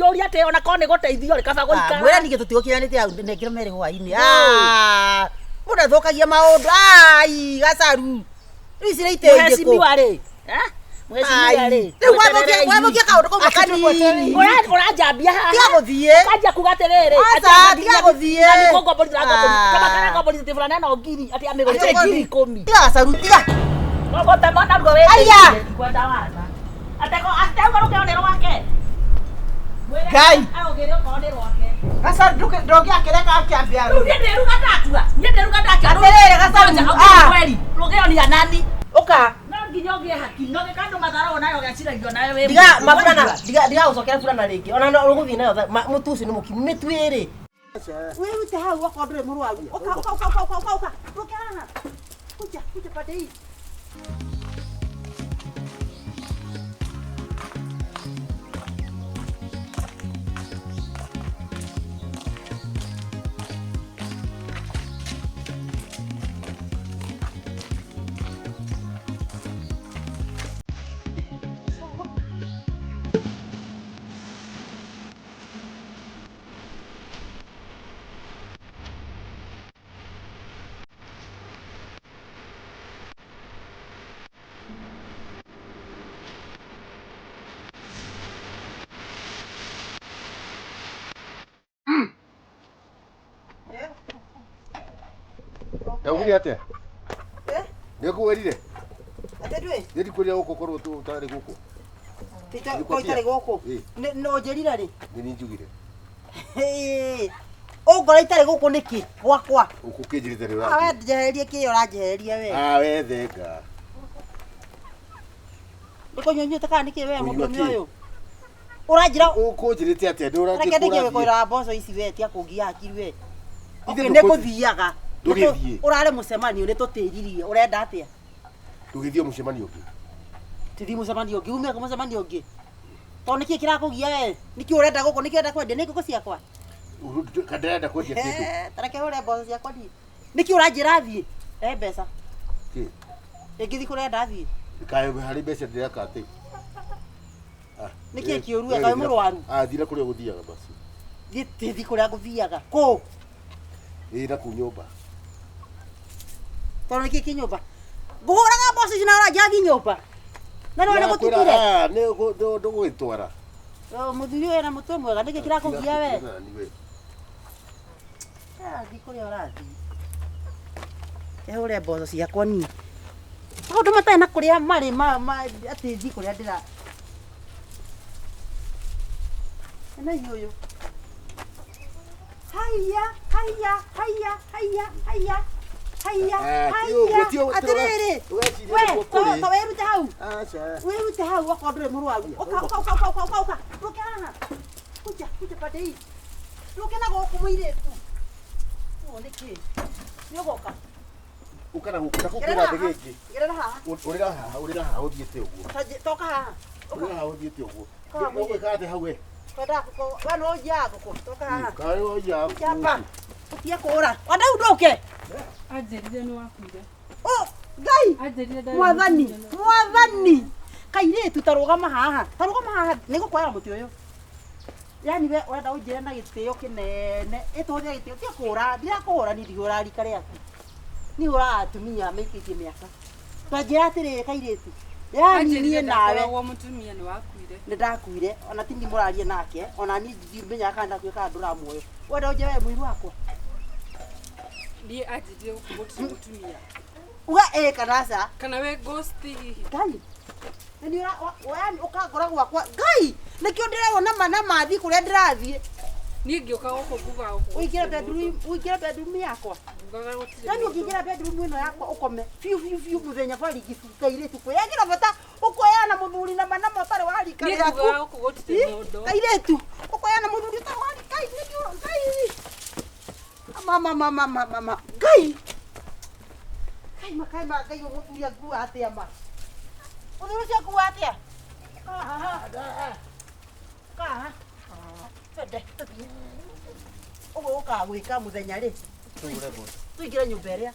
Ũnjũrie atĩ ona korwo nĩ gũteithio rĩ, kaba gũikara. Mwĩra ningĩ tũtigũkinyanĩtie hau nengero merĩ hwainĩ. Mũndũ athũkagia maũndũ. Ai, gacaru. Rĩu ici nĩ itĩ irĩkũ? Mheshimiwa rĩ, eh? Mheshimiwa rĩ. Rĩu wathũkia kaũndũ kau kanini. Ũranjambia haha. Tiga gũthiĩ. Ũkanjia kuga atĩrĩrĩ. Aca, tiga gũthiĩ. Kũngomborithia atĩ fulana ĩno ngiri atĩ amĩgũrĩte ngiri ikũmi. Tiga gacaru, tiga. Ũgũtema naruo wĩ Aya. Ndikwenda wana. Ateko ateuga rũgĩo nĩ rwake. Ngai. Arũgĩre okorwo nĩ rwake. Gacaru ndũngĩakĩreka akĩambia Rĩu niĩ ndĩruga ndatua. Niĩ ndĩruga ndatua. Atĩrĩrĩ, Gacaru, ah. Kweri. Rũgĩo nĩ anani. Ũka. No nginya ũgĩe haki. No gĩka andũ matharagwo nayo ũgeciragia onawe wĩ Ndiga mũndũ. maburana, ndiga ndiga gũcokera burana rĩngĩ. Ona no ũgũthiĩ nayo mũtu ũcio nĩ mũkimu mĩtu ĩrĩ. Wĩrute hau okorwo ndũrĩ mũrwaru. Ũka ũka ũka ũka ũka ũka. Ũke haha. Kuja kuja pande hii. Ndaugire atia? Eh? Nĩngũkwĩrire? Atĩ ndwĩ? Nĩ ndikwĩrire gũkũ korwo ũtarĩ gũkũ. Ko itarĩ gũkũ. Ĩ. No njĩrire rĩ. Nĩ niĩ njugire. Ũngora itarĩ gũkũ nĩkĩ? Gwakwa. Ũkũkĩnjĩrĩte rĩ Ah, ũrathiĩ. we njehererie kĩrĩa ũranjehereria we. Ah, we thenga. Nĩ kũnyua nyuĩte kana nĩkĩ we Kũnyua mũndũrũme kĩ? ũyũ? Ũranjĩra Ũkũnjĩrĩte atĩa? Nĩ ũrathiĩ reke ndĩkie kũrathiĩ. gũkwĩra mboco ici we tia kũngia hakiri we. Ithe Okay, nĩ ndũkũ- gũthiaga. Ndũgĩthiĩ. Ũrarĩ mũcemanio nĩ tũtĩririe. Ũrenda atĩa? Ndũgĩthiĩ mũcemanio ũngĩ. Tũthiĩ mũcemanio ũngĩ, ume mũcemanio ũngĩ. Tondũ nĩkĩ kĩrakũgia we? Nĩkĩ ũrenda gũkũ? Nĩkĩ ũrenda kwendia? Nĩ ngũkũ ciakwa? Kana ndĩrenda kwendia kĩndũ. Eh, ta reke hũre mboco ciakwa niĩ. Nĩkĩ ũranjĩra thiĩ? He mbeca. Kĩ? Ĩngĩthiĩ kũrenda thiĩ. Kaĩ harĩ mbeca ndĩreka atĩ. Ah, Nĩkĩ eh, kĩũru we we, kaĩ thira- mũrwaru? Ah, thira kũrĩa ũgũthiaga basi. Thiĩ thiĩ kũrĩa ngũthiaga. Kũ? Ĩ na kũu nyũmba. Tondũ nĩkĩ kĩ nyũmba? Ngũhũraga mboco ici na ũranjĩra thiĩ nyũmba. Na nĩwona Ndĩrakwĩra, gũtukire. ah, nĩ ndũgũgĩtwara. Oh, Mũthuri ũyũ ena mũtwe mwega nĩkĩ kĩrakũgia we? Tiga nani we. Thiĩ kũrĩa ũrathiĩ. Hũre mboco ciakwa niĩ. Maũndũ matarĩ na kũrĩa marĩ ma ma atĩ thiĩ kũrĩa ndĩra. Ena ũyũ. Haiya, haiya, haiya, haiya, haiya. Haiya, Ah, ti haiya. ũguo, ti ũguo, Atĩrĩrĩ. ndũgecirie We, nĩguo kũrĩ. to wĩrute hau. Aca. Wĩrute hau okorwo ndũrĩ mũrwaru. Ũka, ũka, ũka, ũka, ũka, ũka, ũka. Ũke haha. Kuja, kuja pande hii. Ũke na gũkũ mũirĩtu. Ũũ nĩkĩ? Nĩ ũgoka. Ũka na gũkũ, na kũu Gerera kwĩna haha. thĩgĩngĩ. Gerera haha. Ũrĩra haha, ũrĩra haha ũthiĩte ũguo. Toka haha. Ũrĩra haha ũthiĩte ũguo. Ũka mũirĩtu. Ũgwĩka atĩa hau we? Kwenda ngũkũ. We no ũnjiaga ngũkũ. Toka haha. Kaĩ woiya Kuja hapa. Ũtige kũũra. Wanda ndũke. Anjĩrire nĩ wakuire. Oh, Ngai. Anjĩrire ndarĩ Mwathani, mũtumia na- mwathani. Kairĩtu ta rũgama haha. Ta rũgama haha. Nĩ ngũkũoera mũtĩ ũyũ. Yani we ũrenda ũnjĩre na gĩtĩo kĩnene. Ĩtũhũthĩre gĩtĩo. Tiga kũũra. Ndirakũhũra niĩ ndihũraga rika rĩaku. Niĩ hũraga atumia maikĩtie mĩaka. Ta njĩra atĩrĩrĩ kairĩtu. Yani Anjĩrire niĩ nawe ndakoragwo mũtumia nĩ wakuire. nĩ ndakuire ona ti niĩ mũraria nake ona niĩ ndimenyaga kana ndakuire kana ndũra muoyo wenda ũnjĩre we mũiru wakwa Niĩ anjĩrire gũkũ gũtirĩ mũtumia. uga ĩ kana aca Kana we ghost hihi. ngai nĩ yani ũkangora gwakwa ngai nĩkĩo ndĩrerwo nama na mathiĩ kũrĩa ndĩrathiĩ Niĩ ngĩũka gũkũ ngugaga gũkũ ũingĩre gũtirĩ bedroom mũndũ. ũingĩre bedroom yakwa Ngugaga gũtirĩ yani mũndũ. ũngĩingĩra bedroom ĩno yakwa ũkome biũ biũ biũ mũthenya barigi kairĩtu kwĩyagĩra bata ũkoyana mũthuri nama nama ũtarĩ wa rika Niĩ rĩaku ngugaga gũkũ gũtirĩ mũndũ. kairĩtu ũkoyana mũthuri ũtarĩ wa rika nĩkĩo ngai mama mama mama mama ngai ngai makai ma ngai ũmũthuri angua atĩa ma mũthuri ũcio angua atĩa kaha twende tũthiĩ ũguo ũkaga gwĩka mũthenya rĩ tũingĩre nyũmba ĩrĩa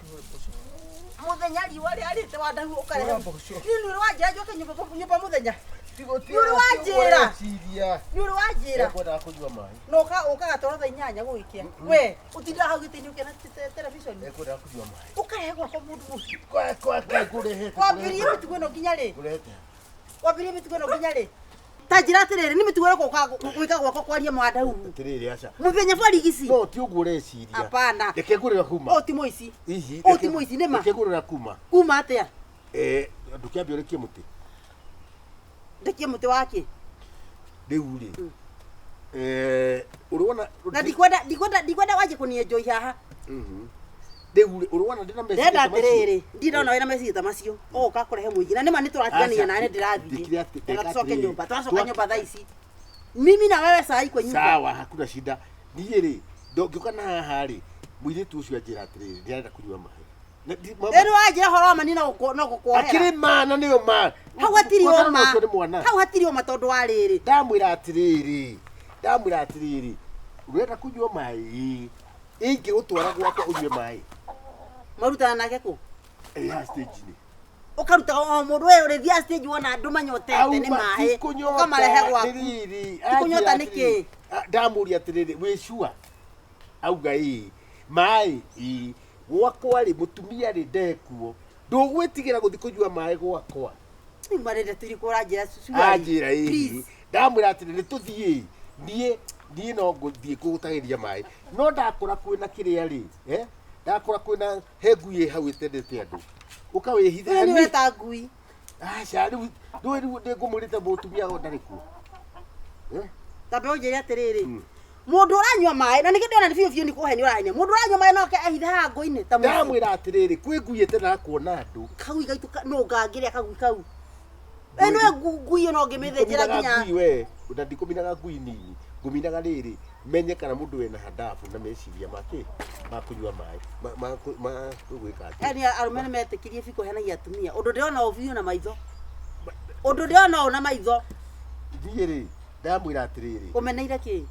mũthenya riũa rĩarĩte wandahu ũkarehe niĩ nĩ ũrĩ wanjĩra njoke nyũmba nyũmba mũthenya Nĩ ũrĩ wanjĩra. Ũreciria. Nĩ ũrĩ wanjĩra. Ekwendaga kũnyua maĩ. Na ũkaga toro thaa inyanya gũgĩkĩa. We, ũtindaga hau gĩtĩ-inĩ ũkĩona television. Ekwendaga kũnyua maĩ. Ũkarehe gwakwa mũndũ ũcio. Kwa kwa kwa ngũrehete. Wambirie mĩtugo ĩno nginya rĩ? Ngũrehete. Wambirie mĩtugo ĩno nginya rĩ? Ta njĩra atĩrĩrĩ, nĩ mĩtugo ĩrĩkũ ũkaga gwĩka gwakwa kwaria mwanda ũguo? Atĩrĩrĩ aca. Mũthenya borigici. No ti ũguo ũreciria. Hapana. Reke ngũrĩra kuma. Ũyũ ti mũici. Hihi. Ũyũ ti mũici nĩ ma. Reke ngũrĩra kuma. Kuma atĩa? Eh, ndũkĩambe ũrekie mũtĩ. Ndekie mũtĩ wake. Rĩu rĩ. Eh, ũrĩ Na ndikwenda ndikwenda ndikwenda wanjie kũnienjoi haha. Mhm. Rĩu rĩ, ũrĩ wona ndĩna meciria Ndenda ta macio? atĩrĩrĩ, ndĩrona wĩna meciria ta macio. Ũgũka kũrehe mũingĩ. Na nĩma nĩtũratigania Aca, nawe nĩndĩrathiĩ. ndĩkire atĩ- Reke ndeka tũcoke atĩrĩrĩ. nyũmba. Twacoka nyũmba thaa ici. Mimi na wewe saa hii kwa nyumba. Sawa, hakuna shida. Niĩ rĩ, ngĩũka na haha rĩ, mũirĩtu ũcio anjĩra atĩrĩrĩ, ndĩrenda kũnyua maĩ. Na ndi- mama, Rĩu wanjĩra ũhoro wa mani no gũkuohera. akĩrĩ ma na nĩyo ma. Hau hatirĩ Kwanza ũma. ũcio nĩ mwana. Hau hatirĩ ũma tondũ wa rĩrĩ. Ndamwĩra atĩrĩrĩ, ndamwĩra atĩrĩrĩ, ũrenda kũnyua maĩ, ingĩgũtwara gwakwa ũnyue maĩ. Marutana nake kũ? Ĩ haha stage-inĩ. Ũkaruta o mũndũ we ũrĩthiaga stage wona andũ manyotete nĩ maĩ. Ũkamarehe gwaku. Ti Ti kũnyota nĩkĩ? Ndamũria atĩrĩrĩ, wĩ sure? Auga ĩĩ. Maĩ ĩĩ. Gwakwa rĩ, mũtumia rĩ ndekuo. Ndũgwĩtigĩra gũthiĩ kũnyua maĩ gwakwa. Rĩu marenda tũrĩ kũranjĩra surely. Anjĩra ĩĩ. Please. Ndamwĩra atĩrĩ nĩ tũthiĩ. Niĩ niĩ no ngũthiĩ ngũgũtagĩria maĩ. No ndakora kwĩna kĩrĩa rĩ, eh? Ndakora kwĩna he ngui ĩ hau ĩtendete andũ. Ũkawĩhitha. Wewe nĩ ũreta ngui. Aca rĩu ndũĩ rĩu nĩngũmwĩrĩte mũtumia o ndarĩ kuo. Eh? Tambe ũnjĩre atĩrĩrĩ. Mũndũ ũranyua maĩ na nĩkĩo ndĩrona nĩ biũ biũ nĩ kũhenia ũrahenia. Mũndũ ũranyua maĩ no oke ehithe haha ngũ-inĩ ta mũici. Ndamwĩra atĩrĩrĩ kwĩ ngui ĩtendaga kuona andũ. Kagui gaitũ no ngangĩrĩa kagui kau. We nĩwe ngui ĩyo no ngĩmĩthĩnjĩra Ndikũminaga nginya. ngui we na ndikũminaga ngui nini ngũminaga rĩrĩ menye kana mũndũ wĩna handabu na meciria make ma kũnyua maĩ ma gwĩka atĩ Yaani arũme nĩ metĩkirie biũ kũhenagia atumia. Ũndũ ndĩrona ũũ biũ na maitho. Ũndũ ndĩrona ũũ na maitho. Niĩ rĩ ndamwĩra atĩrĩrĩ Ũmeneire kĩ?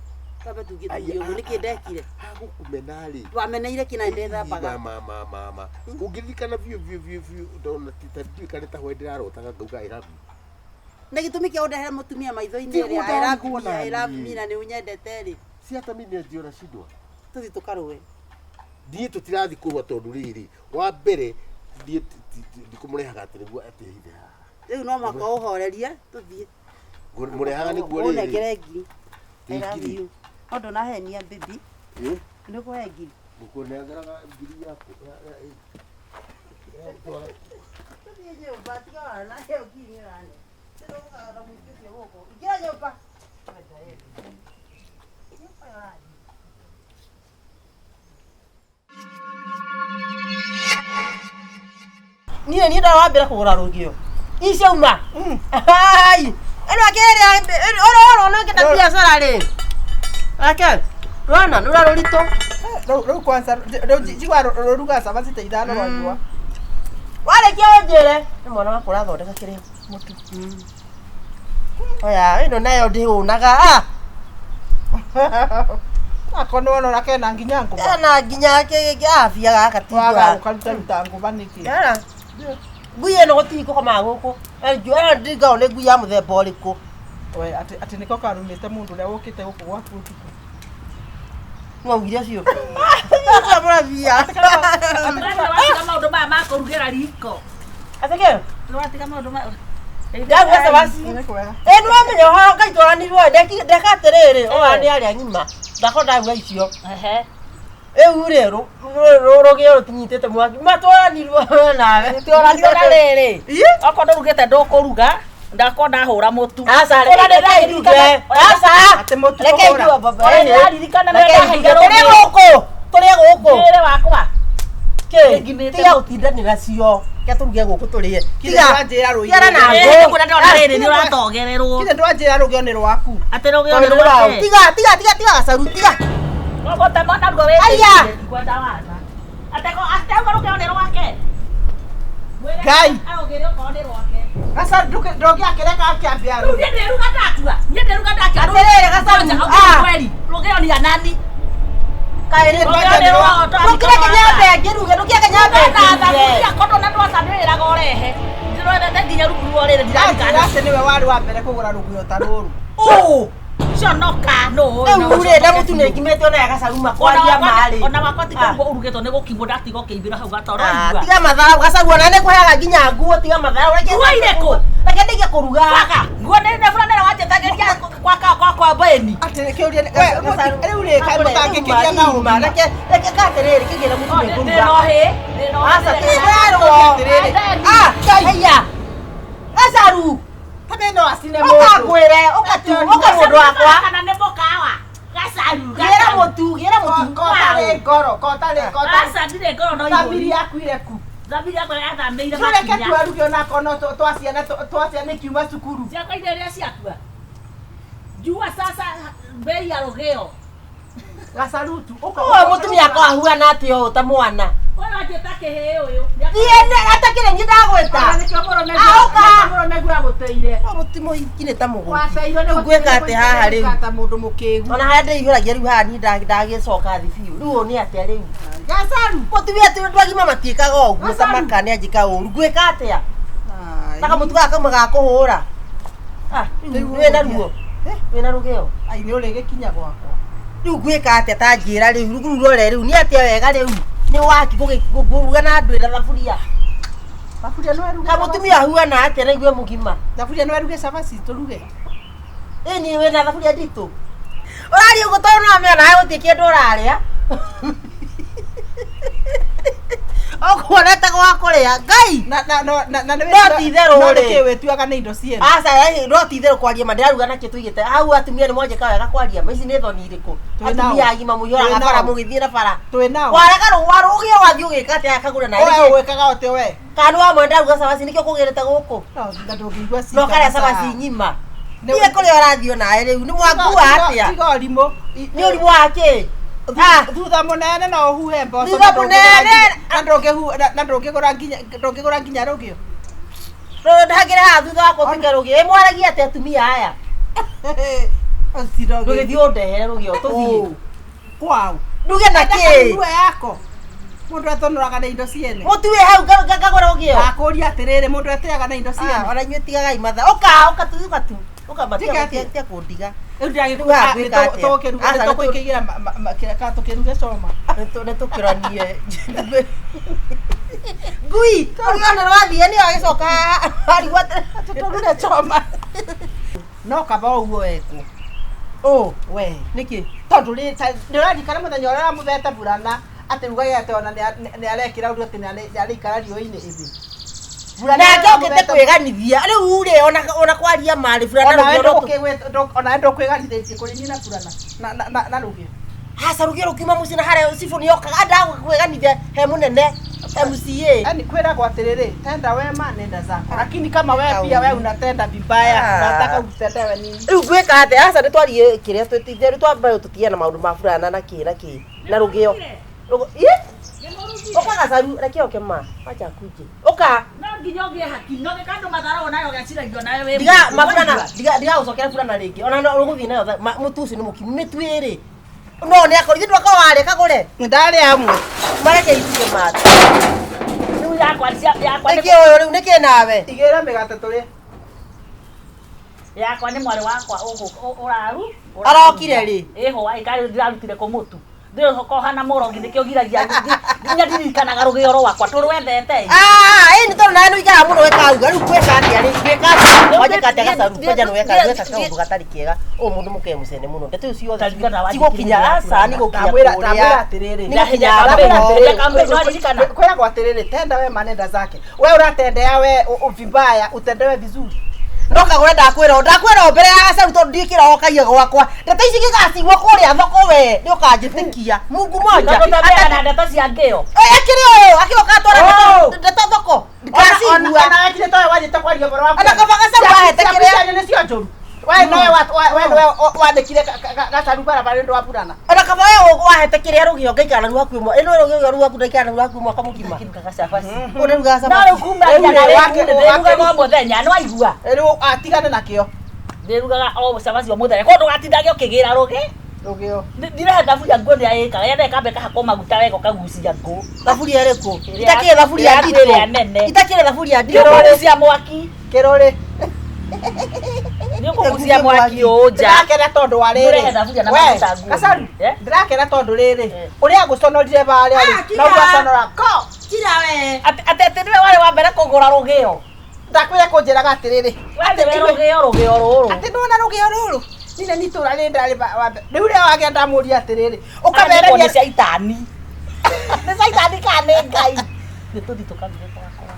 Twambe tuge tuge ũguo nĩkĩ ndekire? Hagũkũmena rĩ. Wameneire kĩ na ndethambaga? Ma ma ma ma. Ũngĩririkana biũ biũ biũ biũ ndona ti ta ndiũĩ kana ta hwaĩ ndĩrarotaga ngauga I love you. Na gĩtũmi kĩa ũndehere mũtumia maitho-inĩ Ti rĩ, I love gũtangĩkwo me, I na love niĩ. me na nĩ ũnyendete rĩ. Si hata mimi ndio nashindwa. Tũthiĩ tũkarũe. Niĩ tũtirathiĩ kũrũa tondũ rĩrĩ wa mbere niĩ ndikũmũrehaga atĩ nĩguo atĩhithe haha. Rĩu no mũhaka ũhorerie tũthiĩ. Mũrehaga nĩguo rĩrĩ. Ũnengere ngiri. I love Ngiri. you. No ndũnahenia baby. Eh? Nĩ ũkũhe ngiri. Ngũkũnengeraga ngiri yaku. Tũthiĩ nyũmba tiga wana ĩyo ngiri nĩ ũrane. Ndĩrũgaga mũingĩ ũcio gũkũ. Ingĩra nyũmba. Nyũmba ĩyo ũrathiĩ. Niĩ niĩ ndawambĩra kũgũra rũgĩo. Icio uma. Ai. Ĩno akĩrĩa ĩno ũrona ngĩta biacara rĩ. Ake. Rwana nĩ ũrarũritũ. Rĩu kwanza rĩu njigua rũruga cabaci ta ithano rwanyua. Warĩkia ũnjĩre. Nĩ mwana wakwa ũrathondeka kĩrĩa mũtu. Oya, ĩno nayo ndĩhũnaga. Ah, Akorwo nĩ wona ũrĩa kena nginya ngũba. kena nginya kĩafia gaka ti Waga njũa. gũkaruta ngũba nĩkĩ? Yara. Ngui ĩno gũtirĩ gũkomaga gũkũ. Ĩno ndingao nĩ ngui ya mũthemba ũrĩkũ. We atĩ nĩko karumĩte mũndũ ũrĩa wũkĩte gũkũ gwaku ũtukũ. Nĩwaugire ũcio. Mũrabia. Nĩwatiga maũndũ maya ma kũrugĩra riko. Atĩ kĩ? Nĩwatiga maũndũ maya. Ndaruga cabaci. Nĩ kwega. Ĩ nĩwamenya ũhoro Ngai twaranirwo ndeka atĩrĩrĩ ũyũ nĩ arĩa ng'ima ndakorwo ndaruga icio Ehe. rĩu rĩ rũgĩo rũtinyitĩte mwaki matwaranirwo we nawe Tũranirwo na rĩrĩ. Okorwo ndũrugĩte ndũkũruga, ndakorwo ndahũra mũtu. Aca reke nduge aca Atĩ mũtu reke kũhũra. nduge baba Ũrĩa ndĩraririkana nĩ Reke ndaheire nduge. Tũrĩe rũgĩo. gũkũ tũrĩe gũkũ Mwĩrĩ wakwa. Kĩ? Ngimĩte Tiga gũtindanĩra cio reke tũruge gũkũ tũrĩe Kinya ndwanjĩra rũgĩo. tigana na Ĩĩ, ngũ nĩkuona ndĩrona rĩrĩ nĩ ũratogererwo. Kinya ndwanjĩra rũgĩo nĩ rwaku. Atĩ rũgĩo nĩ Tondũ rwao. rwake. Tiga tiga tiga tiga gacaru tiga Ũgũtema naruo wĩtĩkire, Aya! ndikwenda wana. Atĩ auga rũgĩo nĩ rwake. Mwĩre Ngai. aũgĩre okorwo nĩ rwake. Gacaru ndũngĩakĩreka akĩambia Rĩu niĩ ndĩruga ndakua. Niĩ ndĩruga ndakua. Atĩrĩrĩ, gacaru, ah. Kweri, rũgĩo nĩ anani. Kaĩrĩ Rũgĩo nĩ rwao, ndũkĩreke nyambe ngĩruge ndũkĩreke nyambe Na ngĩruge thaburia kondo na ndwaca ndĩrĩraga ũrehe. Ndwethete nginya rungu rwa rĩrĩ ndirarikana. Atĩ nĩwe warĩ wa mbere kũgũra rũguo ta rũrũ. Ũ! Conoka no. Rĩu rĩ na mũtu nĩ ngimĩte ona ya gacaru makwaria marĩ. Ona wakwa ti kũrugwo ũrugĩtwo nĩ gũkimwo ndatiga ũkĩimbĩra hau gatoro Ah, igua. tiga matharau gacaru ona nĩ kũheaga nginya nguo tiga matharau. Reke Nguo irĩkũ? Reke ndige kũruga. Baka, nguo nĩ nĩ burana wanjĩtagĩria kwa kwa kwa kwa beni. Atĩ kĩũria nĩ- we, rĩu rĩ kaĩ mũtangĩkĩgĩa na ũma. Reke reke katĩrĩrĩ kĩgĩre mũtu nĩ Ndĩ ngũruga. no hĩ, ndĩ no hĩ. Aca ti itherũ. Atĩrĩrĩ. Ah, haiya. Gacaru. Tabe no acine Ũka mũndũ. ngwĩre, ũka tu, ũka mũndũ wakwa. Kana nĩ mũkawa. Gacaru. Gĩra mũtu, gĩra mũtu. Kotarĩ ngoro, kotarĩ, kotarĩ. Aca ndirĩ ngoro no Thamiri ihũri. yaku ireku. Thamiri yakwa yathamĩire Tũreke makinya. twaruge onakorwo no twaciana twaciana ikiuma cukuru. Ciakwa irio iria ciakua. Jua sasa bei ya rũgĩo. Gacarutu. Ũka. Ũyũ mũtumia akwa ahuana atĩa ũũ ta mwana. Ũyũ anjĩta kĩhĩĩ ũyũ. Thiĩ atakĩrĩ niĩ ndagwĩta. Ona nĩkĩo mũrũme Ah, ũka. nĩkĩo mũrũme agũteire. Ũyũ mũtu mũhiki nĩ ta mũgũrũki. Wateirwo nĩ Rĩu ngwĩka atĩ haha rĩu. ta mũndũ mũkĩgu. Ona harĩa ndĩihũragia rĩu haha niĩ ndagĩcoka thĩ biũ. Rĩu ũũ nĩ atĩa rĩu? Gacaru. Mũtumia atĩ andũ agima matiĩkaga ũguo ta Gacaru. maka nĩ anjĩka ũru. Ngwĩka atĩa? Ta kamũtu gaka kauma ga kũhũra. Ah, rĩu wĩna ruo. Wĩna rũgĩo. Ai nĩ ũrĩgĩkinya gwakwa. Rĩu ngwĩka atĩa ta njĩra rĩu rĩu rũrore rĩu nĩ atĩa wega rĩu nĩ waki kũruga na andũ ĩna thaburia. Thaburia no ĩruge. Kamũtumia ahuana atĩa na igue mũgima. Thaburia no ĩruge cabaci tũruge. Ĩ niĩ wĩna thaburia nditũ. Ũraria ũguo tondũ nĩwamenya nawe gũtirĩ kĩndũ ũrarĩa. Ũkuonete gwa kũrĩa. Ngai! Na na no na na No ti itherũ No rĩ. nĩkĩ wĩtuaga nĩ indo ciene. Aca no ti itherũ kwaria ma ndĩraruga nakĩ tũigĩte hau atumia nĩ mwanjĩka wega kwaria ma ici nĩ thoni irĩkũ Twĩ nao. atumia agima mũihũraga Twĩ bara nao. mũgĩthiĩ na bara Twĩ nao. warega rũgĩo wathiĩ ũgĩka atĩa akagũra na We rĩngĩ ũgwĩkaga ũtĩ we. kana nĩ wamwe ndaruga cabaci nĩkĩo kũgĩrĩte gũkũ No na ndũngĩigua no karĩa cabaci ng'ima thiĩ kũrĩa ũrathiĩ onawe rĩu nĩ mwakua atĩa Tiga ũrimũ. nĩ ũrimũ wa kĩ Ah, Thutha mũnene no ũhuhe mboco. Thutha mũnene. Na ndũngĩhu na ndũngĩgũra nginya ndũngĩgũra nginya rũgĩo. ndagĩre haha thutha wakwa ũtuĩke rũgĩo ĩ mwaragia atĩa atumia aya ndũgĩthiĩ ũndehere rũgĩo tũthiĩ Kwau. nduge na kĩ Nguo yako. Mũndũ atonoraga na indo ciene. mũtu wĩ hau ngagũra rũgĩo Ndakũria atĩrĩrĩ mũndũ etĩaga na indo Ah, ciene. ona inyuĩ tigagai matha ũka ũka tu ũka tu ũka Tiga matia atĩa? tia kũndiga Rĩu Rĩu haha ngwĩka atĩa? ndĩragĩtũkĩruga Aca, nĩ tũkĩgĩra kana tũkĩruge coma. nĩ tũkĩranie ngui rũgĩo nĩ rwathiĩ nĩ agĩcoka arigwo Tũruge coma. No kaba ũguo wekwo. ũ We. nĩkĩ Tondũ rĩ ndĩraririkana mũthenya ũrĩa ũramũthete burana atĩ rugage atĩ ona nĩ arekĩra ũndũ atĩ nĩ arĩikara riũa-inĩ ĩthĩ. nake okĩte kwĩganithia rĩu rĩ ona kwaria marĩ burana Onawe rũgĩo no tũ- onawe ndũkwĩganithĩtie kũrĩ niĩ na burana na rũgĩo. aca rũgĩo rũkiuma mũciĩ na harĩa cibũ nĩ okaga andaga kwĩganithia he mũnene MCA Yaani kwĩragwo atĩrĩrĩ tenda wema nenda zako lakini kama we pia we unatenda vibaya Ah. unataka utendewe nini rĩu ngwĩka atĩa aca nĩ twarie kĩrĩa twĩtithie rĩu twambe tũtige na maũndũ ma burana na kĩ na kĩ na rũgĩo Ĩ? Ũka gacaru reke oke ma wacha kuje ũka No nginya ũgĩe hakiri. No gĩka andũ matharagwo nayo ũgeciragia onawe wĩ ndiga mũndũ. maburana ndiga ndiga gũcokera burana rĩngĩ ona no rũgũthiĩ nayo mũtu ũcio nĩ mũkimu mĩtu ĩrĩ no nĩ akorwo ithuĩ ndwaka warĩa kagũre ndarĩ amwe mareke ituge matu Rĩu yakwa yakwa nĩ nĩkĩ ũyũ rĩu nĩkĩ nawe igĩra mĩgate tũrĩe yakwa nĩ mwarĩ wakwa ũraru. Arokire rĩ? Ĩ hwaĩ karĩ ndirarutire kũ mũtu. Ndĩrokohana mũrogi nĩkĩo giragia nginya ndirikanaga rũgĩo rwakwa tũrwendete. Ah, ĩ nĩ tondũ nawe nĩ ũikaraga mũno wĩkauga rĩu ngwĩka atĩa rĩ ngwĩka atĩa wanjĩka atĩa gacaru kwanja nĩ weka weka kaũndũ gatarĩ kega ũyũ mũndũ mũke mũcene mũno ndeto icio ciothe Ndarikana wanjĩkire cigũkinya aca nĩ gũkinya ndamwĩra kũrĩa ndamwĩra atĩrĩrĩ Nĩ gũkinya Ndamwĩra thoko. atĩrĩrĩ. Ndamwĩra nĩwaririkana. kwĩragwo atĩrĩrĩ tenda wema nenda zake we ũratendea we vibaya utendewe vizuri no kagũre ndakwĩra ndakwĩra o mbere ya gacaru tondũ ndikĩrokagia gwakwa ndeto ici gĩgacigwo kũrĩa thoko we nĩ ũkanjĩtĩkia mungu moja Tondũ twambeaga na ndeto cia ngĩo. akĩrĩ ũyũ akĩoka atwara Oh. ndeto thoko ndikacigua ona wekire towe wathiĩte kwaria ũhoro wa Ona kaba gacaru wahete kĩrĩa nĩcio njũru we nowe we nowe wandĩkire gacaru barabara nĩ ũndũ wa burana ona kaba we wahete kĩrĩa rũgĩo ngaikara naruo hakuhĩ ĩno rũgĩo rwaku ndaikara naruo hakuhĩ mwaka mũgima Ngĩrugaga cabaci. ũrĩrugaga No rĩu cabaci kuma Rĩu nginya rĩ, rĩu ndĩrugaga o mũthenya nĩ waigua. rĩu atigane nakĩo Ndĩrugaga o cabaci o mũthenya. Koguo ndũgatindage ũkĩgĩra rũgĩ. Rũgĩo. Ndirehe thaburia nguo nĩ ĩkaga yenda ĩkambe ĩkahakwo maguta wega ũkagucia ngũ. Thaburia ĩrĩkũ? Ĩrĩa- Itakĩrĩ thaburia ĩrĩa nditũ. ĩrĩa nene. Itakĩrĩ thaburia nditũ. Nĩ ũkũgucia mwaki. Kĩrũrĩ. Nĩ ũkũgucia mwaki ũũ nja. Ndĩrakena tondũ wa rĩrĩ. Ndũrehe thaburia na We, maguta nguo. Gacaru, Eh? ndĩrakena tondũ rĩrĩ Eh. ũrĩa ngũconorire barĩa Ah, rĩ kira. na ũgaconora ko Kira we. Atĩ atĩ atĩ nĩwe warĩ wa mbere kũgũra rũgĩo. Ndakwĩra kũnjĩraga atĩrĩrĩ We nĩwe rũgĩo rũgĩo rũrũ. atĩ ndona rũgĩo rũrũ nina nĩ itũra rĩrĩ ndarĩ wa mbere rĩu rĩrĩa wagĩa ndamũria atĩrĩrĩ Ũkamereria ũkamereria nĩ caitani. Nĩ caitani kana nĩ Ngai. Nĩ tũthiĩ tũkaruge gwakwa.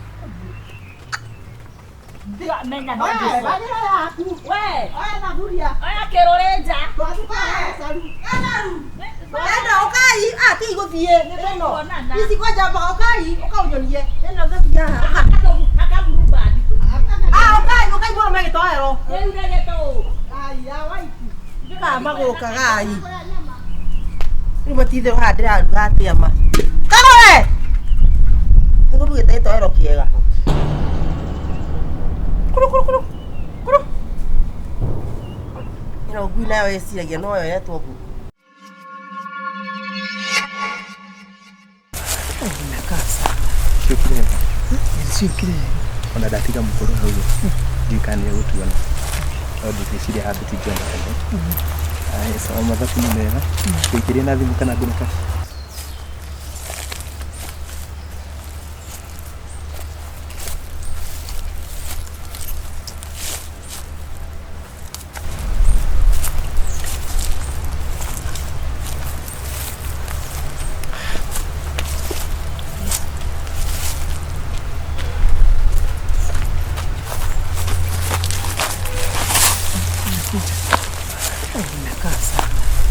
Ndiga menya no Oya, ndĩcũ. bagĩra yaku. We, Oya thaburia. oya kĩrũrĩ nja. Twathiĩ kwa Gacaru. Enda ukai, ah ti igũthiĩ nĩ ĩno. Kuonana. Ici kwanja mbaga ukai, ũkaũnyonie. Ĩno thaburia haha. Akaburubandi. Ah ukai, ukai mũno megĩtoero. Rĩu rĩgĩtũ. Ai, ya waiti. Kaa magũka gai. Rĩu matitherũ haha ndĩraruga atĩa ma. Kagũre! Nĩngũrugĩte gĩtoero kĩega. Kuru kuru kuru. Kuru. Ĩno ngui nayo ĩciragia no yo yetwo ngui. Sio kirema. Sio kirema. Ona ndatiga mũkũrũ hau ndiũĩ kana nĩ egũtuona tondũ ngwĩciria haha tũtingĩonekana. Aya, sawa, mathabu nĩ mega. Ngũikĩrie na thimũ kana ngũne cash?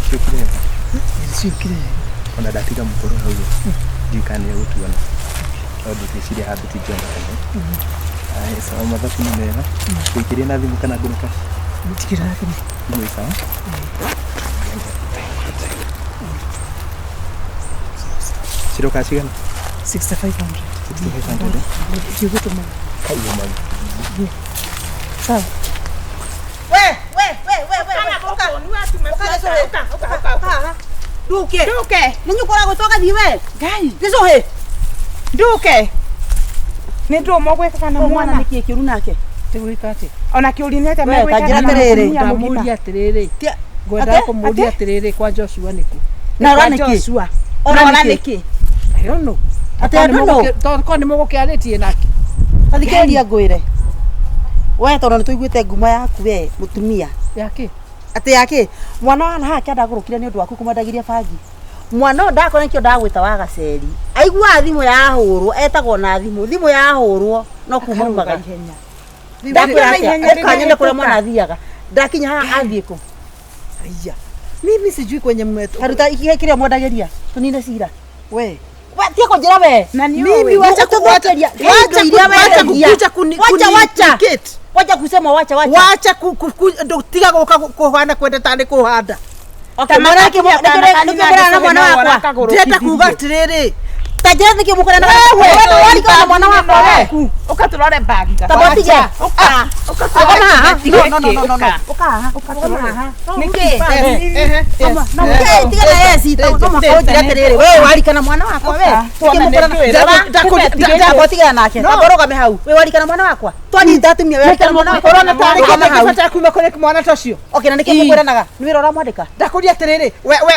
Sio kirema. Sio kirema. Ona ndatiga mũkũrũ hau ndiũĩ kana nĩ egũtuona tondũ ngwĩciria haha tũtingĩonekana. Aya, sawa, mathabu nĩ mega. Ngũikĩrie na thimũ kana ngũne cash? Njĩkĩra na thimũ. Thimũ ĩ sawa. Ciroka cigana? 6500. 6500 eh? Ndiũgũtũma. Kai ũma. Sawa. We, we, we, we, we, we. Ũka. Ũka gĩcũhĩ. Ũka, ũka haha. Nduke. Nduke. Nĩ nyũkwa ũragwĩtwo ũgathiĩ we. Ngai. Gĩcũhĩ. Nduke. Nĩ ndũma gwĩkaga na Mwana mwana. nĩkĩ kĩũru nake? Tũgwĩka atĩa? Ona kĩũria nĩ atĩa We, megwĩkaga ta njĩra na atĩrĩrĩ. mũtumia mũgima? Ndamũria atĩrĩrĩ, Tia- ngwendaga Atĩ? kũmũria atĩrĩrĩ, kwa Joshua nĩkũ? Na Kwa ora nĩkĩ? Joshua. Ora Ora nĩkĩ? nĩkĩ? I don't know. Atĩ I don't know. Tondũ nĩ mũgũkĩarĩtie nake. Ta thikĩrĩria ngwĩre. We tondũ nĩtũiguĩte ngumo yaku we mũtumia. Yake? Atĩ yake mwana wa haha kĩandagũrũkire nĩ ũndũ waku kũmwendagĩria bangi. Mwana ũyũ ndakora nĩkĩo ndagwĩta wa gaceri. Aiguaga thimũ yahũrwo, etagwo na thimũ, thimũ yahũrwo no kuma Akarũga umaga. ihenya. Ndakwĩra atĩa? Ihenya Ũka nyone kũrĩa rĩrahĩtũka. mwana athiaga. Ndakinya haha athiĩ kũ? Aiya. Mimi sijui kwenye mmeto. Taruta kĩrĩa mwendagĩria tũnine cira. We. We tiga kũnjĩra we. Na nĩ Mimi ũĩ. wacha Ũtũthũkĩria. Wacha Indo iria wacha wendagia. kukuja kuni Wacha kuni wacha. indicate. Wacha kusema wacha wacha. Wacha tiga gũka kũhana kwenda tarĩ kũhanda. Okay, mwana wake nĩkĩo na mwana wakwa. Ndĩrenda kuga atĩrĩrĩ, Ta njĩra nĩkĩo mũkũrena Wewe, wewe warikana na mwana wakwa we. Ũka tũrore bagi. Ta botige. Ũka. Ũka Ũka haha. tũrore No no no no no. Ũka. Ũka haha. Ũka haha. Nĩkĩ? ehe, yes. No mũke tiga na yesi no mũhaka ũnjĩre atĩrĩrĩ we warikana mwana wakwa we. Tuone Nĩkĩo mũkũrena- nĩkĩĩ. Ndabotigana nake. No. Tamba ũrũgame hau. We warikana mwana wakwa. Twanyita atumia we warikana mwana wakwa. Ũrona tarĩ Rũgama kĩndũ hau. kĩbataire kuma kũrĩ mwana ta ũcio. Okay, na nĩkĩo mũkũranaga? Nĩ wĩra ũramwandĩka? Ndakũria atĩrĩrĩ,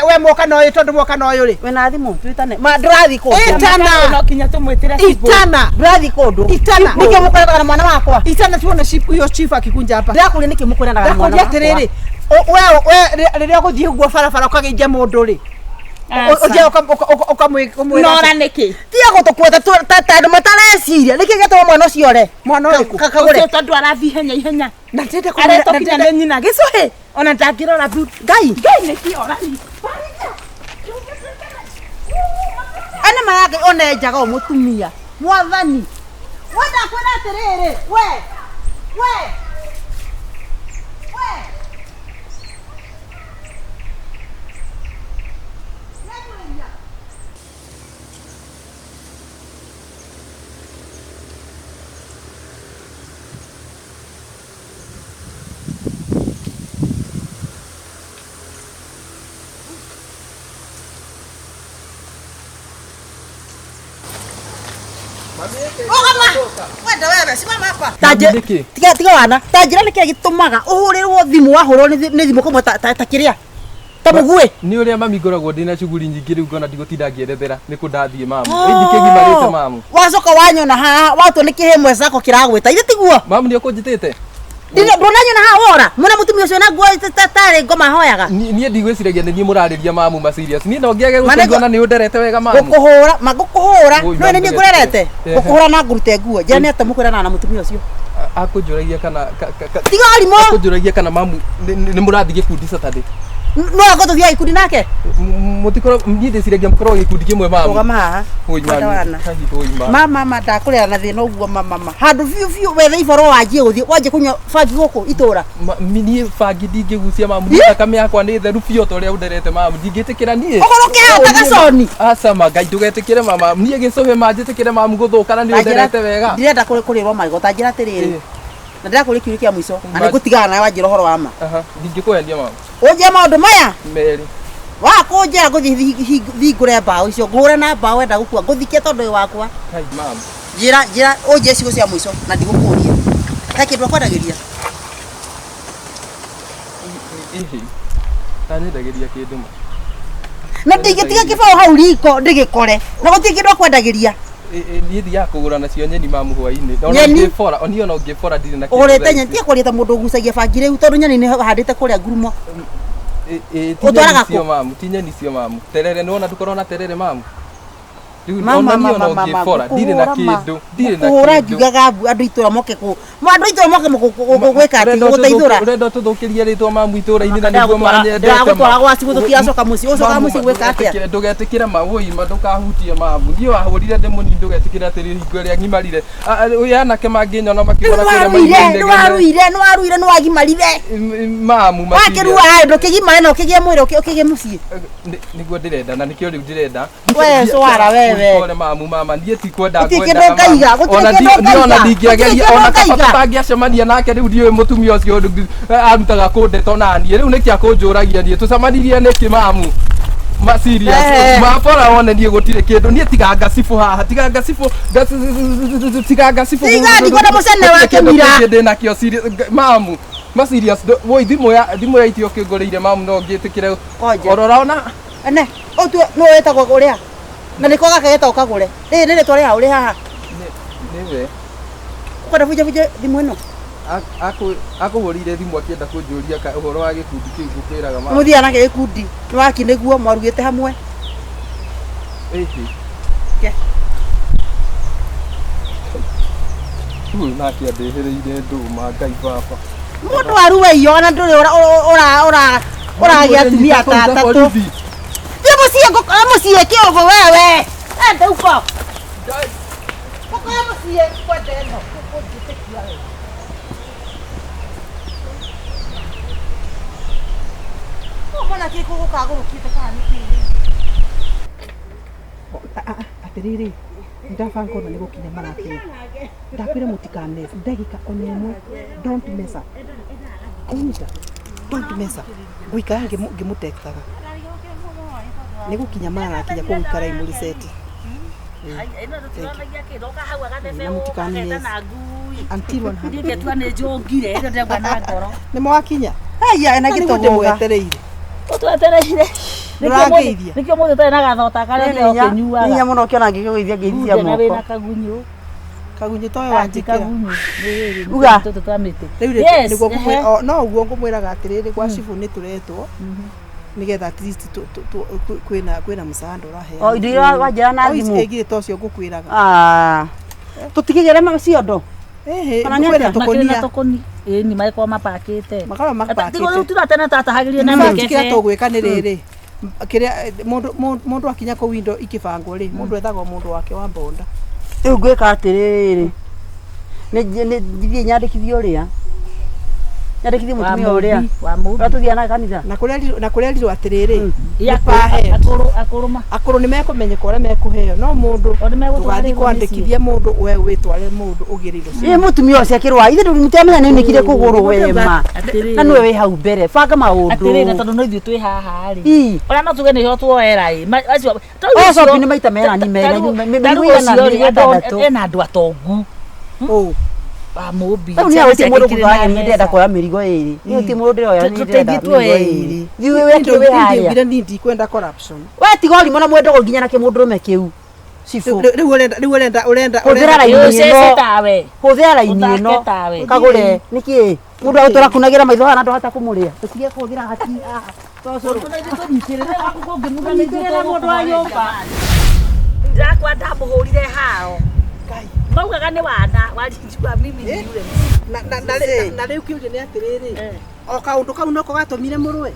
we mwoka na ũyũ tondũ mwoka na ũyũ rĩ. Wĩna thimũ twĩtane. Ma ndũrathiĩ kũndũ. Itana. No kinya tũmwĩtĩre cibũ. Itana. Ndũrathiĩ kũndũ. Itana. Nĩkĩo mũkũranaga na mwana wakwa? Itana tuone chief huyo chief akikunja hapa. Ndĩrakũria nĩkĩ mũkũranaga na mwana Ndakũria wakwa? atĩrĩrĩ, we we rĩrĩa ũgũthiĩ ũguo barabara ũkageithia mũndũ rĩ, ũthiaga ũkamwĩra Nora nĩkĩ? Tiga gũtũkuĩta ta andũ matareciria. Nĩkĩ gĩatũma mwana ũcio ore? mwana ũrĩkũ? Kagũre. Ũcio tondũ arathiĩ ihenya ihenya. Na ndĩrenda Aretwo kũmwĩra- kinya nĩ nyina. Gĩcũhĩ. Ona ndangĩrora thutha. Ngai. Ngai nĩkĩ orani? Ene marake one njaga o mũtumia. Mwathani. We ndakwĩra atĩrĩrĩ, we. We. We. Rũgama. Wenda wewe simama hapa. Tanje Nĩkĩ? tiga tiga wana. Ta njĩra nĩkĩĩ gĩtũmaga ũhũrĩrwo thimũ wahũrwo nĩ thimũ kũmwe ta kĩrĩa. Ta mũguĩ. Nĩ ũrĩa mami ngoragwo ndĩna cuguri nyingĩ rĩu ngona ndigũtinda ngĩerethera nĩ kũ ndathiĩ mamu. Ĩ ndikĩgimarĩte mamu. Wacoka wanyona haha watua nĩ kĩhĩ sako kĩragwĩta. Ithe tiguo. Mamu nĩ ũkũnjĩtĩte? Ndina ndũnanyona haha wora. Mwena mũtumia ũcio na nguo tarĩ ngoma ahoyaga. Niĩ ndigwĩciragia nĩ niĩ mũrarĩria mamu ma serious. Niĩ no ngĩage Ma nĩ gũkũigua na nĩ ũnderete wega mamu. Ngũkũhũra, ma ngũkũhũra. Oi, No nĩ niĩ ngũrerete. Ehe. Ngũkũhũra na ngũrute nguo. Njĩra nĩ atĩa mũkwĩranaga na mũtumia ũcio. Akũnjũragia kana Tiga ũrimũ. Akũnjũragia kana mamu nĩ mũrathiĩ gĩkundi Saturday. No akorwo tũthiaga gĩkundi nake. Mũtikorwo niĩ ndĩciragia mũkorwo gĩkundi kĩmwe mamu. Rũgama haha. Oi Wenda mami. wana. Kai, oi mami. Ma ma ndakũrera na thĩna ũguo ma ma handũ biũ biũ wethe iboro wanjie gũthiĩ wanjie kũnyua bangi gũkũ itũra. Niĩ bangi ndingĩgucia mamu. Niĩ thakame yakwa nĩ theru biũ ta ũrĩa ũnderete mamu. Ndingĩtĩkĩra niĩ. Ũkorwo ũkĩhata gaconi. Aca ma Ngai ndũgetĩkĩre mama. Niĩ gĩcũhĩ manjĩtĩkĩre mamu gũthũka na nĩ ũnderete wega. Ndirenda kũrĩrwo magego ta njĩra atĩrĩrĩ. Na ndĩrakũria kĩũria kĩa mũico na nĩngũtigana nawe wanjĩra ũhoro wa ma. Aha, ndingĩkũhenia mamu. Ũnjĩre maũndũ maya. Merĩ. Wakũnjĩra ngũthiĩ hingũre mbaũ icio ngũhũre na mbaũ wenda gũkua ngũthikie tondũ wĩ wakwa. Kai mamu. Njĩra njĩra ũnjĩre ciugo cia mũico na ndigũkũria. He kĩndũ akwendagĩria? Ĩhĩ. Ndanyendagĩria kĩndũ ma. Na ndingĩtiga kĩbaũ hau riko ndĩgĩkore na gũtirĩ kĩndũ akwendagĩria. Niĩ thiaga kũgũra nacio nyeni mamu hwainĩ. Ona Nyeni? ũngĩbora, niĩ ona ũngĩbora ndirĩ na kĩndũ Ũgũrĩte thaa nyeni ici. tiga kwaria ta mũndũ ũgucagia bangi rĩu tondũ nyeni nĩ handĩte kũrĩa ngurumo. Ĩ, ti Ũtwaraga nyeni cio kũ? mamu, ti nyeni cio mamu. Terere nĩ wona ndũkorwo na terere mamu. Rĩu Ma, ona ma, niĩ ma, ona ma, ma, ũngĩbora ndirĩ na ngũkũhũra ma. kĩndũ, ndirĩ na Ngũkũhũra kĩndũ. ngiugaga mbu andũ itũra moke kũ ma andũ itũra moke gwĩka atĩ gũteithũra. Ũrenda tũthũkĩrie rĩtwa mamu itũra-inĩ na nĩguo manyendete ma. Ndĩragũtwara gwa cibũ tũtiracoka mũciĩ ũcokaga Mamu, mũciĩ gwĩka atĩa? Ndũgetĩkĩre ma wũi ma ndũkahutie mamu. Niĩ wahũrire ndĩ mũnini ndũgetĩkĩre atĩ hingo ĩrĩa ng'imarire. Ũyũ anake mangĩnyona Rĩu makiuga nĩwaruire nĩwaruire nĩwaruire nĩwagimarire. Mamu ma Wakĩrua haĩ ndũkĩgimare na ũkĩgĩe mwĩrĩ ũkĩgĩe mũciĩ. Nĩguo ndĩrenda na nĩkĩo rĩu ndĩrenda. We, cwara wewe. Pole mamu mama niĩ ti kwenda Gũtirĩ ngwendaga kĩndũ ngaiga, mamu. gũtirĩ Ona kĩndũ niĩ ona ngaiga, ndingĩageria gũtirĩ ona kĩndũ kaba ngaiga. tũtangĩacemania nake rĩu ndiũĩ mũtumia ũcio arutaga kũndeta ona niĩ rĩu nĩkĩ akũnjũragia niĩ tũcemanirie nĩkĩ mamu ma serious Eh. mabora wone niĩ gũtirĩ kĩndũ niĩ tiga ngacibũ haha tiga ngacibũ tiga ngacibũ Tiga, ndikwenda mũcene Gũtirĩ wa kĩndũ kĩmira. kĩngĩ ndĩ nakĩo serious mamu ma serious woi thimũ ya itio kĩngũrĩire mamu no ngĩtĩkĩre Konja. orora ona Ene, ũtue nũ wĩtagwo ũrĩa? Na nĩko gaka getagwo kagũre. Rĩrĩ nĩ rĩtwa rĩa ũrĩ haha. nĩwe Ũkwenda bunje bunje thimũ ĩno? Akũhũrĩire thimũ akĩenda kũnjũria ũhoro wa gĩkundi kĩu ngũkwĩraga mamu. Mũthiaga nake gĩkundi. Nĩ waki nĩguo mwarugĩte hamwe. Ĩhĩ. Ke. Ũyũ nake andehĩrĩire ndũma Ngai baba. Mũndũ aruwe iyo na ndũrĩ ũragĩa atumia ta atatũ. Thiĩ mũciĩ ngũkora mũciĩ kĩogo wewe. Ende uko. Ngũkora mũciĩ kwenda ĩno. Ũkũnjĩtĩkia we. Ũmona kĩ gũkagũrũkĩte kana nĩ kĩĩ? Atiriri ndabanga ona nĩ gũkinya marakinya ndakwĩra mũtikane ndagĩka ona ĩmwe don't mess up Ũnyita? Don't mess up ngũikara ngĩmũtektaga nĩ gũkinya mararakinya kũu ikarai mũrĩ seti Na mũtikane mess. Until 100. Ndingĩtua nĩ njũngire ĩno ndĩraigua na ngoro. Nĩ mwakinya? Haya ena Na nĩguo gĩtũgũga. ndĩmwetereire. Ũtwetereire. Ndũrangeithia. Nĩkĩo mũthĩ ũtarĩ na gathota karĩa Nĩ hinya ũkĩnyuaga. mũno ũkĩona ngĩkũgeithia ngeithia Kunde na wĩna moko. kagunyũ. Kagunyũ toyo Ati wanjĩkĩra. kagunyũ. Nĩ Uga. tũtũ twa mĩtĩ. Rĩu Yes, nĩguo ehe. no ũguo ngũmwĩraga atĩrĩrĩ gwa cibũ nĩ tũretwo nĩgetha at least kwĩna msaada ũraheana. O indo iria wanjĩra na O ici thimũ. ĩngĩ ta ũcio ngũkwĩraga. Ah. Tũtikĩgere ciondo. Ĩhĩ, Kana nĩ kwĩna atĩa? Makĩrĩ na tũkũnia. tũkũni. Ĩni magĩkorwo mapakĩte. Makoragwo mapakĩte. Tigo rĩu turatene tatahagĩrie na In fact, kĩrĩa mĩkebe. tũgwĩka nĩ rĩrĩ kĩrĩa mũndũ akinya kũu indo ikĩbangwo rĩ mũndũ ethagwo mũndũ wake wa mbonda. Rĩu ngwĩka atĩrĩrĩ. Nĩ thiĩ nyandĩkithie ũrĩa. Nyandĩkithie mũtumia ũrĩa. Wa mũmbi. Ũrĩa tũthiaga kanitha. Na kũrĩa na kũrĩa rirwo atĩrĩrĩ Ya nĩ pahe akũrũ akũrũ ma. akũrũ nĩ mekũmenyeka ũrĩa mekũheo no mũndũ O nĩ megũtwarĩrwo ndũgathiĩ mĩciĩ. kwandĩkithia mũndũ we wĩtware mũndũ ũgĩrĩirwo Ĩ mũtumia ũcio akĩrwara. Ithe mũtiramenya nĩ nĩkire kũgũrũ wema. Atĩrĩrĩ. Na nĩwe wĩ hau mbere. Banga maũndũ. Atĩrĩrĩ na tondũ no ithuĩ twĩ haha rĩ. Ii. Ona no tuge nĩho tuoera ĩ. Acio O cobi nĩ maita merani merĩ. tarĩu Mĩigana ũcio rĩ ĩtandatũ. ena andũ atongu. Ũ. Wa mũmbi. Rĩu niĩ gũtirĩ mũndũ ngũtwara niĩ ndĩrenda kuoya mĩrigo ĩrĩ. Niĩ gũtirĩ mũndũ ndĩroya niĩ ndĩrenda Tũteithie tuoye mĩrigo ĩrĩ. ĩrĩ. Thiĩ wĩ wĩ Ndiũgire harĩa. niĩ ndikwenda corruption. We tiga ũrimũ na mwendogũ nginya na kĩmũndũrũme kĩu. Cibũ. Rĩu ũrenda rĩu ũrenda ũrenda Hũthĩra raini Ũcece ĩno. tawe. Hũthĩra raini Ũthake ĩno. tawe. Kagũre. Nĩkĩ? Mũndũ agũtũra kunagĩra maitho haha na ndũhota kũmũrĩa. Tũtige kũhũthĩra haki haha. Tũcũrũ. Tũnyitĩrĩre mũndũ wa nyũmba. Ndakwa ndamũhũrire hao. Maugaga nĩ wana walijua mimi ni yule. Na na na na rĩu kĩũria nĩ atĩrĩrĩ o kaũndũ kau noko gatũmire mũrũe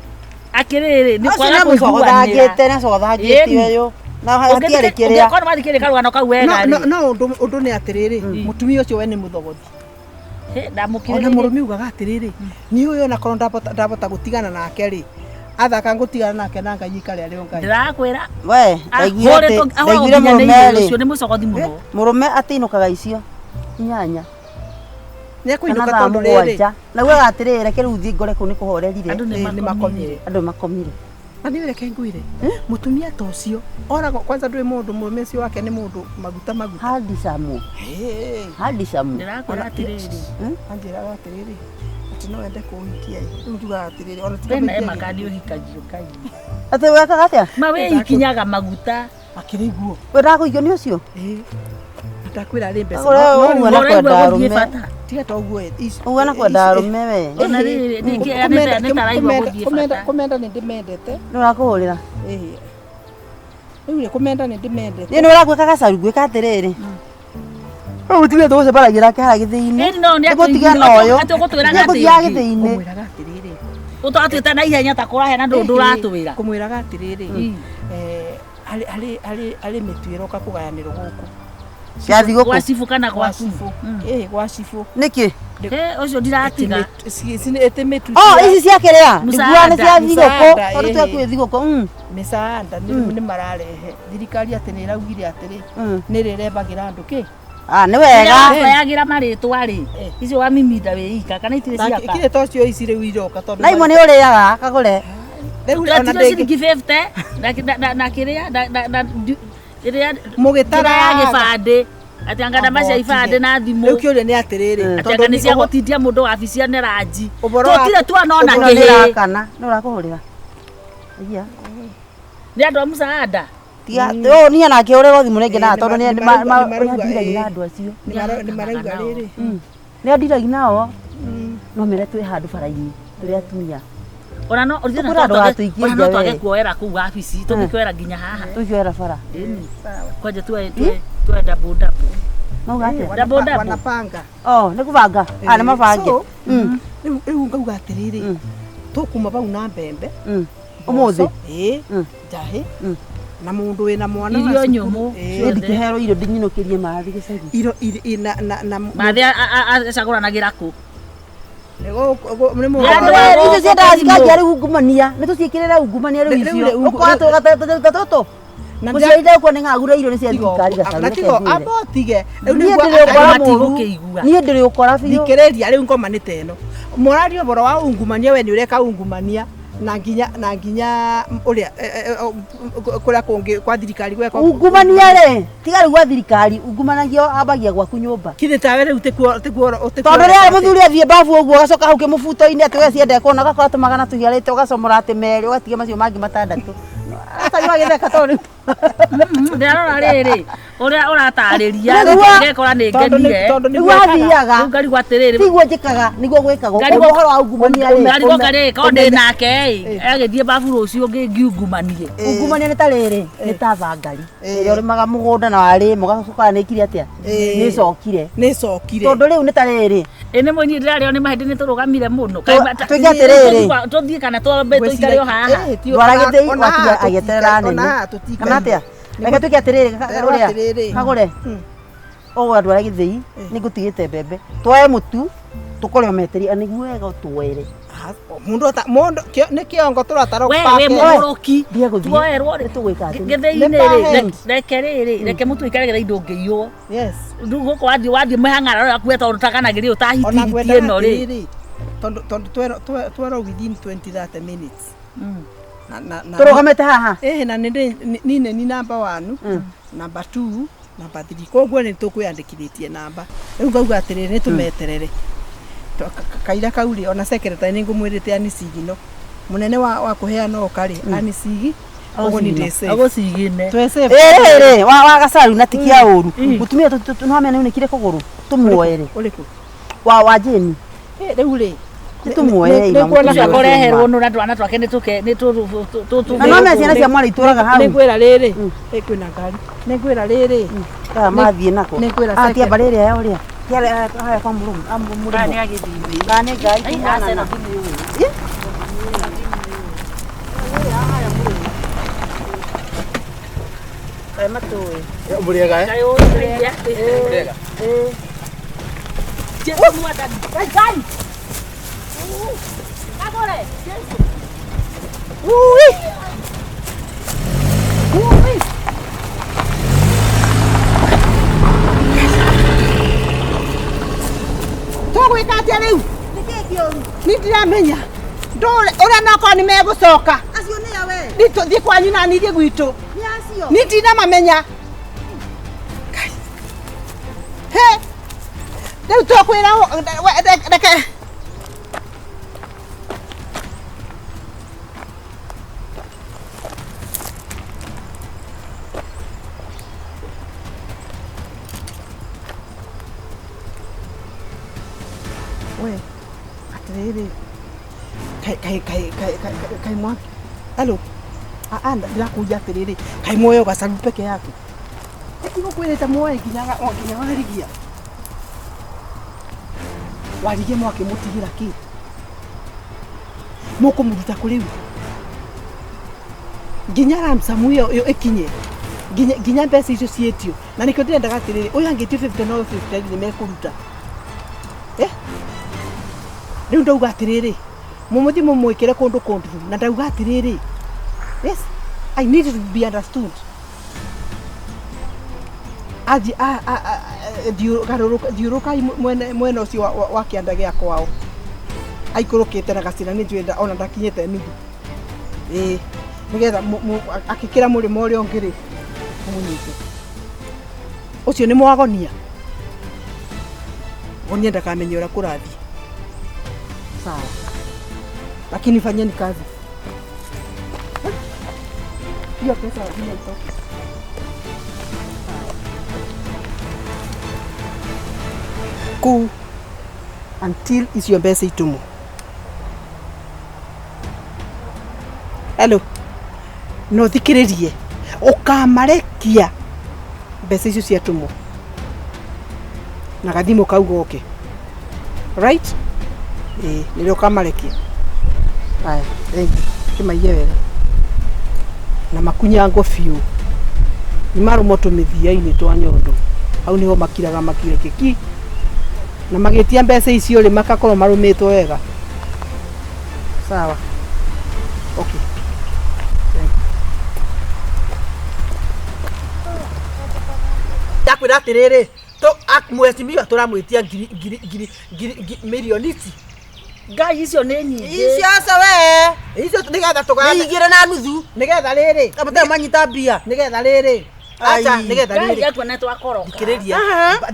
Akĩrĩrĩ nĩ Acio kwaga nĩ kũiguanĩra. mũcogothangĩte nĩ acogothangĩte Ĩni. ũyũ. Na hatiarĩ kĩrĩa. Ũngĩkorwo wathikĩrĩria karũgano kau wega no rĩ. no ũndũ ũndũ nĩ atĩrĩrĩ mũtumia ũcio we nĩ mũthogothi Hĩ, ona ndamũkirĩrĩria. mũrũme ugaga atĩrĩrĩ niĩ ũyũ onakorwo ndabota ndabota gũtigana nake rĩ athaka ngũtigana nake na ngai ikare arĩ o ngai Ndĩrakwĩra We, ndaiguire atĩ ahũrĩtwo ndaiguire nginya nĩ mũrũme irio rĩ. ũcio nĩ mũcogothi mũno. Mũrũme atĩinũkaga icio inyanya. nĩ Kana ekũinũka thaa tondũ rĩrĩ mũgwanja. Na ugaga atĩrĩrĩ reke rĩu thiĩ ngore kũu nĩ kũhorerire. Andũ ĩ, nĩ nĩ makomire. makomire Andũ makomire. na nĩ reke ngwĩre mũtumia ta ũcio oragwo kwanza ndũĩ mũndũ mũrũme ũcio wake nĩ mũndũ maguta maguta Handicamu. Handicamu. Ndĩrakwĩra atĩrĩrĩ. Anjĩraga atĩrĩrĩ atĩ no ende kũhikia ĩ rĩu njugaga atĩrĩrĩ ona tiga Wena mĩingĩ ema kandi ũhikagio kai. Atĩ wekaga atĩa? Ma we ikinyaga maguta. akĩrĩ guo Wendaga kũhikio nĩ ũcio? ĩ ndakwĩra arĩ mbeca Ũguo No- no ũguo rĩu- na Ũraigua kwenda gũthiĩ arũme. bata. tiga ta ũguo ĩ, Ũguo na kwenda arũme we. Ona rĩrĩ nĩkĩ nĩ taraigua gũthiĩ bata. kũmenda nĩ ndĩmendete Nĩ ũrakũhũrĩra. ĩ rĩu rĩ kũmenda nĩ ndĩmendete Niĩ nĩ ũragwĩka gacaru ngwĩka atĩrĩrĩ. Rĩu mũtumia tũgũcemanagia nake harĩa gĩthĩi-inĩ. Ĩni no nĩ Nĩngũtigana na ũyũ. atĩ ũgũtwĩraga Nĩngũthiaga atĩ gĩthĩi-inĩ. kũmwĩraga atĩrĩrĩ ũtwatwĩta na ihenya ta kũraheana ndũ ndũratwĩra. kũmwĩraga atĩrĩrĩ eh, harĩ harĩ harĩ harĩ mĩtu ĩroka kũgayanĩrwo gũkũ Ya thigũkũ. Gwa cibũ kana gwa gwaku. cibũ ĩ gwa cibũ Nĩkĩ? Ĩ ũcio ndiratiga. ĩtĩ mĩtu Oh, ici cia kĩrĩa? Mũsaada. Ndiguaga nĩ cia thigũkũ. Mũsaada, Tondũ ĩhĩ. twakuĩ thigũkũ. mĩcaanda nĩ mararehe thirikari atĩ nĩ ĩraugire atĩrĩ nĩ rĩrembagĩra andũ kĩ Ah, nĩ wega. Wega. marĩtwa rĩ. Icio wa mimida wĩ ika kana itirĩ Na ciaka. ikirĩ to cio ici rĩu iroka tondũ Na imwe nĩ ũrĩaga kagũre. rĩu ona Tũratirio ndĩngĩ ciringi 50 na kĩrĩa na ĩrĩa mũgĩtara ya gĩbandĩ atĩ anga namba cia ibandĩ na thimũ rĩu kĩũria nĩ atĩrĩrĩ atĩ anga nĩ cia gũtindia mũndũ wabici ya nĩranji Ũhoro wa- tũtirĩ tuona ona Ĩno nĩ kĩhĩ ĩrakana. Nĩ ũrakũhũrĩra. Iya. nĩ andũ a mũcaada Tiga, ũyũ niĩ nake ũrĩrwo thimũ rĩngĩ na Ĩ, tondũ nĩ nĩ nĩ andũ acio. nĩ marauga rĩrĩ Nĩ andiragi nao. No mere twĩ handũ bara-inĩ tũrĩ atumia. ona no Tũkwĩra andũ gatũikie ona no nja twage we. kuoera kũu wabici tũngĩkĩoera nginya haha Tũikĩoera bara. Ĩni. kwanja tuoe tuoe double double Mauga atĩa? Double double. wanapanga Oh, nĩ kũbanga. Ah, nĩ mabange. So, rĩu rĩu ngauga atĩrĩrĩ tũkuma bau na mbembe Ũmũthĩ. ĩ njahĩ na mũndũ wĩna mwana wa Irio cukuru. nyũmũ. Ĩ, Niĩ ndingĩherwo irio ndinyinũkĩrie mathi gĩcagi. irio na na na mathĩ acagũranagĩra kũ nĩ gũkũ- nĩ mũndũ Andũ Andũ a erĩ icio gũkũ ciendaga kũrimũ. cikanjia rĩu ungumania. Nĩ tũciĩkĩrĩre ungumania rĩu Rĩu- icio. rĩu- Ũkora tũta tũtũ. Na Mũciari ndekuo nĩ ng'agura irio nĩ cia thirikari gacaru. na reke tigo ngwĩre. amba ũtige rĩu Niĩ nĩguo ndĩrĩ ũkora Andũ mũru. matigũkĩigua. Niĩ ndĩrĩ ũkora biũ. thikĩrĩria rĩu ngoma nĩ ta ĩno mũraria ũhoro wa ungumania we nĩ ũreka ungumania na nginya na nginya ũrĩa kũrĩa kũngĩ kwa thirikari gweka Ungumania rĩ, tiga rĩu gwa thirikari, ungumanagia ambagia gwaku nyũmba. kithĩ tawe rĩu tikuo tikuo Tondũ rĩrĩa mũthuri athiĩ babu ũguo agacoka hau kĩmũbuto-inĩ atĩ we ciende kuona ũgakora tũmagana tũhiarĩte ũgacomora atĩ merĩ ũgatiga macio mangĩ matandatũ. Atarĩ wagĩtheka tondũ rĩu. Ndĩrarora rĩrĩ ũrĩa ũratarĩria Nĩguo- ngekora nĩ Tondũ nĩ- ngenire tondũ Nĩguo athiaga. rĩu ngarigwo atĩrĩrĩ Tiguo njĩkaga, nĩguo gwĩkagwo. Ngarigwo- Ũguo ũhoro wa ungumania rĩ. ngarigwo karĩ korwo ndĩ nake ĩ agĩthiĩ babu rũciũ ngiungumanie Ungumania nĩ ta rĩrĩ, nĩ ta thangari. Ĩrĩa ũrĩmaga mũgũnda na warĩma ũgacoka nĩ ĩkire atĩa? Nĩ ĩcokire. nĩ cokire Tondũ rĩu nĩ ta rĩrĩ, ĩ nĩ mũini ndĩrarĩo nĩ mahĩndĩ nĩ tũrũgamire mũno Twĩke atĩrĩrĩ. tũthiĩ kana twambe tũikare o haha ndwara gĩthĩi watiga agĩeterera nene. Kana atĩa? Reke twĩke atĩrĩrĩ, Nderwo ũrĩa, atĩrĩrĩ. kagũre. Ũgũra ndwara gĩthĩi, nĩ ngũtigĩte mbembe. Twoe mũtu, Tukore ometeria niguo wega ũtuoere. Mundu ata mundu nĩ kĩongo tũratara We we mũgũrũki. Thiĩ gũthiĩ. Tuoerwo rĩ. Tũgwĩka atĩa? Gĩthĩi-inĩ Nĩ rĩ, parent. reke rĩrĩ, reke mũtu ikare gĩthĩi ndũngĩiywo. Yes. Rĩu gũkũ wathiĩ wathiĩ mĩhang'ara yaku we tondũ takanagĩrĩ Ona ũtahitihiti ngwendaga ĩno rĩ. atĩrĩrĩ, tondũ tondũ twerwo within 20 30 minutes. Na na na Tũrũgamĩte haha. Eh na nĩ ni ni number 1, number 2, number 3. Koguo nĩ tũkwĩandĩkithĩtie namba. Rĩu ngauga atĩrĩrĩ nĩ tũmeterere. Kaira kau rĩ ona secretary nĩ ngũmwĩrĩte anicigino. Mũnene wa kũheana oka rĩ anicigi ũguo nĩ ndĩ safe. Agũcigine. Twĩ safe. Ĩrĩ wa gacaru na tikia ũru. Mũtumia no amenya nĩunĩkire kũgũrũ. Tũmuoere. Ũrĩkũ? Wa Jane. Eh rĩu rĩ Nĩtũmuoere ima nĩkuona mũtumia Ũcio ũcio akoreherwo ma. nũ na twana twake nĩ tũke nĩ tũ Na no amenya ciana cia mwarĩ itũraga hau. Nĩngwĩra rĩrĩ kwĩna ngari. Nĩngwĩra rĩrĩ Aya mathiĩ nako. Nĩngwĩra Ah, tia secretary. mbarĩ ĩrĩa ya ũrĩa. Tia haya kwa mũrũmu. Ah, mũrũmu. Kana nĩ ngari kumana na. Kaĩ matũĩ. Mũrĩega eh? Mũrĩega. Jesu mwathani. Ngai. Kagore. Jesu. Ui! Ui! Tũgwĩka atĩa rĩu? Nĩ ndiramenya. Ndũre ũrĩa nokorwo nĩ megũcoka. Acio nĩ a we. Nĩ tũthiĩ kwanyu na niĩ thiĩ gwitũ. Nĩ acio. Nĩ ndinamamenya. Ngai. He. Rĩu tũkwĩra reke. We, atĩrĩrĩ kai kai kai kai kai kai mwaki alo a ndĩrakũria atĩrĩrĩ kai muoyo gacaru peke yake ĩtigũkwĩrĩte muoye nginya nginya warigia warigie mwakĩmũtigĩra kĩ mũkũmũruta kũ rĩu nginya ransom ĩyo ĩyo ĩkinye nginya nginya mbeca icio ciĩtio na nĩkĩo ndĩrendaga atĩrĩrĩ ũyũ angĩtio 50 na ũyũ 50 nĩ mekũruta eh rĩu ndauga atĩrĩrĩ mũmũthiĩ mũmwĩkĩre kũndũ kũndũ na ndauga atĩrĩrĩ yes I need to be understood athiĩ thiũrũkai mwena ũcio wa kĩanda gĩa kwao aikũrũkĩte na gacĩra nĩ njũĩ ona ndakinyĩte nuthu ĩĩ nĩgetha akĩkĩra mũrĩmo ũrĩa ũngĩ rĩ mũmũnyite ũcio nĩ mwagonia gonia ndakamenye ũrĩa kũrathiĩ sawa lakini fanyeni kazi hiyo pesa lazima itoke kuu until icio mbeca itumwo hello no thikĩrĩrie ũkamarekia mbeca icio ciatumwo na gathimũ kau goke right ĩĩ nĩrĩo ũkamarekia aya thengi kĩmaiye wega na makunyango biũ nĩ marũmwo tũmĩthia-inĩ twa nyondo hau nĩho makiraga makire kĩki na magĩtia mbeca icio rĩ makakorwo marũmĩtwo wega sawa okay ndakwĩra atĩrĩrĩ mheshimiwa tũramwĩtia ngiri ngiri ngiri ngiri mirioni ici Ngai icio nĩ nyingĩ. Icio aca we. icio nĩgetha tũgane Nĩ igĩrĩ na nuthu. nĩgetha rĩrĩ Kamũtee manyita mbia. nĩgetha rĩrĩ aca Ai. nĩgetha Ngai rĩrĩ akua nĩ twakoroka. thikĩrĩria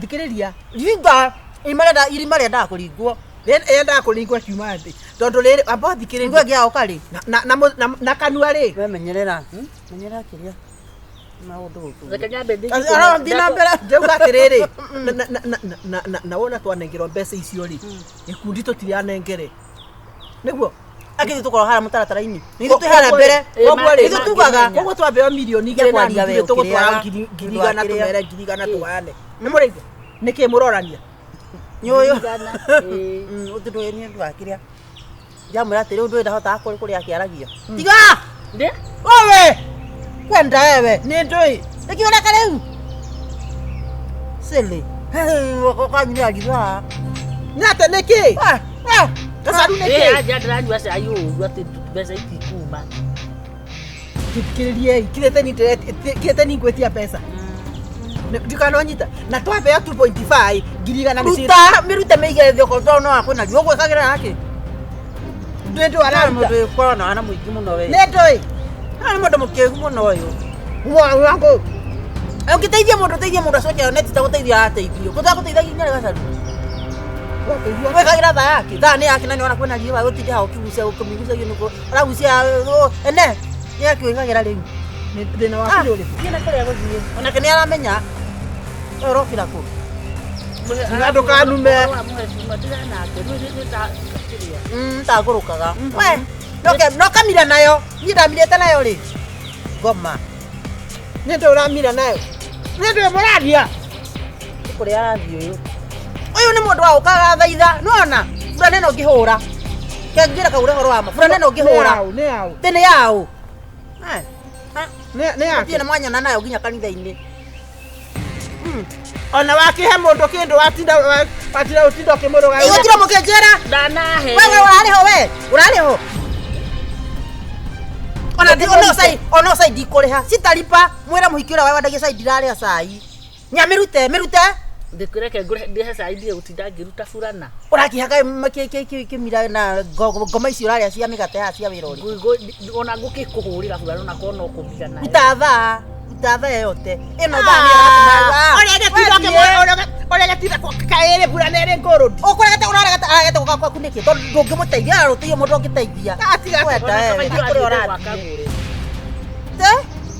thikĩrĩria Ringa irima rĩenda irima rĩendaga kũringwo. yendaga kũringwo kiuma thĩ tondũ rĩrĩ amba Ringwo thikĩrĩria ĩngĩaga rĩ. na kanua rĩ We menyerera. Menyerera kĩrĩa. Maũndũ gũkũ. Reke nyambe thiĩ Arathiĩ na mbere. ndauga atĩrĩrĩ na wona twanengerwo mbeca icio rĩ gĩkundi tũtiranengere nĩguo Akĩthiĩ tũkorwo harĩa mũtaratara-inĩ. Nĩ ithuĩ twĩ harĩa mbere. Koguo rĩ, Ithuĩ tugaga. koguo twambeo mirioni igĩrĩ na Kwaria nuthu we rĩ, tũgũtwara ũkĩrĩaga. ngiri ngiri Ũndũ igana wa kĩrĩa. tũmere ngiri igana tũgayane nĩ mũraigua nĩkĩ mũrorania Nyũyũ. Ĩĩ. Ũndũ ndũĩ nĩ ũndũ wa kĩrĩa. Ndamwĩra atĩrĩ ũndũ ũyũ ndahotaga kũrĩa akĩaragia. Tiga! Ndĩ? Wewe! Kwenda wewe. nĩ ndũĩ Nĩkĩ ũreka rĩu? Silly. Kanyuria haha. Nĩ atĩ nĩkĩ? Gacaru nĩkĩ? Anja ndĩranyua cai ũru atĩ mbeca itikuma. Thikĩrĩriei, kirĩte ni kirĩte ni ngwĩtia mbeca. Ndikanonyita na twambea 2.5 ngiri igana nĩ Ruta mĩrute mĩige thĩ okorwo tondũ no akwĩna ruo ũgwĩkagĩra nake. Ndĩ ndũ araruta. Mũndũ ũkoragwo na wana mũingĩ mũno we. Nĩ ndũĩ. Nĩ mũndũ mũkĩgu mũno ũyũ. Mwangu. Ũngĩteithia mũndũ teithia mũndũ acoke one ti ta gũteithia arateithio. Gũtagũteithagia nginya rĩ gacaru. Wĩkagĩra thaa yake. Thaa nĩ yake na nĩ wona kwĩna riũa gũtinda hau ũkĩgucia ũkĩmĩgucagia nĩguo ũragucia ene nĩ yake wĩkagĩra rĩu. Thĩna waku nĩ ũrĩkũ? Thiĩ na kũrĩa gũthiĩ. Onake nĩ aramenya. We ũrokĩra kũ? Tiga ndũkanume. Ndagũrũkaga. We no kamira nayo. Niĩ ndamirĩte nayo rĩ. Ngoma. Nĩ ndũ ũramira nayo. Nĩ ndũ mũraria. Nĩ kũrĩa arathiĩ ũyũ. Ũyũ nĩ mũndũ wa gũkaga thaitha. Nĩwona? Burana ĩno ũngĩhũra. Kengĩra kaure ũhoro wa ma. Burana ĩno ũngĩhũra. Nĩ yaũ? Tĩ nĩ yaũ. Nĩ yake. Thiĩ na mwanyona nayo nginya kanitha-inĩ. Ona wakĩhe mũndũ kĩndũ watinda watinda ũtinda ũkĩmũrũga. Ĩgũtira mũkĩnjĩra. Ndanahe. Wewe ũrarĩ ho we. Ũrarĩ ho. Ona ndi ono sai ono sai ndikũrĩha. Citaripa mwĩra mũhiki ũrĩa wendagia cai ndirarĩa cai. Nyamĩrute mĩrute. Ndĩkũreke ngũre ndĩhe cai ndige gũtinda ngĩruta burana. Ũrakĩhaka kĩmira na ngoma icio ũrarĩa cia mĩgate haha cia wĩra ũrĩkũ. Ona ngũkĩkũhũrĩra burana ona korwo no kũmira nayo. Ruta thaa. Ruta thaa yote. Ĩno thaa nĩ ĩratũma. Ũrĩa gĩtinda ũkĩmũrũga ũrĩa gĩtinda kaĩrĩ burana ĩrĩ ngũrũndi. Ũkũregete ũraregete aregete gũka gwaku nĩkĩ? Tondũ ndũngĩmũteithia ararũteithio mũndũ ũngĩteithia. Atiga Wenda wewe, Ona kũrĩa ũrathiĩ. gwakagũre.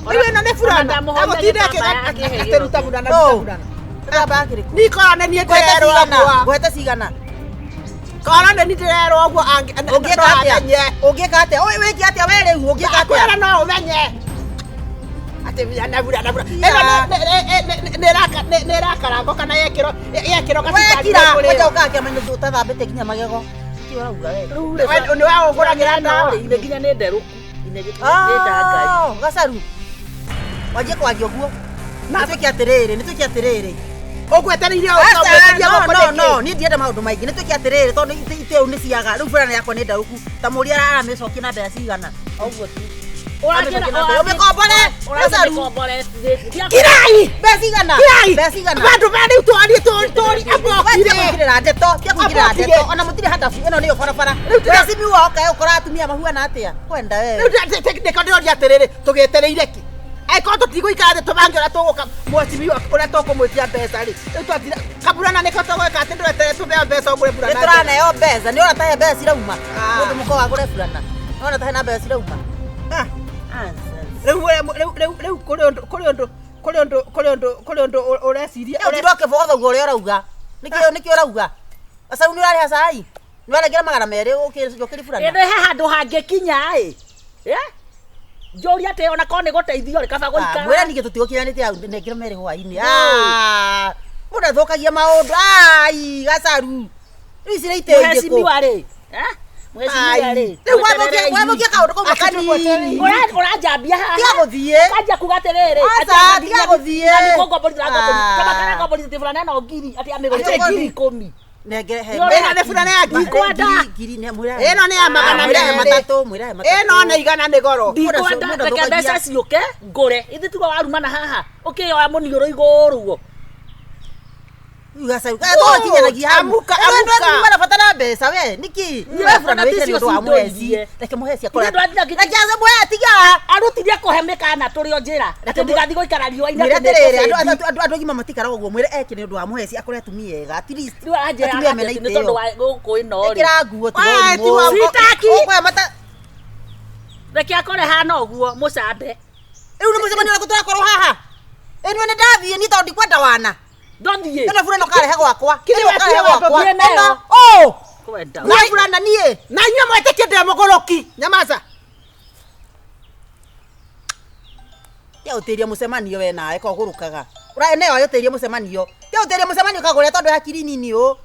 Rĩu ĩno nĩ burana. Agũtinda akĩruta burana ruta burana. Ni korwo nĩ niĩ ndĩrerwo ũguo. Ngũhete cigana? Korwo nĩ niĩ ndĩrerwo ũguo Ũngĩka atĩa? Ũngĩka atĩa? Ũyũ wĩke atĩa we rĩu ũngĩka atĩa? Kwĩra no ũmenye. Atĩ burana burana burana. Ĩno nĩ ĩrakarangwo kana yekĩrwo yekĩrwo We kira, kwanja ũkaga kĩama-inĩ ũtathambĩte nginya magego. Nĩkĩ ũrauga we? Nĩ waũgũragĩra ndawa. Ine nginya nĩ nderũku. Ine nĩ ndangai. Gacaru. Wanjie kwaria ũguo. Nĩ twĩke atĩrĩrĩ, nĩ twĩke atĩrĩrĩ. Ũgwetereire ũgwetereire No, no, no, niĩ ndienda maũndũ maingĩ. Nĩ twĩke atĩrĩrĩ tondũ itĩ nĩ ciaga. Rĩu burana yakwa nĩ ndarũku. Ta mũria aramĩcokia na mbeca cigana. Ũguo tu. Ũmĩkombore. Gacaru. Kirai! Mbeca cigana? Kirai! Mbeca cigana? Bandũ ba rĩu twarie tũri Tia kũingĩrĩra ndeto, tia kũingĩrĩra ndeto. Ona mũtirĩ handabu, ĩno nĩyo barabara. Mheshimiwa oka ũkora atumia mahuana atĩa? Kwenda wewe. Rĩu nĩko ndĩroria atĩrĩrĩ tũgĩetereire kĩ? Angĩkorwo tũtigũikara thĩ tũbange ũrĩa tũgũka mheshimiwa ũrĩa tũkũmwĩtia mbeca rĩ, rĩu twatira kaburana nĩko tũgwĩka atĩ ndũretere tũneo mbeca ũgũre burana. Nĩ tũraneo mbeca, nĩ ũrona ta he mbeca cirauma. Mũndũ mũko wagũre burana. Nĩ ũrona ta hena mbeca cirauma. Rĩu rĩu rĩu kũrĩ ũndũ kũrĩ ũndũ kũrĩ ũndũ kũrĩ ũndũ kũrĩ ũndũ ũreciria. Ũtinda ũkĩbotha ũguo ũrĩa ũrauga. Nĩkĩ nĩkĩ ũrauga? Gacaru nĩ ũrarĩha cai? Nĩ warengerera 200 ũkĩrĩ burana? Ĩno he handũ hangĩkinya ĩ. Njũria atĩ ona korwo nĩ gũteithio rĩ kaba gũikara. Mwĩra ningĩ tũtigũkinyanĩte hau nengere merĩ hwainĩ. Mũndũ athũkagia maũndũ. Ai, Gacaru. Rĩu ici nĩ iteithĩkũ. Mheshimiwa rĩ. Mheshimiwa rĩ. Rĩu wathũkia kaũndũ kau kanini. Ũranjambia haha. Tiga gũthiĩ. Ũkanjia kuga atĩrĩrĩ. Aca, tiga gũthiĩ. Nĩ kũngomborithia ũrangomborithia. Kaba kana ngomborithia burana ĩno ngiri atĩ amĩgũrĩte ngiri 10. Nengere he. Ĩno nĩ burana ya ngiri. Ngiri nĩ mwĩra. Ĩno nĩ ya 200. Matatũ, mwĩra matatũ. Ĩno nĩ igana nĩ goro. Ndikwenda reke mbeca ciũke ngũre. Ithe tiga warumana haha. Ũkĩoya mũniũrũ igũrũ. Gacaru. Tũkinyanagia hau. Amuka, Andũ amuka. atumia mara bata na mbeca we. Nĩkĩ? We burana wĩkĩre nĩ ũndũ wa mũheci. Reke mũheci akora. Ithe ndwathiĩ Reke ace mũheci tiga. Arutithie kũhe mĩkana tũrĩ o njĩra. Atĩ ndigathiĩ gũikara riũa-inĩ Mwĩre atĩ nĩ atĩrĩrĩ, ngũbĩndi. andũ agima matikaraga ũguo. Mwĩre eke nĩ ũndũ wa mũheci akore atumia ega. At least Rĩu aranjĩra atumia mena atĩ nĩ tondũ itĩo. wa gũkũ ĩno rĩ. Ĩkĩra nguo tiga Wee, ũrimũ. ti wa- Sitaki. Ũkũhe mata. Reke akore hana ũguo mũcambe. Rĩu nĩ mũcemanio ũrĩkũ tũrakorwo haha? Ĩno nĩ ndathiĩ niĩ tondũ ndikwenda wana. Ndothiĩ. Ĩno burana ũkarehe gwakwa. Kĩrĩ Ĩno ũkarehe wetie gwakwa. wambũthie nayo. Ĩno, ũ. Kwenda. Na burana niĩ. Na inyuĩ mwetĩkie ndĩ mũgũrũki. Nyamaza. Tia ũtĩrie mũcemanio we nawe ko ũgũrũkaga. Ũra nayo ũtĩrie mũcemanio. Tia ũtĩrie mũcemanio kagũre tondũ hakiri nini ũ.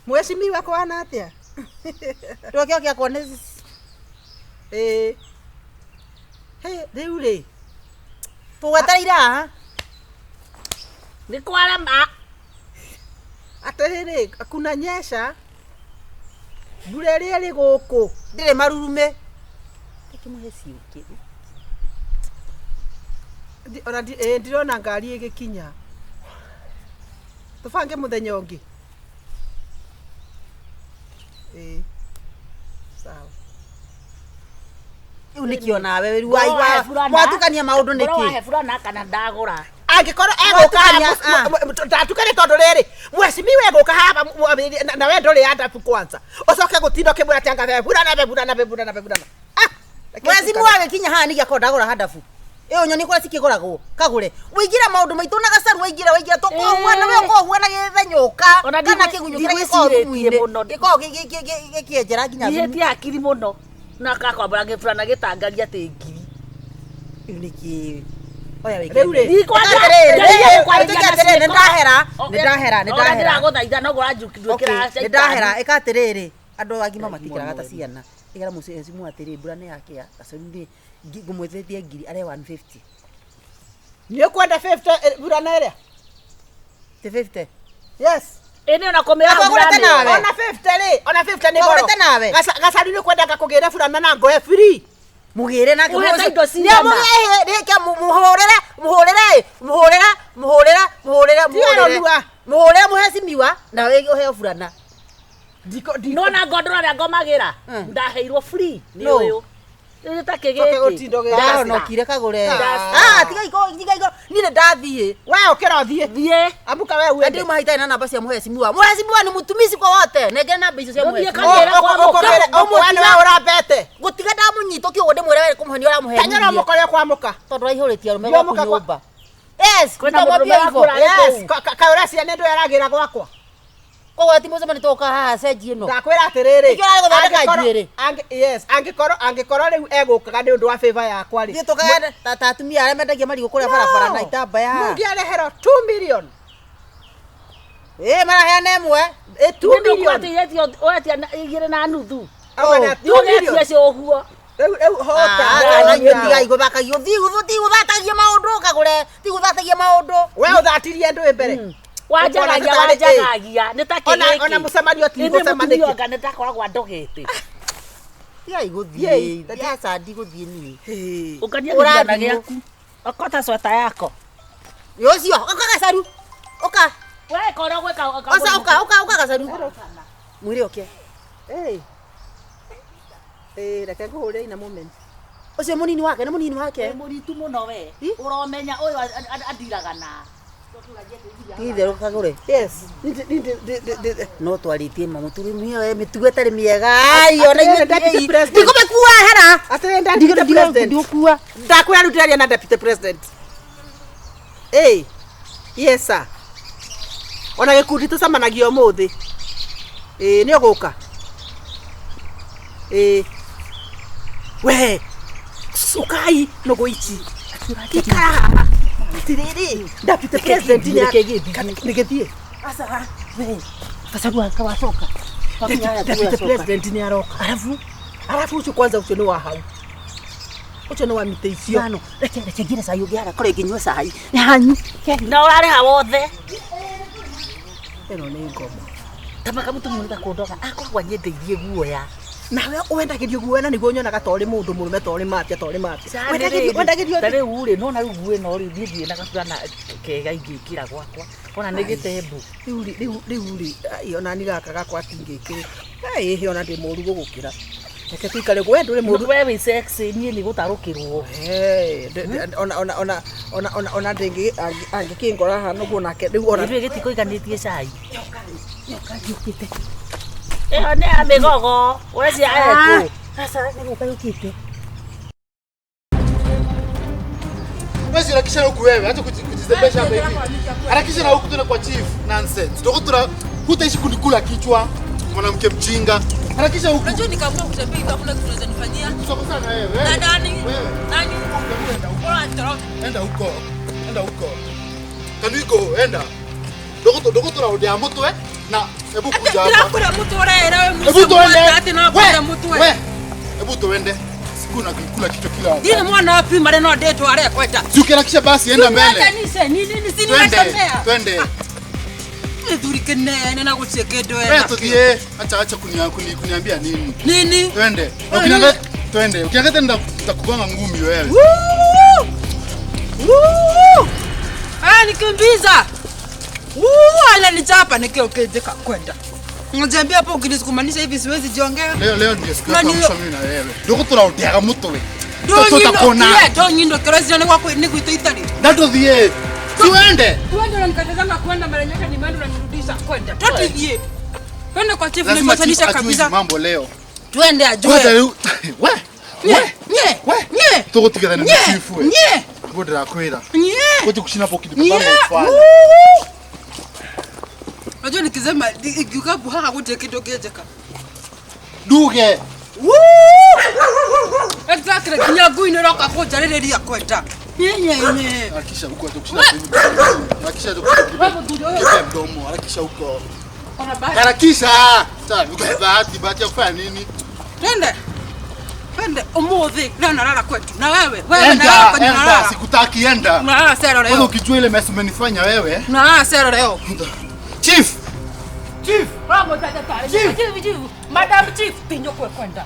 Mheshimiwa kũhana atĩa? Ndũkĩo gĩakwa nĩ Ĩĩ. Hĩ, rĩu rĩ. tũgwetereire haha. Nĩ kwarama. Atĩrĩrĩ, kunanyesha mbura ĩrĩa ĩrĩ gũkũ ndĩrĩ marurume. Reke ciũke. Ona ndirona ngari ĩgĩkinya. Tũbange mũthenya ũngĩ. Ĩĩ. Sawa. Rĩu nĩkĩo nawe rĩu watukania maũndũ Ngoro nĩkĩ? wahe burana kana ndagũra. Angĩkorwo egũka Watukania, ndatukane tondũ rĩrĩ mwecimiwa egũka haha na we ndũrĩ andabu kwanza ũcoke gũtinda ũkĩmwĩra atĩ anga be burana be burana be burana be burana. Ah, reke Mwecimiwa agĩkinya haha nĩgĩakorwo ndagũra handabu. Ĩyo nyoni kũrĩa cikĩgũragwo kagũre. Waingĩra maũndũ maitũ na gacaru waingĩra waingĩra tũkohuana we ũkohuana gĩthenyũka Ona kana kĩgunyũ kĩrĩa gĩkoragwo ndigwĩcirĩtie thumu-inĩ. mũno. Gĩkoragwo gĩkĩenjera nginya thumu. Ihĩtie hakiri mũno. Na akakwambũra gĩburana gĩtangaria atĩ ngiri. Rĩu nĩkĩ? Oya wĩke. Rĩu rĩ, Ndikwanja- Atĩrĩrĩ, njarie kwarĩria tuge atĩrĩrĩ, na nĩ ndahera, ciĩko. nĩ ndahera, nĩ Ona ndahera. ndĩragũthaitha no Okay, ngũranjuĩkĩra nĩ ndahera ĩka atĩrĩrĩ andũ agima matikĩraga ta ciana ĩgera mũciĩ atĩrĩ mbura nĩ yakĩa gacaru nĩ ngũmwĩtĩtie ngiri arĩa 150 nĩ ũkwenda 50 burana ĩrĩa? ti 50 Yes. Ĩnĩ ona kũmĩra Twagũrĩte mbura nawe. nĩyo. Ona 50 rĩ, ona 50 nĩ goro. Twagũrĩte nawe. Gacaru nĩ ũkwenda ngakũgĩre burana na ngoe free. Mugĩre nake Ũhete indo cigana? nĩamũgĩre mũhũrĩre mũhũrĩre mũhũrĩre mũhũrĩre mũhũrĩre Tiga rũrua. mũhũrĩre mũhecimiwa nawe ũheo burana. Ndiko ndiko. Nona ngondora ũrĩa ngomagĩra Mm. ndaheirwo free nĩ No. ũyũ. Rĩu ta Coke kĩgĩkĩ. gũtinda ũgĩka. Ndahonokire kagũre. Ndasta. Ah, tiga iko tiga iko niĩ nĩ ndathiĩ. We ũkĩra ũthiĩ. Thiĩ. Amka we uende. Ndio mahitai na namba cia mũhecimiwa. Mũhecimiwa ni mũtumisi kwa wote. Nengera namba icio cia Ndũthiĩ mũhecimiwa. kagĩra kwa mũka. Ũkũwe nĩwe ũrambete. Gũtiga ndamũnyita ũkĩũguo ndĩmwĩre we kũmũhenia ũramũhenia. Tanyara mũkore kwamũka. Tondũ aihũrĩtie arũme Ndio gwaku mũka kwa- nyũmba. Yes, Kwĩna nitamwambia mũndũrũme hivyo. wakũra. Yes, kaĩ ũreciria nĩ ndũĩ aragĩra gwakwa? Koguo ti mũcemanio tũgũka haha cenji ĩno. Ndakwĩra atĩrĩrĩ. Nĩkĩo ũrarĩ gũthondeka njuĩrĩ. Yes, angĩkorwo angĩkorwo rĩu egũkaga nĩ ũndũ wa favor yakwa rĩ. Ithuĩ tũkaga ta atumia arĩa mendagia marigũ kũrĩa barabara na itambaya. Mũngĩareherwo 2 million. Ĩ maraheana ĩmwe. Ĩ 2 million. Ũretia igĩrĩ na nuthu. Auma na 2 million. Ũgetia cio ũguo. Rĩu rĩu hota. Ah, tigai gũthakagia tigũthatagia maũndũ kagũre tigũthatagia maũndũ. We ũthatirie ndũĩ mbere. Wanjagagia Ũkona tatarĩ- wanjagagia nĩ ta Ona kĩgĩkĩ. ona mũcemanio Ĩndĩ mũtumia tigũcemanĩtie. anga nĩ takoragwo andogete. Tigai Yei, gũthiĩ. Aca ndigũthiĩ niĩ. Ũkania Ũrathimwo. gĩthurano gĩaku. Okota sweta yako. Ũcio ũka gacaru. Ũka. We korwo gwĩka Oca ũka ũka ũka gacaru. Mwĩre ũke. Ĩ. Ĩ reke ngũhũrĩre in a moment. Ũcio mũnini wake nĩ mũnini wake. Wĩ mũritu mũno we. Hi? Ũromenya ũyũ andiraga na. Ti itherũ kagũre. Yes. Ndi No twarĩtie mamũtumia mĩtugo ĩtarĩ mĩega. Ai ona Atĩrĩrĩ, inyuĩ Deputy President. Ndikũmĩkua hera. Atĩrĩrĩ Deputy President. Ndigũkua. Ndakwĩra rĩu ndĩraria na Deputy President. Ĩ. Yes sir. Ona gĩkundi tũcemanagia ũmũthĩ. Ĩ nĩ ũgũka. Ĩ. We. Ũkai nũgũ ici. Ikara haha. Atĩrĩrĩ, Deputy President nĩ nĩ gĩthiĩ. Aca we. Gacaru waka wacoka. Deputy President nĩ aroka. Arabu Arabu ũcio kwanza ũcio nĩ wa hau. Ũcio nĩ wa mĩtĩ icio. Ithano. Reke reke ngire cai ũngĩ haria korwo ngĩnyua cai. Nĩ hanyu. Na ũrarĩha wothe. Ĩno nĩ ngoma. Ta makamũtumia nĩ ta kũndoga. Akoragwo anyendeirie guoya. Nawe wendagĩrio guoya na nĩguo nyonaga ta ũrĩ mũndũ mũrũme ta ũrĩ mafia ta ũrĩ mafia. Wendagĩrio wendagĩrio ta rĩu rĩ nona rĩu nguo ĩno rĩ niĩ ndirĩ na gaburana kega ingĩkĩra gwakwa ona nĩ gĩtembu. Rĩu rĩ rĩu rĩu rĩ ai ona ni gaka gakwa tingĩkĩrĩ. Ai ĩhĩ ona ndĩ mũru gũgũkĩra. Reke tũikare we ndũrĩ mũru. We wĩ sexy niĩ nĩ gũtarũkĩrwo. Hey, ona ona ona ona ona ona ndĩngĩ angĩkĩngora haha nĩguo nake rĩu ona Ithuĩ gĩtikũiganĩtie cai. Ĩyo nĩ ya mĩgogo ũrecia ekũ. Aca nĩ gũka yũkĩte. Wewe harakisha na huku wewe, acha kujizembesha hapa hivi. Harakisha na huku tuende kwa chief. Nonsense. Tuko tuna hutaishi kunikula kichwa. Mwanamke mjinga. Harakisha huku. Unajua nikaamua kutembea hivyo hakuna kitu unaweza nifanyia. Tutakosana na wewe. Na nani? Wewe. Nani? Enda huko. Bora nitoroke. Enda huko. Enda huko. Can we go? Enda. Dogo dogo tuna mutwe na hebu kuja hapa. Ndĩrakũrĩa mũtwe ũrera we Hebu tuende. Atĩ no kũrĩa mũtwe. We. Hebu tuende. Siku na kula kichwa kila wakati. Ndirĩ mwana wa primary no ndĩtware kwenda. Si ukiharakisha basi enda mbele. Nice, ni nini si Twende. ninatembea. Twende. Gĩthuri kĩnene na gũtirĩ kĩndũ Wewe ena. tuthie, acha acha kuniambia nini? Nini? Twende. Ukiniangalia twende. Ukiangalia tena nitakugonga ngumi wewe. Aya nikimbiza. Woo, ananichapa nikio kijika kwenda. Ngojambia hapo ukinisukumanisha hivi siwezi jiongea. Leo leo ndio siku ya Nani- mwisho mimi na wewe. Ndio turautiaga mutwe. Ndonyindo Tutakona. ndonyindo kerezi ni gwakwa ni gwitũ itari. Na tuthie. Si uende. Twende unanikatazanga kwenda mara nyaka ni mimi unanirudisha kwenda. Tutithie. Twende kwa chief Lazima chief nimwatanisha ajue hizi kabisa. mambo leo. Twende ajue. Kwanza leo we Nye, we nye, we nye. tugutigana na Nye, chief we. nye. Ngo ndirakwira. Nye. Kuti kushina hapo kitu Nye. kama ufanye. Woo. Unajua nikisema ikiuka haha gũtirĩ kĩndũ kĩnjĩka. Duge. Exactly, nginya ngui nĩ ĩroka kũnjarĩrĩria kwenda. Nye nye nye. Harakisha huko acha kushina hapo. Harakisha huko. Wewe mũthuri ũyũ. Kipe mdomo, harakisha huko. Ona bahati. Harakisha. Sasa bahati bahati ya kufanya nini? Twende. Twende ũmũthĩ leo nalala kwetu na wewe. Wewe nalala Enda, kwenye enda, nalala. sikutaki enda. Nalala sero Kwanza leo. ukijua ile mess umenifanya wewe. Nalala sero leo. Chief. Chief. Chief. Chief, chief. Madam Chief, tinyokwe kwenda.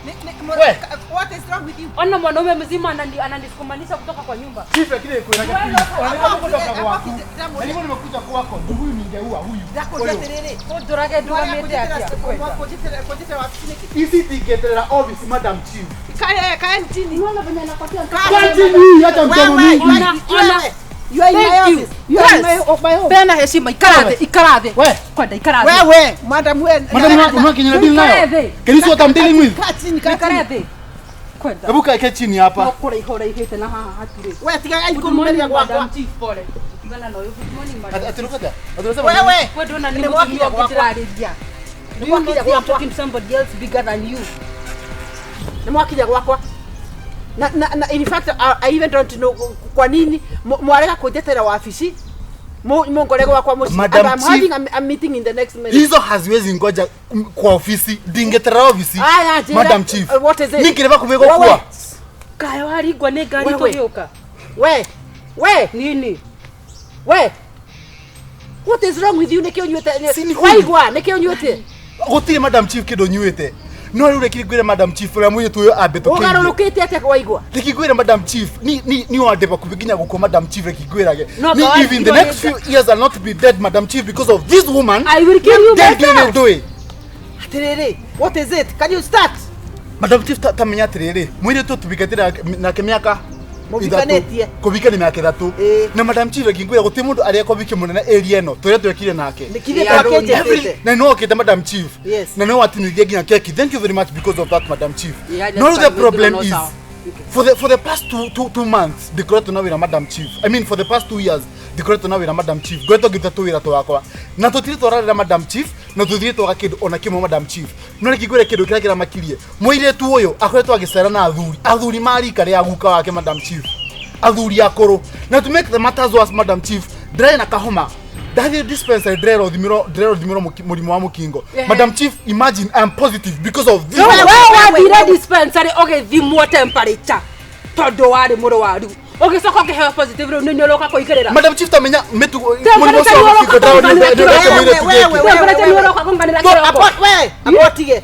We. What is wrong with you? Ona mwanaume mzima ananisukumanisha kutoka kwa nyumba. Chief lakini kuna Wewe, kutoka kwako. Na hivyo nimekuja kwako, ndio huyu ningeua huyu. Ndakũria atĩrĩrĩ. Ũnjũrage ndũgamĩte atĩa kwenda. Kũnjĩtĩra wabici nĩkĩ? Hizi tingeterera office Madam Chief. Kae kae chini. Unaona venye anapatia Kaa chini, acha mdomo Wewe, mingi. Ona, ona. You are in my Thank you. office. You are in my, Yes. oh, my home. Peana heshima, ikara thĩ, ikara thĩ. We. Kwenda ikara thĩ. Wewe, madam wewe. Madam unaona kenye na deal nayo? Ikare thĩ. Can you see what I'm dealing with? Kaa chini, kaa Ikara chini. thĩ. Kwenda. Hebu kae chini hapa. No kũraiha ũraihĩte na haha hatirĩ. Wewe tiga Good kũrumeria morning, gwakwa. Madam Chief, pole. Tigana na ũyũ. Good morning, madam. Ati Ati Wewe. Wewe ndona ni Nĩ mũtumia mwakinya ũngĩ gwakwa. ndĩrarĩria. Nĩ Do you mwakinya not see I'm gwakwa. talking to somebody else bigger than you? Nĩ mwakinya gwakwa. Na, na, na in fact I even don't know kwa nini mwarega kũnjetera wabici mungore gwakwa mũciĩ. Madam And I'm Chief- having a meeting in the next minute. Hizo haziwezi ngoja kwa ofisi, ndingeterera ofisi. Aya, njĩra. Madam Chief. What is it? Ningireba kubego Wewe. kwa. Kaĩ waringwo nĩ ngari Wewe. tũgĩũka? We, we, Nini? we. What is wrong with you? Nĩkĩ ũnyuĩte? Si ni huyu. Waigua, nĩkĩ ũnyuĩte? Gũtirĩ Madam Chief kĩndũ nyuĩte. No rĩu reke ngwĩre Madam Chief ũrĩa mũirĩtu ũyũ ambĩtũkĩirie. Ũgarũrũkĩte atĩa waigua? Reke ngwĩre Madam Chief, ni wande bakubi nginya gũkua Madam Chief reke ngwĩrage. No, Ni but if in the why- next few years I'll not be dead Madam Chief because of this woman. I will kill you Dead myself. ndũĩ. Atĩrĩrĩ, what is it? Can you start? Madam Chief ta menya atĩrĩrĩ, mũirĩtu tũbikanĩtie nake mĩaka Mũbikanĩtie. Kũbika nĩ mĩaka ĩtatũ. Ĩĩ. Na Madam Chief reke ngwĩre gũtirĩ mũndũ arĩa kũbiki mũnene area ĩno tũrĩa twekire nake. Nĩkĩrĩ Yeah. twakĩnjĩtĩte? Na no okĩte Madam Chief. Yes. Na no watinithia nginya keki. Thank you very much because of that Madam Chief. Yeah, that's No the fine. problem No is sawa. for the past two months ndikoretwo na wĩra Madam Chief. I mean for the past 2 years ndikoretwo na wĩra Madam Chief. Ngoretwo ngĩruta tũwĩra twakwa. Na tũtirĩ twararĩra Madam Chief na tũtirĩ twaga kĩndũ ona kĩmwe Madam Chief. No reke ngwĩre kĩndũ kĩrĩa kĩramakirie. Mũirĩtu ũyũ akoretwo agĩcera na athuri. Athuri ma rika rĩa guka wake Madam Chief. Athuri akũrũ. Na to make the matters worse Madam Chief, ndĩrarĩ na kahoma ndathiĩ dispensary ndĩrerwo thimĩrwo mũrimũ wa mũkingo. Madam Chief, imagine I am positive because of this. Wewe wathire dispensary ũgĩthimwo temperature tondũ warĩ mũrwaru ũgĩcoka ũkĩheo positive rĩu nĩ ũroka kũigĩrĩra. Madam Chief tamenya mĩtugo mũrimũ Temperature ũcio wa nĩ mũkingo ũroka ndĩrarwo nĩ ũreke kũnganĩra mũirĩtu Wewe, gĩkĩ. wewe, Temperature nĩ wewe. ũroka kũnganĩra No, kĩroko. abort, we, abotige.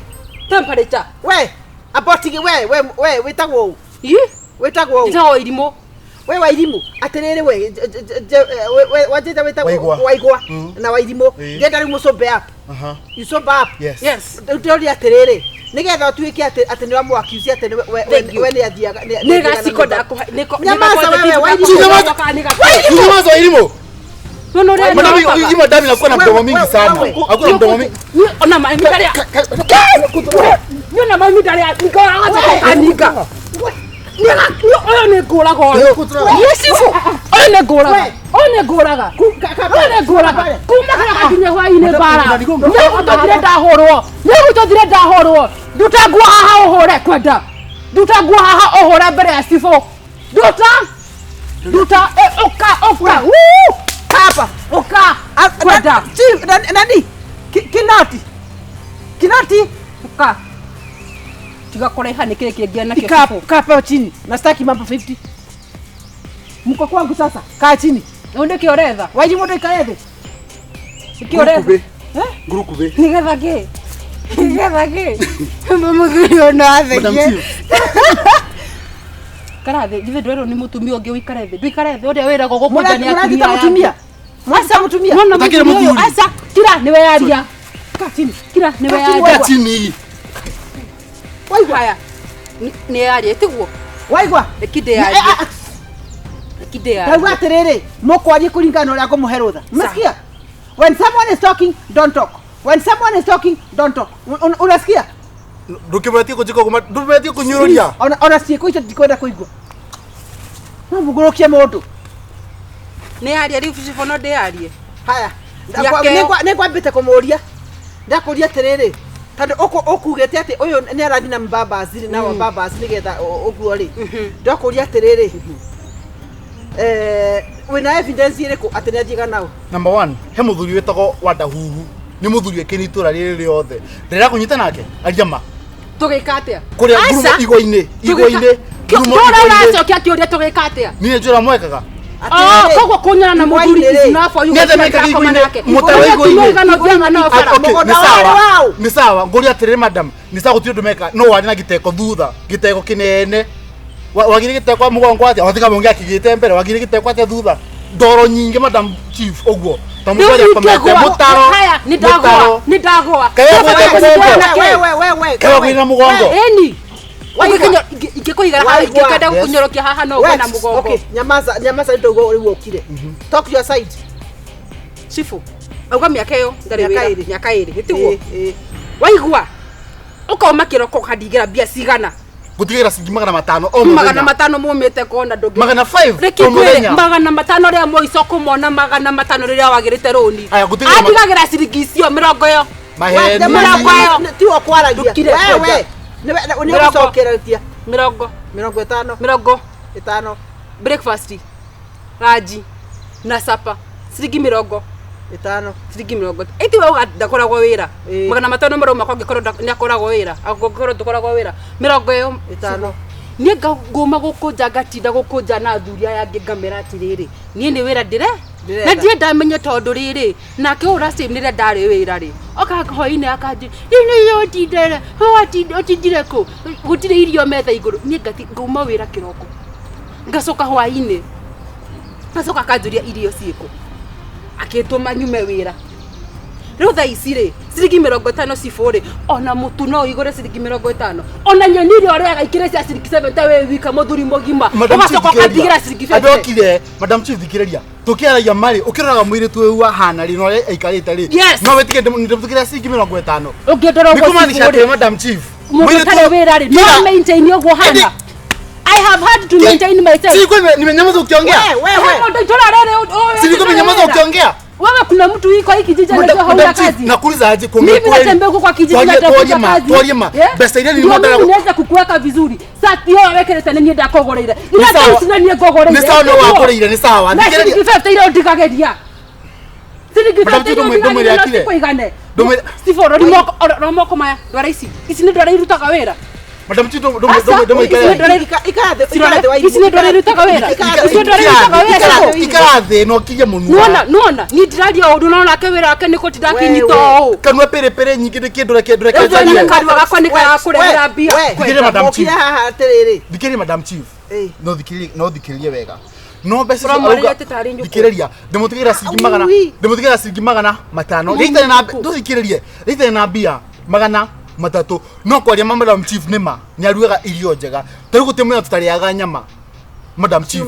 Temperature. We, abotige, we, we, we, wĩtagwo ũ? Ĩ? Wĩtagwo ũ? Njĩtagwo Irimũ. We Wairimũ, atĩrĩrĩ we, wanjĩta wĩtagwo Waigua. Waigua na Wairimũ. Ĩĩ. Ndĩrenda rĩu mũcombe up. Aha. You sober up. Yes. Yes. Rĩu ndĩroria atĩrĩrĩ, nĩgetha ũtuĩke atĩ nĩ wamũ-accuse atĩ nĩ Thank you. we nĩ athiaga Nĩ gaciko ndakũhe. Nyamaza wewe, Wairimũ. Nyamaza Wairimũ. Nona ũrĩa Madam, nyokaga. hii madam inakuwa na mdomo mingi Wewe, sana. wewe. Hakuna mdomo mingi. Ona mami ndaria. Niona mami ndaria ngaga Ũyũ nĩ ngũraga ũyũ. Niĩ cibũ. Ũyũ nĩ ngũraga. Ũyũ nĩ ngũraga. Ũyũ nĩ ngũraga. Kuma kĩroko nginya hwaĩ-inĩ mbara. Nĩgũtũthire ndahũrwo. Nĩgũtũthire ndahũrwo. Nduta nguo haha ũhũre kwenda. Nduta nguo haha ũhũre mbere ya cibũ. Nduta. Nduta ũka ũka. Woo! Hapa. Ũka. Kwenda. Chief, nani? Kinati. Kinati. Ũka. Tiga kũraiha nĩ kĩrĩ kĩngĩ nakĩo Kaa cibũ. kaa pale chini. Na sitaki mambo 50. Mko kwangu sasa. Kaa chini. Rĩu nĩkĩ ũretha? Wairimũ ndũikare thĩ. Nĩkĩ ũretha? Ngurukubĩ. Ngurukubĩ. Nĩgetha kĩ? Nĩgetha kĩ? Mũthuri ũyũ no Madam athekie. Chief. Ikara thĩ, githĩ ndwerwo nĩ mũtumia ũngĩ ũikare thĩ. Ndũikare thĩ ũrĩa wĩragwo gũkũnja nĩ Mũragita atumia aya mũtumia. angĩ. Mwasa mũtumia. Nona Ũtakĩrĩ mũthuri ũyũ, mũthuri. aca, kira nĩwe yaria. Kira nĩwe Kaa chini. yaria. Kaa chini. Waigua. Haya. Nĩ yaria tiguo? Waigua. Reke ndĩyarie. Reke ndĩyarie. Ndauga atĩrĩrĩ, mũkwarie kũringana na ũrĩa ngũmũhe rũtha. Umesikia? When someone is talking, don't talk. When someone is talking, don't talk. Unasikia? Ndũkĩmetie kũnjĩka ũguo, ndũmetie kũnyũrũria. Ona ciĩko icio ndikwenda kũigua. No mũgũrũkie mũndũ. Nĩ yaria rĩu cibũ no ndĩyarie. Haya. Nĩakeo. Nĩngwambĩte kũmũria. Ndakũria atĩrĩrĩ, tondũ ũkugĩte atĩ ũyũ nĩ arathiĩ na mbambaci rĩ, na wambambaci nĩgetha ũguo rĩ. Ndakũria atĩrĩrĩ, wĩna evidence ĩrĩkũ atĩ nĩ athiaga nao? Number one, he mũthuri wĩtagwo Wandahuhu. Nĩ mũthuri wĩkĩire itũra rĩrĩ rĩothe. Ndĩrera kũnyita nake, aria ma. Tũgĩka atĩa? Kũrĩa ngurumo Aca. igwa-inĩ, igwa-inĩ, ngurumo Tũra igwa-inĩ. ũracokia kĩũria tũgĩka atĩa? Niĩ njũra mwekaga. Oh, koguo kũnyana na mũthuri is enough for you Nĩ atĩa gũthiĩ mekaga ndakoma igwa-inĩ? nake. Mũtaro Ũrĩa igwa-inĩ. atumia aigana ũthiaga nao bara. Ah, okay, Mũgũnda nĩ sawa. warĩ waũ? Nĩ sawa, ngũria atĩrĩrĩ madam, nĩ sawa gũtirĩ ũndũ meka, no warĩ na gĩteko thutha, gĩteko kĩnene. Wagire gĩteko mũgongo atĩa? Watiga mũngĩ akĩgĩte mbere, wagire gĩteko atĩa thutha? Ndoro nyingĩ madam chief ũguo. Ta Rĩu mũndũ arĩa akomete ingĩgũa, mũtaro. haya, nĩ ndagũa, mũtaro. nĩ ndagũa. Kaĩ wagũĩte Kũnyitana mũgongo? na kĩ? We, we, we, we, Kaĩ wagũire na mũgongo? Ĩni. Waigua. Ingĩkũigĩra haha, Waigua. ingĩkenda Yes. gũkũnyorokia haha no ũgwe na Wait, mũgongo. okay, nyamaza, nyamaza nĩ ndauga rĩu ũkire. Talk your side. Chifu, auga mĩaka ĩyo ndarĩ Mĩaka wĩra. ĩrĩ. Mĩaka ĩrĩ, nĩ tiguo? Ĩ, ĩ. Waigua? Ũkauma kĩroko ũkandigĩra mbia cigana? Ngũtigĩra ciringi 500 o Magana mũthenya. matano mumĩte kona ndũngĩ. 500 Reke o ngwĩre, mũthenya. 500 rĩa mũico kũmona 500 rĩrĩa wagĩrĩte rũni. Aya, ngũtigĩra Atigagĩra ciringi icio mĩrongo ĩyo. Maheni. Mĩrongo ĩyo. Tiwe kwaragia. Ndũkire We, kwanja. we. Nĩ Mĩrongo. ũgũcokereria. Mĩrongo. 50. Mĩrongo. Ĩtano. Breakfast. Ranji. Na sapa. Ciringi mĩrongo. Ĩtano. Ciringi mĩrongo. Ĩti we uga ndakoragwo wĩra. Ĩ. 500 marauma kwa angĩkorwo nĩakoragwo wĩra. Angĩkorwo ndũkoragwo wĩra. Mĩrongo ĩyo. Ĩtano. Niĩ ngũma gũkũnja ngatinda gũkũnja na athuri aya angĩ ngamera atĩrĩrĩ niĩ nĩ wĩra ndĩre Ndĩretha. na ndirĩ ndamenye tondũ rĩrĩ nake ũyũ ũracĩ rĩrĩa ndarĩ wĩra rĩ oka hwainĩ akanjĩ rĩu nĩ ũtindere ũtindire kũ gũtirĩ irio metha igũrũ niĩ ngauma wĩra kĩroko ngacoka hwainĩ ngacoka akanjũria irio ciĩkũ akĩtũma nyume wĩra rĩu thaa ici rĩ ciringi 50 cibũ rĩ ona mũtu no ũigũre ciringi 50 ona nyeni iria ũrĩaga ikĩrĩ cia ciringi 70 wĩ wika mũthuri mũgima Madam Chief, ũgacoka ũkandigĩra ciringi thikĩrĩria. 50 Andokire, Madam Chief thikĩrĩria. Tũkĩaragia marĩ, ũkĩroraga mũirĩtu ũyũ ahana rĩ, na ũrĩa aikarĩte rĩ. Yes. No wĩtĩkie ndĩmũtigĩra ciringi 50. Ũngĩndora Nĩ ũguo kũmaanisha cibũ rĩ atĩ Madam Chief. mũndũ mũirĩtu ũtarĩ wĩra rĩ Kira. no maintain ũguo hana I have had to maintain myself. Si kwani nimenyamaza ukiongea? We, we, we. Mũndũ itũra rĩrĩ ũyũ Si nilikuwa nimenyamaza ukiongea? Wewe kuna mtu iko hiki kijiji anajua hauna Madam Chief, kazi. nakuuliza aje kuongea Mimi kweli? natembea huko kwa kijiji Twarie- twarie natafuta ma, kazi. twarie ma. Yeah? Mbeca iria Ndio nilimondaga mimi niweze kukuweka vizuri. Sati hiyo wekere nĩ niĩ ndakũgũrĩire. Nĩ Ira sawa. thaa ici nĩ niĩ ngũgũrĩire. Nĩ sawa no wakũrĩire, nĩ sawa. Na Thikĩrĩria. ciringi 50 iria ũndigagĩria. Ciringi Madam 50 Chief, iria ndũmwĩre ũndigagĩria no akire. cikũigane. Ndũmwĩre- Steve, rori moko, rora moko maya. Ndwara ici. Ici nĩ ndwara irutaga wĩra. Madam Chief, Aca, ndũmwĩkare. ici nĩ ndwara Ikara thĩ, ikara thĩ Cirore, ici nĩ ndwara irutaga wĩra. Ici nĩ ndwara irutaga wĩra. Cibũ. Ikara thĩ na ũkirie mũnua. Nuona, nuona, niĩ ndiraria ũndũ no nake wĩra wake nĩ kũtinda akinyita ũũ. Kanua pĩrĩpĩrĩ nyingĩ nĩ kĩndũ reke ndũreke Rĩu njarie. niĩ kanua gakwa nĩ karakũrehera mbia. Thikĩrĩria Madam Chief. Mũkire haha atĩrĩrĩ. Thikĩrĩria Madam Chief. Ĩ. No thikĩrĩrie, no thikĩrĩrie wega. No mbeca icio Ũramwarĩria arauga atĩ tarĩ nyũkwa. thikĩrĩria, ndĩmũtigĩra ciringi magana, Aui. ndĩmũtigĩra ciringi 500. Rĩitarĩ na ndũthikĩrĩrie, rĩitarĩ na mbia 300. No kwaria ma Madam Chief nĩ ma, nĩ arugaga irio njega. Ta rĩu gũtirĩ mũthenya tũtarĩaga nyama. Madam Chief.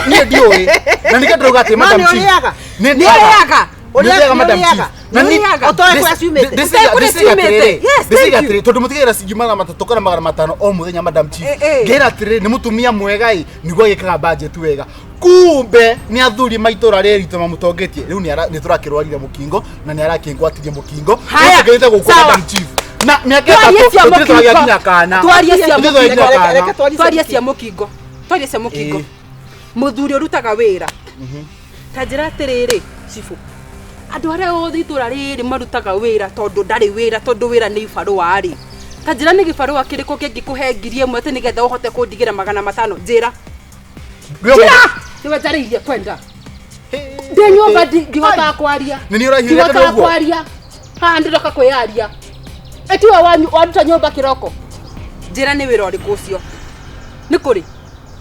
Niĩ ndiũĩ. Na nĩkĩo ndĩrauga atĩ No Madam nĩ Chief. ũrĩaga? Nĩ Nĩ ũrĩaga? Nĩ ũrĩaga Madam Nĩ ũrĩaga? Chief. Na Nĩ nĩ- ũrĩaga? Ũtoĩ kũrĩa ciumĩte? Ndĩciria Ũtoĩ kũrĩa ndĩciria ciumĩte? atĩrĩrĩ, Yes, ndĩciria thank you. atĩrĩrĩ, tondũ mũtigagĩra ciringi 300 kana 500 o mũthenya Madam Chief. Eh, eh. Ngera atĩrĩrĩ, nĩ mũtumia mwega ĩ, nĩguo agĩkaga budget wega. Kumbe nĩ athuri maitũra rĩrĩ ritũ mamũtongetie. Rĩu nĩ tũrakĩrwarire mũkingo na nĩ arakĩngwatirie mũkingo. Haya, Rĩu tũkĩrĩte gũkũ sawa. Madam Chief. Na mĩaka Twarie 3 cia tũtirĩ twagĩa mũkingo. nginya kana. Twarie cia Tũtirĩ twagĩa nginya Reke- kana. reke twarie cia Twarie cia mũkingo. Twarie cia mũkingo. Ĩ. Mũthuri ũrutaga wĩra. Ta njĩra atĩrĩrĩ, cibũ. Andũ arĩa othe itũra rĩrĩ marutaga wĩra tondũ ndarĩ wĩra tondũ wĩra nĩ ibarũa rĩ. Ta njĩra nĩ gĩbarũa kĩrĩkũ kĩngĩkũhe 1000 atĩ nĩgetha ũhote kũndigĩra 500? Njĩra. Rĩo- Njĩra! Nĩwe njarĩirie kwenda. Ndĩ nyũmba ndihotaga kwaria. Nĩ niĩ ũrahiũrĩte Ndihotaga ũguo? kwaria. Haha ndĩroka kwĩyaria. Ĩtiwe waruta nyũmba kĩroko. Njĩra nĩ wĩra ũrĩkũ ũcio? Nĩ kũrĩ?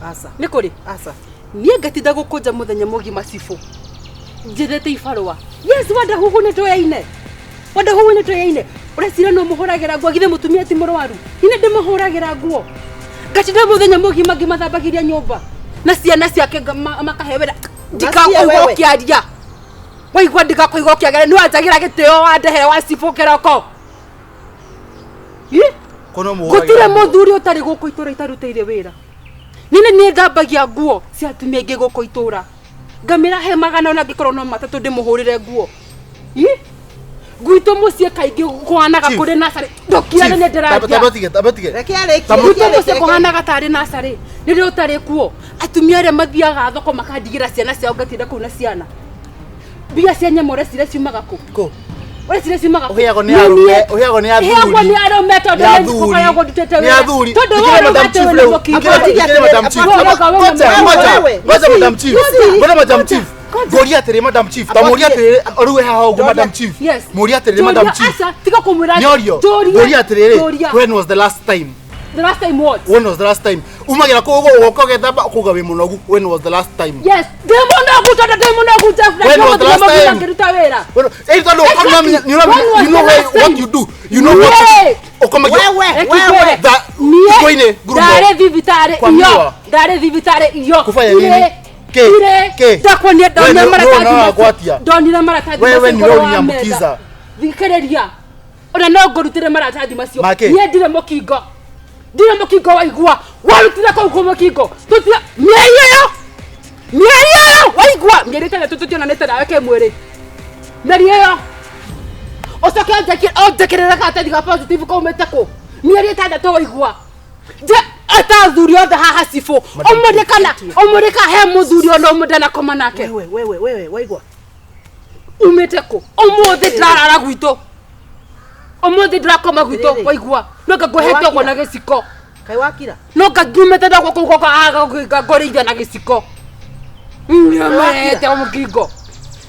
Aca. Nĩ kũrĩ? Aca. Niĩ ngatinda gũkũnja mũthenya mũgima cibũ. Njethete ibarũa. Yes, Wadahuhu nĩ tũyaine. Wadahuhu nĩ tũyaine. Ũreciria no mũhũragĩra nguo githĩ mũtumia ti mũrwaru? Niĩ ndĩmũhũragĩra nguo. Ngatinda mũthenya mũgima ngĩmathambagĩria nyũmba. Na ciana ciake makahe wĩra. Ndikakũigua wewe. ũkĩaria. Waigua ndikakũigua ũkĩaria. Nĩ wanjagĩra gĩtĩo wandehere wa cibũ kĩroko. Ĩ? Kono Gũtirĩ mũthuri ũtarĩ gũkũ itũra itarutĩire wĩra. Niĩ nĩ thambagia nguo cia atumia aingĩ gũkũ itũra. Ngamĩra he magana ona angĩkorwo no matatũ ndĩmũhũrĩre nguo. Ĩ? Gwitũ mũciĩ kaingĩ kũhanaga kũrĩ nacarĩ. Ndũkirane nĩ ndĩraria. Tabatige. Reke arĩkie. Gwitũ mũciĩ kũhanaga tarĩ nacarĩ. Rĩrĩa ũtarĩ kuo, atumia arĩa mathiaga thoko makandigĩra ciana ciao ngatinda kũu na ciana. Mbia cia nyama ũreciria ciumaga kũ? Kũ? Ũreciria ciumaga kũ? Ũheagwo nĩ Nĩ arũme, niĩ. ũheagwo nĩ athuri. Heagwo nĩ arũme tondũ Nĩ nĩ athuri. ngũkoragwo ndutĩte Nĩ wĩra. athuri. Tondũ Thikĩrĩria wewe Madam ũrauga atĩ Chief wĩna rĩu. mũkingo. Thikĩrĩria Madam Chief. Wewe ũrauga wĩna Ngoja, mũkingo. ngoja. Wewe. Ngoja Madam Chief. Ngoja Madam Chief. Ngoria atĩrĩ Madam Chief. Ta mũrie atĩrĩrĩ rĩu haha ũguo Madam Chief. Yes. Mũrie atĩrĩrĩ Madam Njũria, Chief. aca, tiga kũmwĩra. Nĩorio. Njũria. Ngoria atĩrĩrĩ. Njũria. When was the last time? The last time what? When was the last time? Umagira kũu ũguo ũgoka ũgethamba ũkauga wĩ mũnogu. When was the last time? Yes. Ndĩ mũnogu tondũ ndĩ mũnogu Jeff. Na When was the last mũthenya time? ngĩruta wĩra. When- Eh, tondũ ũkamenya- Exactly. you know- When was you know the last what time? you do. You know what Niĩ. ũkomagia Wewe, Reke wewe. ngwĩre. Tha- Niĩ thikũ-inĩ, ngurumo. ndarĩ thibitarĩ Kwa iyo miwa. ndarĩ thibitarĩ iyo Kũbanya nini? Irĩ. Kĩ? Irĩ. Kĩ? Ndakuonia We ndonire nĩ- maratathi nĩ macio. ũragwatia. Ndonire maratathi Wewe macio nĩ igũrũ wa ũraunyambukiza. metha. Thikĩrĩria ona no ngũrutĩre maratathi macio Makĩ? niĩ ndirĩ mũkingo ndirĩ mũkingo waigua warutire kũu kũ mũkingo tũtira mĩeri ĩyo mĩeri ĩyo waigua mĩeri ĩtandatũ tũtionanĩte nawe kĩmwĩrĩ mĩeri ĩyo ũcoke ũnjĩkĩrĩre karatathi ga positive kaumĩte kũ mĩeri ĩtandatũ waigua nje ata athuri othe haha cibũ ũmũrĩ kana ũmũrĩ ka he mũthuri ona ũmwe ndanakoma nake Wewe, wewe, wewe, waigua. umĩte kũ ũmũthĩ ndĩrarara gwitũ ũmũthĩ ndĩrakoma gwitũ Rĩrĩ. waigua no ngangũhete ũguo na gĩciko Kaĩ wakira? no ngangiumĩte ndagwo kũu ngũrĩithia na gĩciko nĩmerete mũkingo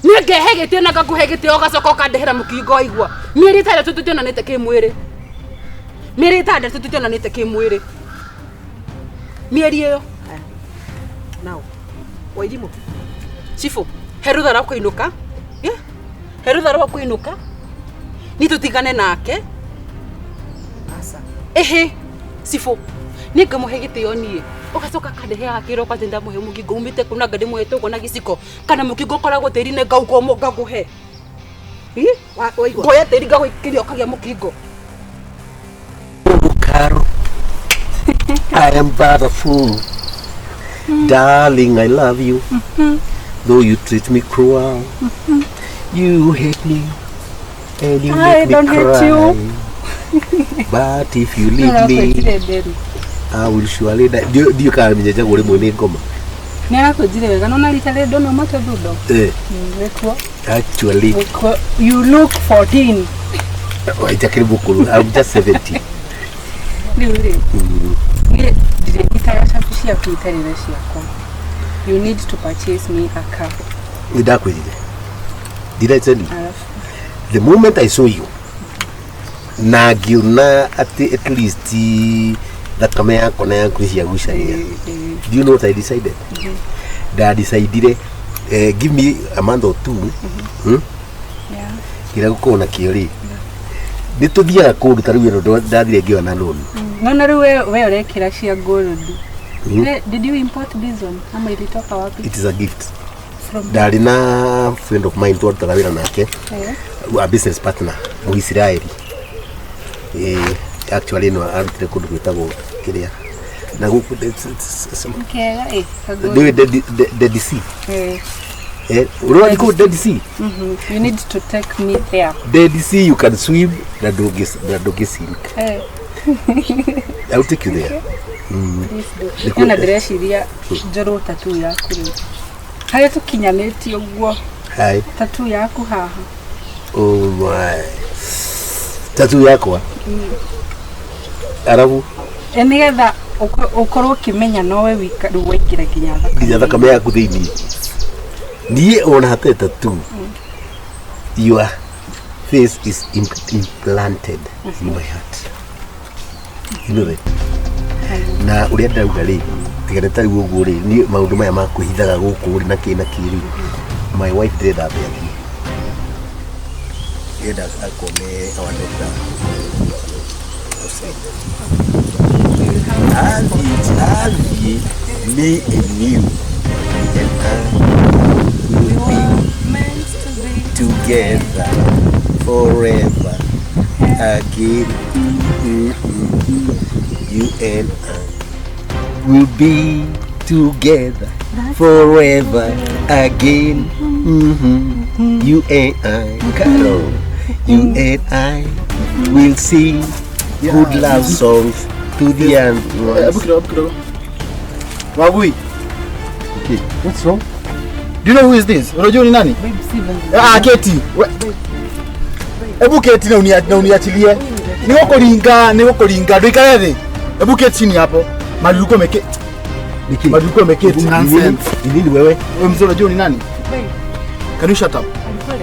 niĩ ngehe gĩtĩo na ngakũhe gĩtĩo ũgacoka ũkandehera mũkingo waigua mĩeri ĩtandatũ tũtionanĩte kĩmwĩrĩ mĩeri ĩtandatũ tũtionanĩte kĩmwĩrĩ mĩeri ĩyo Now. Wairimũ. cibũ he rũtha rwa kũinũka Yeah. he rũtha rwa kũinũka niĩ tũtigane nake Aca. ĩhĩ cibũ niĩ ngamũhe gĩtĩo niĩ ũgacoka kandeheaga kĩroko atĩ ndamũhe mũkingo umĩte kũ na nga ndĩmũhete ũguo na gĩciko kana mũkingo ũkoragwo tĩri-inĩ ngauga ũmũ ngakũhe Ĩ? Waigua. ngoya tĩri ngagũikĩria ũkagĩa mũkingo Caro, I am but a fool. Darling, I love you. Though you treat me cruel, you hate me and you I make me don't hate cry. you. But if you leave me, I will surely die. Ndiũ kana menyenjagwo rĩmwe nĩ ngoma. Nĩ arakwenjire wega nona rita rĩrĩ ndona umĩte thundo. Eh, Wĩkuo. actually, Wĩkuo. You look 14. njakĩrĩ mũkũrũ. I'm just 70. Rĩu rĩ. Niĩ ndirĩnyitaga cabi ciaku itarĩ na ciakwa. You need to purchase me a car. Nĩ ndakwĩrire. Did I tell you? Alafu. The moment I saw you, na ngiona atĩ at least thakame yakwa na yaku nĩ ciagucania. Do you know what I decided? Ndadecidire give me a month or two, hmm? Yeah. Kĩrĩa gũkorwo nakĩo rĩ nĩ tũthiaga kũndũ ta rĩu ĩno ndathire ngĩona loan. Nona rĩu we ũrekĩra cia gold. Mm. Did you import this one? Ama ilitoka wapi? It is a gift. From Ndarĩ na friend of mine twarutaga wĩra nake, Eh. a business partner Mũisiraeli. Actually no arutire kũndũ gwĩtagwo kĩrĩa na gũkũ Kega eh. ka gold. nĩũĩ Dead Sea. Eh. Eh, ũrĩ kũu Dead Sea? Mhm. You need to take me there. Dead Sea you can swim na ndũngĩ sink. Eh. I will take you there. Please do. Nĩ Niĩ ona ndĩreciria njorwo tattoo yaku rĩu. Harĩa tũkinyanĩtie ũguo Hi. tattoo yaku haha. Oh my. Tattoo yakwa. Arabu E nĩgetha ũkorwo ũkĩmenya nowe wika rĩu waingĩra nginya thakame. nginya thakame yaku thĩinĩ. Niĩ ona hatarĩ tattoo, your face is implanted in my heart. You know that? Na ũrĩa ndauga rĩ, tiga nĩ tarĩu ũguo rĩ, niĩ maũndũ maya ma kwĩhithaga gũkũ rĩ na kĩ na kĩ rĩ, my wife ndĩrenda ambe athiĩ. Ndĩrenda akone our doctor outside. Athiĩ, me and you and I will be together forever again. You and I will be together forever again. You and I, Carol, you and I will sing good love songs to the end. Hebu kidogo, kidogo. Wagui. Okay. What's wrong? Do you know who is this? Unajua ni nani? Ah, keti. Hebu keti na uniachilie. Nĩ gũkũringa. Ndũikare thĩ. Hebu keti chini hapo. Mahali umeketi. Mahali umeketi nonsense. Ni nini wewe? Wewe mzee unajua ni nani? Can you shut up?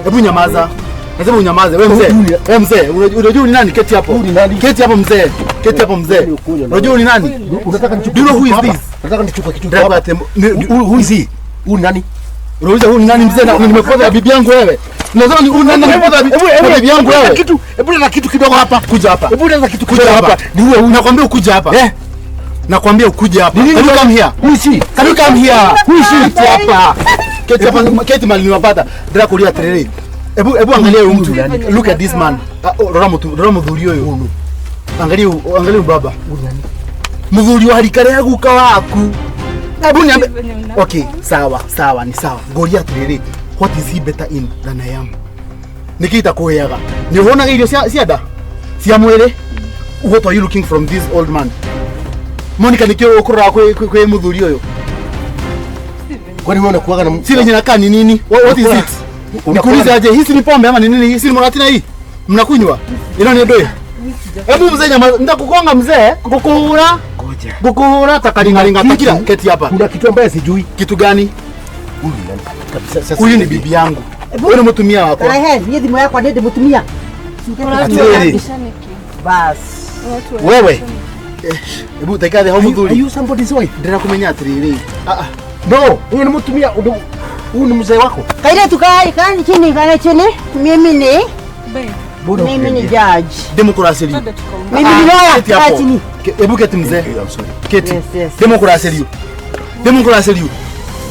Hebu nyamaza. Nasema unyamaze. Wewe mzee. Wewe mzee, unajua ni nani? Keti hapo. Keti hapo mzee. Keti hapo mzee. Unajua ni nani? Unataka nichukue? Do you know who is this? Unataka nichukue kitu hapa? Who is he? Huyu ni nani? Unauliza huyu ni nani mzee na nimekuwa bibi yangu wewe? Unasema ni huyu nani nimekuwa bibi yangu wewe? Kitu, hebu leta kitu kidogo hapa. Kuja hapa. Hebu leta kitu Kuja kidogo hapa. hapa. Ni wewe huyu. Nakwambia ukuje hapa. Eh? Nakwambia ukuje hapa. Ni Can nini you come here? Who is he? Can you come here? Who is he? Keti hapa. Keti hapa. Keti mahali niwapata. Ndira kulia terere. Hebu angalia huyu mtu. Look at this man. Ah, oh, rora mtu, rora muthuri uyu. Angalia angalia baba. Muthuri wa rika rĩa guka waku. Hebu niambe. Okay, sawa, sawa, ni sawa. Ngoria atiriri, what is he better in than I am? Niki itakuheaga? Ni uhonaga irio cia nda? Cia mwĩrĩ? What are you looking from this old man? Monica nikio ukurora kwi muthuri uyu. Kwani wewe unakuaga na Si venye nakaa ni nini? What is it? Nikuulize aje, hii si ni pombe ama ni nini? Hii si ni muratina hii? Mnakunywa? Ino ni ndui. Hebu mzee nyama, nitakugonga mzee, kukuhura. Ngoja. Kukuhura takaringaringa takira keti hapa. Kuna kitu ambaye sijui. Kitu gani? Huyu ni nani? Kabisa sasa. Huyu ni bibi yangu. Huyu ni mtumia wako. Rehe, niĩ thimũ yakwa nĩ ndĩmũtumia. Atiriri. Bas. Wewe. Hebu taika hau muthuri. Are you somebody's wife? Ndĩra atiriri. Ah ah. No, huyu ni mtumia, huyu ni mzee wako. Kairetu kai kai chini kai chini. Mimi ni Mbona mimi ni judge. Democracy. Mimi ni lawyer. Keti hapo. Kaa chini. Hebu keti mzee. I'm sorry. Keti. Yes, yes. Democracy. Democracy.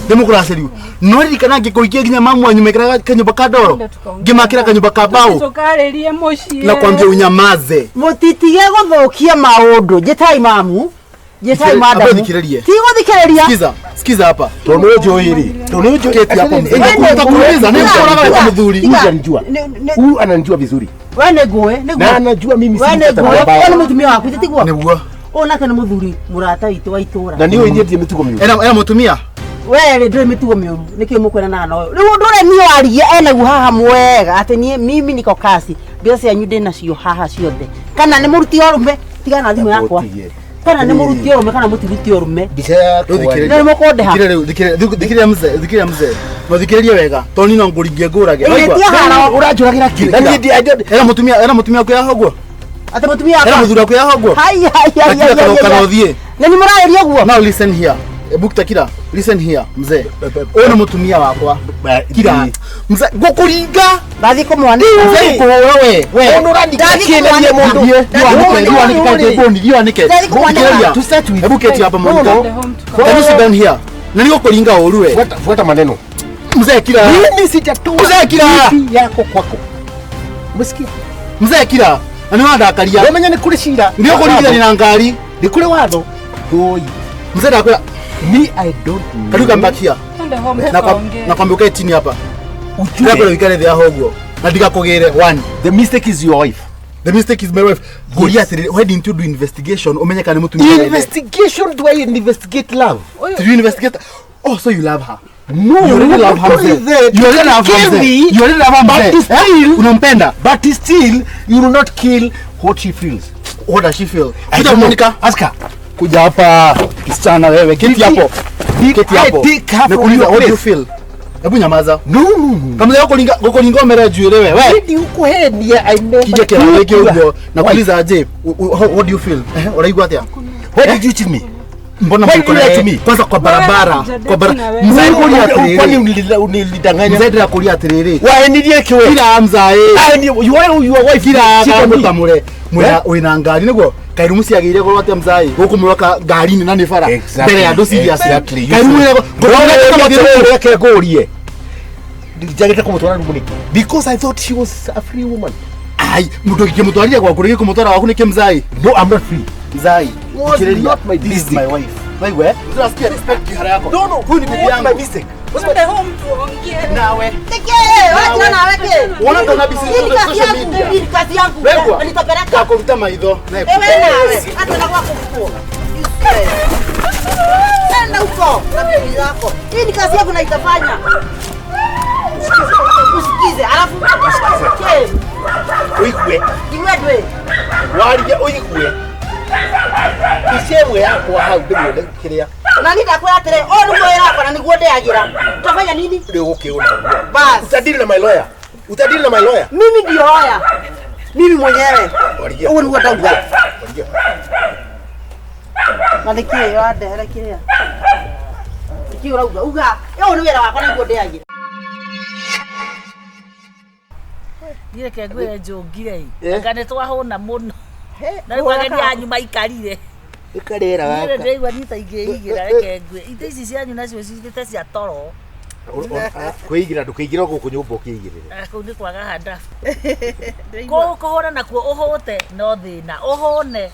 Democracy. No ririkana ngĩkũhikia nginya mamu wanyu mekĩraga kanyũmba ka ndoro. Ngĩmakĩra kanyũmba ka mbaũ. Tukarĩrie mũciĩ. Na kwambia unyamaze. Mũtitige gũthũkia maũndũ. Njĩtai mamu. Njĩtai Ambe madamu. thikĩrĩrie. Ti gũthikĩrĩria. Sikiza, sikiza hapa. Tondu ũnjũĩ rĩ. Tondu ũnjũĩ. Keti hapo mzee. Wewe Nitakuuliza, nĩ nĩ ũkoraga Tiga. kwa mũthuri. Huyu ananijua. Nĩ- Huyu ananijua vizuri. We nĩ ngũĩ, nĩ Na ngũĩ. anajua mimi si We nĩ mtu ngũĩ. mbaya. We nĩ mũtumia waku tiguo? Nĩguo. Ũyũ nake nĩ mũthuri mũrata witũ wa itũra. Na niĩ nyendie mĩtugo mĩũru. Ena mũtumia? We rĩ ndũrĩ mĩtugo mĩũru nĩkĩo mũkwenanaga na ũyũ. Rĩu ũndũ ũrĩa niĩ waria enaguo haha mwega atĩ niĩ mimi niko kasi mbeca cianyu ndĩ nacio haha ciothe. Kana nĩ mũruti ũrũme tigana na thimũ yakwa. Ũtige. Kana nĩ mũruti ũrũme kana mũtiruti ũrũme. Mbica yakwa. Rĩu thikĩrĩria. Nĩ mũkũndĩha. Thikĩrĩria rĩu, thikĩrĩria mzee, thikĩrĩria mzee. No thikĩrĩrie wega. Tondũ niĩ no ngũringie ngũrage. Ĩĩ, Waigua? ti haro. Ũranjũragĩra kĩ? Na niĩ I don't Ena mũtumia, ena mũtumia waku yaha ũguo? Atĩ mũtumia Ena wakwa. mũthuri waku yaha ũguo? Hai hai hai Takira hai. kana kana ũthiĩ. Na nĩ mũrarĩria ũguo? Now listen here. Hebu takira, listen here mzee. Ũyũ nĩ mũtumia wakwa. Kira. Mzee, ngũkũringa. Ndathiĩ kũmwanĩka. Mzee ngũkũhũra we. We. Ũndũ ũrandika kĩ na niĩ mũndũ? Thiĩ wanĩke, thiĩ wanĩke, thiĩ wanĩke. Ndathiĩ kũmwanĩka. Thikĩrĩria. To start with. Hebu keti hapa Monica. No, no. Can you sit down here? Na nĩgũkũringa ũru we. Fuata maneno. Mzee kira. Mimi sijatoa Mzee kira. bibi yako kwako. Umesikia? Mzee kira. Na nĩ wandakaria. Wamenya nĩ kũrĩ cira. Nĩ ũkũringithania na ngari. Nĩ kũrĩ watho. Oi. Mzee ndakwĩra, Me I don't know. can you come back here? Twende home tukaongee. Nakwambia ukae chini hapa. Ujue. Ndakwĩra ũikare thĩ haha ũguo. Na ndigakũgĩre one. The mistake is your wife. The mistake is my wife. Ngoria atĩrĩrĩ, why didn't you do investigation umenye kana nĩ mũtumia wa ithe? Investigation, do I investigate love? Did you investigate? Oh, so you love her. No, You already love her not only mzee. that, You already love her kill mzee. me, You already love her but mzee. still, Eh? Unampenda. But still, you will not kill what she feels. What does she feel? I Kuja don't know. Monica. Ask her. Kuja hapa kisichana wewe. Keti hapo. Did Keti I hapo. take her from Nakuuliza, your what do you place? feel? Hebu nyamaza. No no no. Kamũthee gũkũringa gũkũringa ũmere njuĩrĩ we. We. Ndikuhenia I never. Kinje kĩrathi gĩkĩ ũguo na kuuliza aje. What do you feel? Ũraigua atĩa? Why did you cheat me? Mbona Why did you lie to me? Kwanza kwa barabara, kwa barabara. Mzee kulia atiriri. Kwani unilidanganya? Mzee ndĩrakũria atiriri. Waenirie kĩ we? Kira mzae. Ah, you are your wife. Kira Cheat on me. mutamure. Mwina wina ngari niguo kairumu ciagĩire goro atĩa mzai gũkũ mwaka ngari-inĩ na nĩ bara mbere ya andũ serious. Exactly. Kairumu ĩrĩa Reke ngũrie. Njagĩte kũmũtwara rumu nĩkĩ? Because I thought she was a free woman. Ai, mũndũ ũngĩkĩmũtwarire gwaku rĩngĩ kũmũtwara gwaku nĩkĩ mzai? No, I'm not free. Mzai, Was thikĩrĩria. not my This is mistake. my wife. Wewe, tunasikia respect kihara yako. No, no, Huyu ni bibi What yangu. my mistake? Twende home tuongee. Nawe. Nĩkĩ? Wachana nawe kĩ? Wona ndona mbica Hii ni kazi social yangu, media. hii ni kazi yangu. Wegwa. Na nitapeleka. Ngakũruta maitho. Na Ewe nawe, hata na kwako huko. Nenda huko na bibi yako. Hii ni kazi yangu na itafanya. Usikize, alafu usikize. Ũigue. Iwe ndwe. Warie ũigue. Mbica ĩmwe yakwa hau ndĩmuone kĩrĩa Na nitakwĩra atĩrĩ, ũyũ nĩguo wĩra wakwa na nĩguo ndĩagĩra. Utafanya nini? rĩu gũkĩũna ũguo. Bas. Utadili na my lawyer. Utadili na my lawyer. Mimi ndio hoya. Mimi mwenyewe. Waria. Ũguo nĩguo ndauga. Waria. Na nĩkĩĩ wandehera kĩrĩa? Nĩkĩĩ ũrauga? Uga, ũyũ nĩ wĩra wakwa na nĩguo ndĩagĩra. Ndireke ngwĩre njũngire Eh. anga nĩ twahũna mũno na rĩu ageni anyu maikarire Ĩkarĩra Niĩ gaka. ndĩraigua niĩ ta ingĩigĩra reke ngwĩ itĩ ici cianyu nacio cithĩte cia toro Kwĩigĩra ndũkĩingĩra gũkũ nyũmba ũkĩigĩrĩre. Ah, kũu nĩ kwaga handabu kũhũra nakuo ũhũte no thĩna ũhũne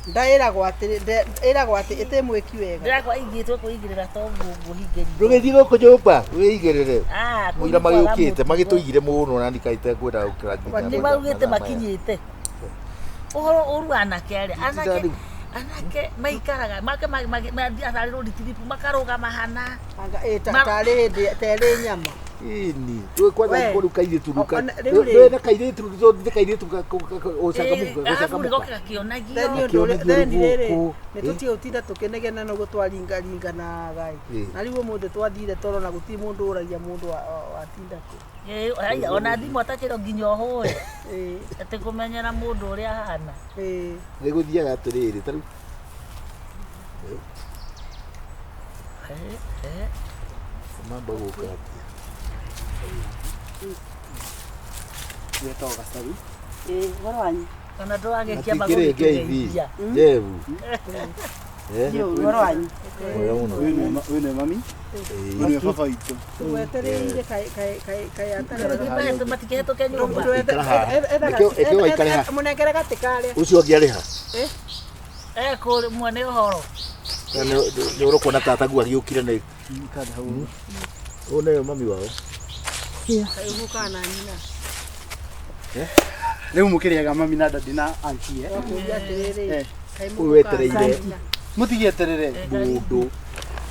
Ndaĩragwo atĩ ĩragwo atĩ ĩtĩ mwĩki wega. ndĩrakwa ingĩtwo kwĩigĩrĩra to ũguo ngũhingĩria Ndũgĩthiĩ gũkũ nyũmba wĩigĩrĩre. Ah, kũu Mũira nĩ kwaga magĩũkĩte mũtugo. magĩtũigire mũno na nikaite kwenda gũkĩra nĩ maugĩte makinyĩte ũhoro ũru anake arĩa anake anake maikaraga make mathiaga rũri tiripu makarũgama hana Anga ĩ tarĩ hĩndĩ terĩ nyama. Ĩni, rĩu kwanza We. rĩu kairĩtu rĩu Ona- rĩu rĩ- na kairĩtu rĩu kairĩtu ũcangamũka arabu gũcangamũka. rĩgoka gakĩonagio Then ũndũ ũrĩa then rĩrĩ nĩ tũtige gũtinda tũkĩnegena na ũguo twaringaringanaga Ĩ. ĩ. Na rĩu ũmũthĩ twathire toro na gũtirĩ mũndũ ũragia mũndũ watinda kũ. Ĩ, haiya, ona thimũ atakĩro nginya ũhũre Ĩ, atĩ kũmenyera mũndũ ũrĩa ahana ĩ. Nĩ gũthiaga atĩrĩrĩ ta rĩu Eh, eh. mamba gũka atĩa. Wetagwo gacaru. Ĩ, ũhoro wanyu. Ona ndũragĩkia Matikĩrĩ ngeithi. Jebu. Eh, Nĩ ũhoro wanyu. mwega mũno. Ũyũ nĩ mami. Ũyũ nĩ baba witũ. Tũgwetereire kaĩ atarĩ. Matikĩhetũke nyũmba Ikara haha. Ĩkĩo waikare haha. Mũnengere gatĩ karĩa. Ũcio ũngĩ arĩ ha? ekũ mwene ũhoro Na nĩ ũrokona tataguo agĩũkire na ũyũ nĩwe mami wao. Kaĩ kana nyina. Rĩu mũkĩrĩaga mami na dadi na auntie. Eh? Ũkũria atĩrĩrĩ. Eh. Kaĩ Ũyũ wetereire Mũtigĩeterere. mũndũ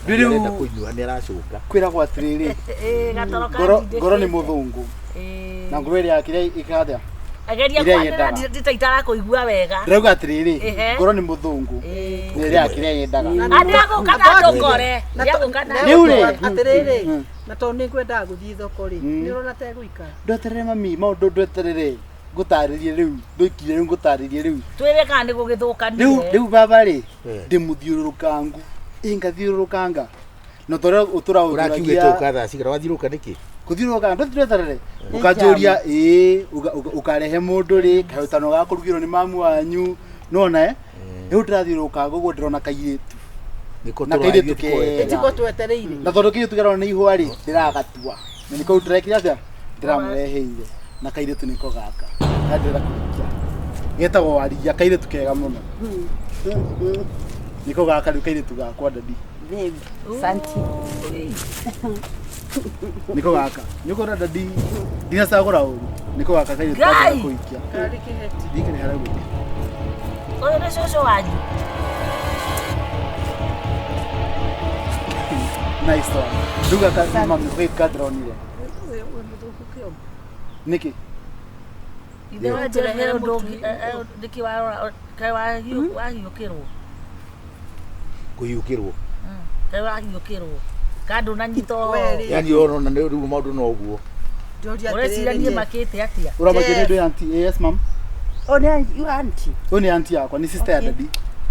Rĩu arenda kũnyua nĩ aracoka. kwĩragwo atĩrĩrĩ. Ĩ, gatoro Ngoro ngoro nĩ kandindĩkĩte. mũthũngũ. Ĩ. Na ngoro ĩrĩa yakĩrĩa ĩkaga atĩa? ageria Ĩrĩa kwanĩra yendaga. nditaitara kũigua wega Ndĩrauga atĩrĩrĩ, Ehe. ngoro nĩ mũthũngũ. Ĩ. Na ĩrĩa yakĩrĩa yendaga. Ndĩragũka na ndũkore ndĩragũka na Rĩu rĩ, Atĩrĩrĩ, na tondũ nĩ ngwendaga gũthiĩ thoko rĩ, Mm. nĩ ũrona tegũikara. Ndweterere mami, maũndũ ndweterere. Ngũtarĩrie rĩu, ndũikire rĩu ngũtarĩrie rĩu. twĩre kana nĩ Rĩu gũgĩthũkanire rĩu baba rĩ, Eh. ndĩmũthiũrũrũkangu. Ĩ ngathiũrũrũkanga. Na tũrĩa ũtũra Ũrakiugĩte ũka thaa cigana wathiũrũrũka nĩkĩ? Gũthiũrũrũka ndweterere. Ũkanjũria ĩ ũkarehe mũndũ rĩ, kaĩ ũtano gakũrugĩrwo nĩ mamu wanyu. Nĩwona eh? Rĩu ndĩrathiũrũrũkanga ũguo ndĩrona kairĩtu. Nĩko Na kairĩtu tũrathiĩ tũkoete. kega. Tiko twetereire. Na tondũ kairĩtu karona nĩ ihũa rĩ, ndĩragatua. Na nĩko ndĩrekire atĩa? Ndĩramũreheire. Na kairĩtu nĩko gaka. Kandĩra kũrikia. Getagwo warigia kairĩtu kega mũno. Nĩko gaka rĩu kairĩtu gakwa dadi. Babe, santi. Nĩko gaka. Nĩũkona dadi ndinacagũra ũru. Nĩko gaka kairĩtu Ngai! kandĩra kũikia. Karĩ kĩheti. Ndikĩrĩ harĩa gũkĩ. ũyũ nĩ cũcũ wanyu Nice one. Rĩu gaka mami kairĩtu kandĩronire. Wĩ mũthũku kĩongo. Nĩkĩ? ithe wa njerehere ũndũ ũngĩ nĩkĩ warora kaĩ wahiũkĩrwo Kũhiũkĩrwo. Kaĩ wahiũkĩrwo Kando na nyita ũhoro. Yani ũrona nĩ rĩu maũndũ no ũguo. Ũreciria niĩ makĩte atĩa? Ũramakĩte nĩ ndũ auntie. Yes ma'am. Oh, ni you auntie. Ũyũ nĩ auntie yakwa, nĩ sister ya daddy.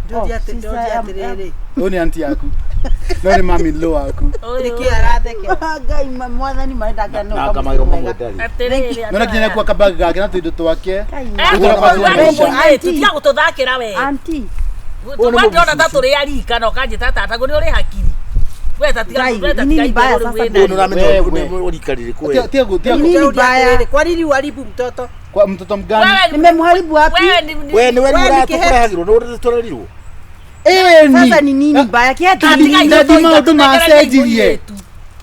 Ndoria atĩrĩrĩ. Ũyũ nĩ auntie yaku. No nĩ mami in law waku. Nĩkĩ arathekera? Ngai mwathani marenda ngano. Na kamagĩro mamwe ndarĩ. Atĩrĩrĩ. Nona kinya kwa kabag gake na tuindo twake. Tiga gũtũthakĩra we. Auntie. Ndĩrona ta tũrĩ arika na ũkanjĩta tata ngo nĩ ũrĩ hakiri. We ta tiga we ta tiga mbaya sasa. Ndio uramenya ũrika rĩrĩkũ we. Tiga tiga Nini mbaya? Kwa nini uharibu mtoto? Kwa mtoto mgani? Nimemharibu wapi? We ni we ũratũrehagĩrwo nĩ ũratũrerirwo. Sasa ni nini mbaya? Daddy maũndũ macenjirie.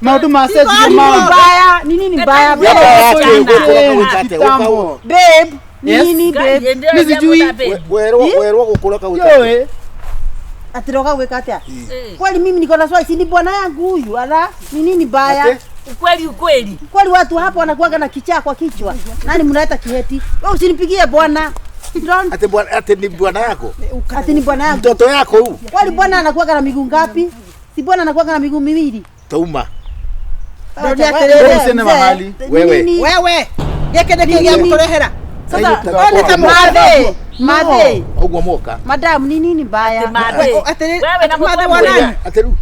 Maũndũ macenjirie mbaya. Ni nini mbaya? Babe, ni nini babe? Ni sijui. Werwo gũkũra kagwĩka. Atiroka gwĩka atĩa? Kweli mimi niko na swali, si ni bwana yangu huyu ala? Ni nini mbaya? Ukweli ukweli. Kweli watu hapo wanakuaga na kichaa kwa kichwa. Nani mnaleta kiheti? Wewe usinipigie bwana. Ate bwana, ate ni bwana yako? Ate ni bwana yangu. Mtoto yako huu. Kweli bwana anakuaga na miguu ngapi? Si bwana anakuaga na miguu miwili. Tauma. Ndio atĩrĩrĩ. Useme mahali. Wewe. Wewe. Gĩkĩ nĩkĩ gĩa gũtũrehera? Sasa wale madhe. Madhe. Ũguo moka. Madam ni nini mbaya? Wewe na madhe wa nani? Ateru.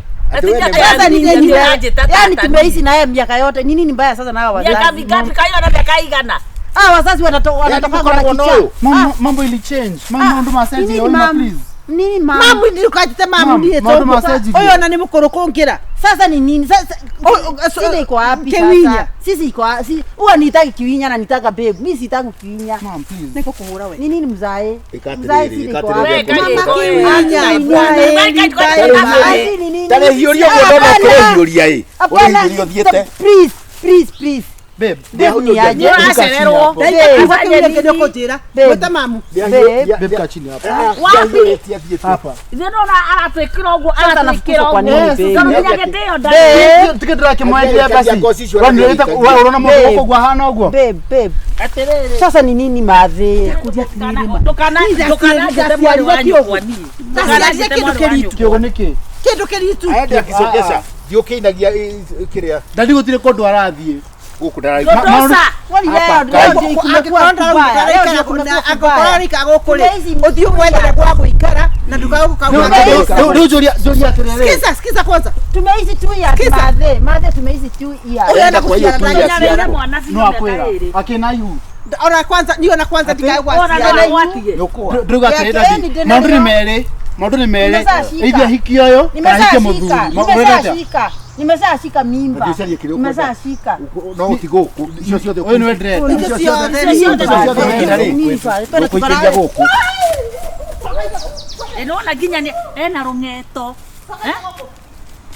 Sasa ni nini? Yaani tumeishi na yeye miaka yote. Ni nini mbaya sasa na hawa wazazi? Miaka mingapi kayo na miaka igana? Ah, wazazi wanatoka kwa kichaa. Mambo ili change. Mambo maseji ona please. Nini mama? Mamu ndio kajite mamu ndiye to. Oyo na ni mukuru kungira. Sasa ni nini? Sasa sisi iko wapi sasa? Sisi iko si huwa nitaki kiwinya na nitaka babe. Mimi sitaki kiwinya. Mom please. Niko kuhura we. Ni nini mzae? Mzae sisi iko wapi? Mama kiwinya. Tare hiuria guo no kũhiũria ĩ. Ũhiũria thiete. Please, please, please. Babe, ni aje? Uracererwo. Mwita mamu. Babe kaa chini hapa. Wapi? Hapa. Ithuĩ nĩwona aratwĩkĩra ũguo aratwĩkĩra ũguo. Tũkĩndĩra kĩmwendia basi. Wewe unaona mũndũ gũkũ ũguo ahana ũguo? Babe, babe. Sasa ni nini madhe? Ndũkananjĩte mwarĩ wa nyũkwa niĩ. Ndũkananjĩte kĩndũ kĩritũ. Kĩũgũ nĩkĩ? Kĩndũ kĩritũ. Aende akĩcogesha. Thiĩ ũkĩinagia kĩrĩa. Ndadi gũtirĩ kũndũ arathiĩ. Gũkũ ndaraigua. Ũthiĩ ũmwethere gwa gũikara na Rĩu njũria atĩrĩrĩ. Sikiza, sikiza kwanza. Tumeishi 2 years madhe. Madhe tumeishi 2 years. Ũyũ enda gũciara No akwĩra. Akĩna ihu. Ona kwanza niyo na kwanza ndikaigwaciara. Ndauga atĩrĩ dadi. Maũndũ nĩ merĩ. Maũndũ nĩ merĩ. Either hiki ũyũ kana hike mũthuri. Nimeshashika. Nimeshashika mimba. Nimeshashika. No utigũkũ. Icio ciothe. Ũyũ nĩwe ndĩrenda. Icio ciothe. Gũkũ gũkũ. Nĩwona nginya ena rũng'eto.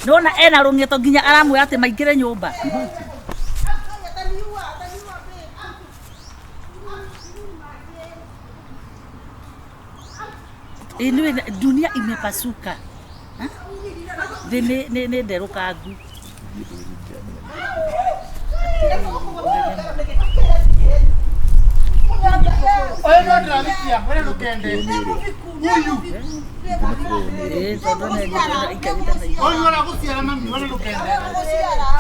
Nĩwona ena rũng'eto nginya aramwĩra atĩ maingĩre nyũmba. Anyway, dunia imepasuka. Thĩ nĩ nderũkangu. Ũyũ no ndĩrathikia, we ndũkende. Ũyũ. Ũyũ aragũciara mami, we ndũkende.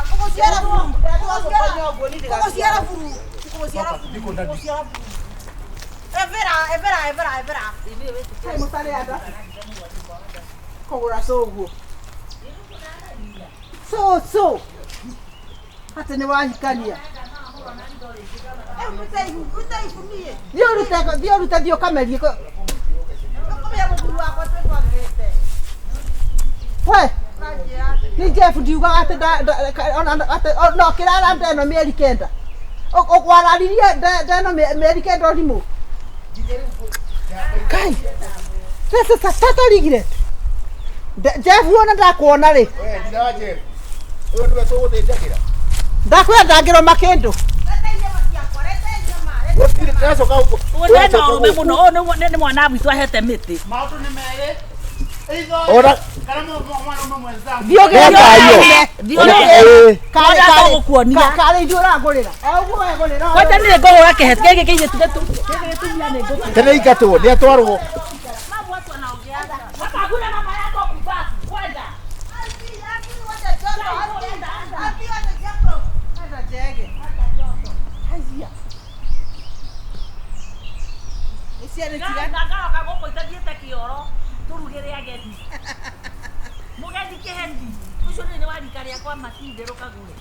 Gũgũciara buru. Gũgũciara buru. Evera, evera, evera, evera. Kũgũra cũguo. Cũcũ. Atĩ nĩ wahikania. Thiĩ ũrute, thiĩ ũrute, thiĩ ũkamerie. We. Ni Jeff ndiugaga atĩ no kĩrara ndeno mĩeri 9. Ũkwararirie ndeno mĩeri 9 ũrimũ. Kai. Sasa sasa regret. Jeff wona ndakuona rĩ. We ndira Jeff. Ũyũ nĩwe tũgũthĩnjagĩra. Ndakwĩra ndangĩrũma kĩndũ. Gũtirĩ ndĩracoka gũkũ. Ũyũ no ũme mũno. Ũyũ nĩ mwana witũ ahete mĩtĩ. Maũndũ nĩ merĩ. Ora kana mwana ũmwe mwenzangu. Thiĩ ũgĩre. Thiĩ ũgĩre. Karĩ tũgũkuonia. Karĩ ithuĩ ũragũrĩra. O ũguo wegũrĩra. Kwanja niĩ ngũhũra kĩheti gĩkĩ kĩirĩtu gĩkĩ gĩtumia nĩ ngũkũ. Tene ingatwo nĩ atwarwo. Mama hakuna mama yako kupata. Kwenda. Auntie, auntie, wacha joto, auntie. Enda njege. Haiya. Iciana tiga. Ndagaroka gũkũ itathiĩte kĩoro tũrugĩre ageni. Mũgendi kĩheti. Ũcio nĩ wa rika rĩakwa matinde rũkagũre.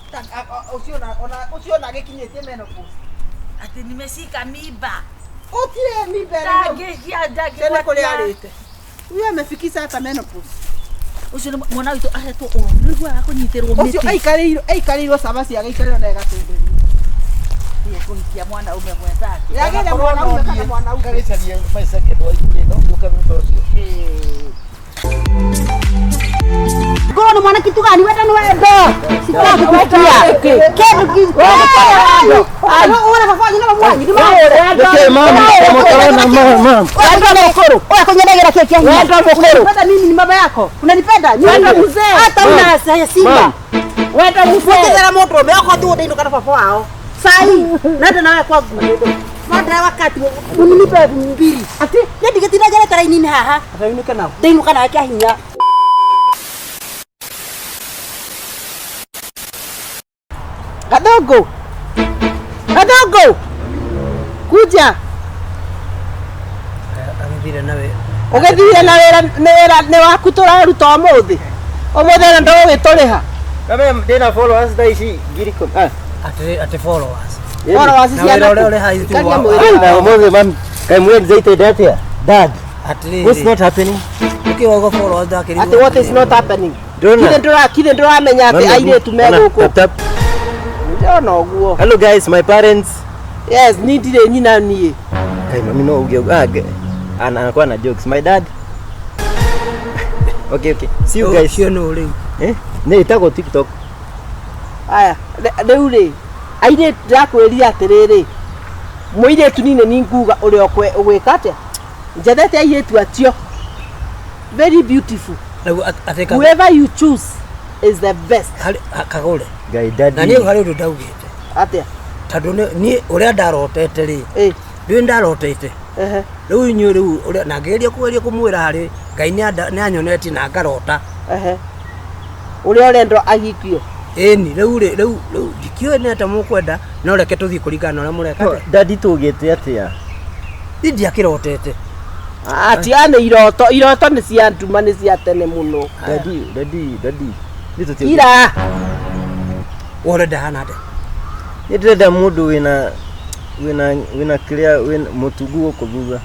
Ũcio ona ũcio ona gĩkinyĩtie menopause. Atĩ nimeshika mimba. Gũtirĩ mimba ĩrĩ. Ndangĩgia Tena kũrĩa arĩte. Huyo amefikisha hata menopause. Ũcio nĩ mwana witũ ahetwo ũru. Nĩguaga kũnyitĩrwo mĩtĩ. Ũcio aikarĩirwo cabaci agaikarĩrwo na ĩgatũndĩrio. Thiĩ kũhikia mwanaume mwenzake. Yagĩre mwanaume kana mwanaume. Ngagĩcaria my second wife rĩ, no ngũka thutha ũcio. Ngorwo nĩ mwanake tugani wenda nĩ wendo. Sitaki kukia. Kĩndũ ki. Ora baba wanyu na mamu wanyu nĩ Nĩkĩ mama mũkorona mama. Wendo mũkũrũ. Oya kũnyenegera kĩĩ kĩa hinya. Wendo mũkũrũ. Unanipenda mimi ni baba yako. Unanipenda? Wendo mzee. Hata una simba. Wendo mzee. Ũkĩthera mũndũ ũmwe okorwo ti ũndĩinũka na baba wao. Sai, nenda nawe kwa nguo. Manda wakati uninipe mbili. Ati Niĩ ndigĩtinda njarĩte raini-inĩ haha. atainuke nao. Ndĩinũka nawe kĩa hinya. Kadogo. Kadogo. Kuja. Agĩthire na wĩra. Ũgĩthire na wĩra nĩ wĩra nĩ waku tũraruta ũmũthĩ. Ũmũthĩ na ndũgũgĩtũrĩha. Kame ndĩna followers thaa ici 10,000. Ah. Atĩ followers. Followers Na ciana. wĩra ũrĩa ũrĩ haha Karia wa- mwĩrĩ. Na ũmũthĩ mam kaĩ mwĩ excited atĩa? Dad. Atĩrĩrĩ. What's not happening? Nĩkĩ wauga followers ndakĩrigwo? Atĩ what is not happening? Ndona. Kithe ndũramenya atĩ airĩtu me gũkũ. Tap tap. Ndĩrona ũguo. Hello guys, my parents. Yes, ni ndirĩ nyina niĩ. Kai mami no uge ah anakuwa na jokes. My dad. Okay okay. See you guys. Ũcio nũ rĩu? Eh? Nĩ ĩtagwo TikTok. Aya, rĩu rĩ, airĩtu ndĩrakwĩrire atĩrĩrĩ, mũirĩtu niĩ nĩ nguga ũrĩa ũgwĩka atĩa? Njendete airĩtu acio. Very beautiful. Rĩu atĩ Whoever you choose is the best. kagũre. Guy daddy. Na niĩ harĩ ũndũ ndaugĩte. Atĩa? Tondũ niĩ ũrĩa ndarotete rĩ. Ndũĩ ndarotete. Rĩu inyuĩ rĩu ũrĩa na ngĩgeria kũgeria kũmwĩra harĩ Ngai nĩ anyonetie na ngarota. Ũrĩa ũrendwo ahikio. Ĩni rĩu rĩ rĩu rĩu ndikĩũĩ nĩ atĩa mũkwenda no reke tũthiĩ kũringana na ũrĩa mũreka atĩa. Daddy tũgĩte atĩa? Niĩ ndiakĩrotete. Atiane iroto, iroto nĩ cia nduma nĩ cia tene mũno. Daddy, daddy, daddy. Nĩ tũtiĩ. Ira. We ũrenda hana atĩa? Nĩ ndĩrenda mũndũ wĩna wĩna wĩna kĩrĩa wĩna mũtungu gũkũ thutha.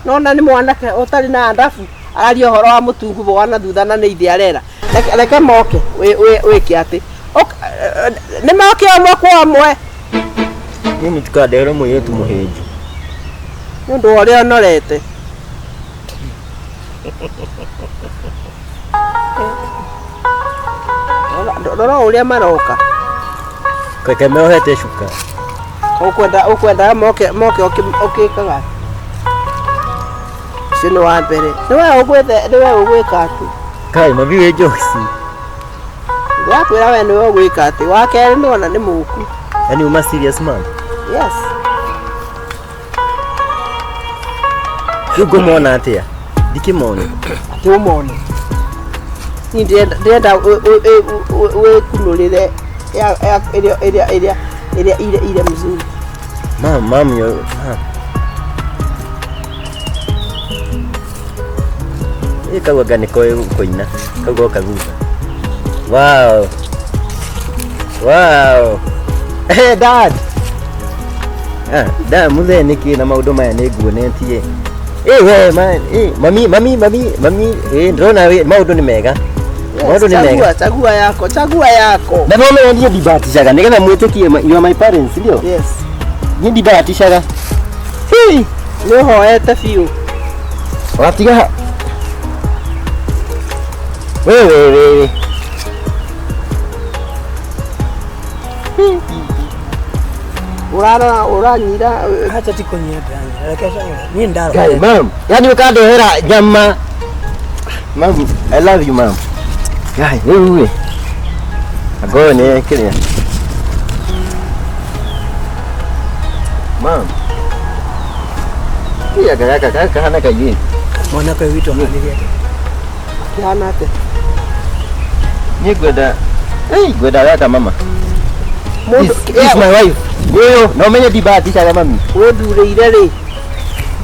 Nona nĩ mwanake ũtarĩ na ndabu araria ũhoro wa mũtungu wa na thutha na nĩ ithe arera. Reke moke wĩke atĩ. Nĩ moke ũmwe kwa ũmwe. Niĩ mũtikandehere mũirĩtu mũhĩnju. Nĩ ũndũ wa ũrĩa ũnorete. Rora ũrĩa maroka. Keke meohete cuka. Ũkwenda moke moke ũkĩkaga. Ũcio nĩ wa mbere. Nĩ we ũgwĩte nĩ we ũgwĩka atĩ. Kai mami wĩ jokes. Ndĩrakwĩra we nĩwe ũgwĩka atĩ. Wa kerĩ nĩwona nĩ mũku. Yaani uma serious man. Yes. Rĩu ngũmona atĩa? Ndikĩmone. Atĩ ũmone. Niĩ ndĩrenda wĩkunũrĩre ĩrĩa ĩrĩa ĩrĩa ĩrĩa ile ile mzuri. Mam, mam yo. Ĩ kau anga nĩkoĩ kũina. Kau goka thutha. Wow. Wow. Hey dad. Ah, dad mũthee nĩkĩ na maũndũ maya nĩ nguonetie. Eh we man, eh mami mami mami mami eh ndĩrona maũndũ nĩ mega. Maũndũ nĩ mega. Chagua, chagua yako, chagua yako. Na no menya niĩ ndibahatishaga nĩgetha mwĩtĩkie you are my parents ndio? Yes. Niĩ ndibahatishaga. Hey, nĩ ũhoete biũ. Watiga. Wewe wewe. Urarora uranyira acha ti kũnyira ndĩranyira reke cagũre niĩ ndarora. Guy, mam, yani ũkandehera nyama. Mam, I love you mam. Guy, rĩu ĩ. Agoyo nĩ kĩrĩa. Mam. Iya gaka gaka kahana kairĩtu. Mwanake witũ ahanire atĩa? Kĩhana atĩa? Niĩ ngwenda Ei, ngwenda gaka mama. This is my wife. Ũyũ, no menye ndibahatishaga mami. Wĩthurĩire rĩ.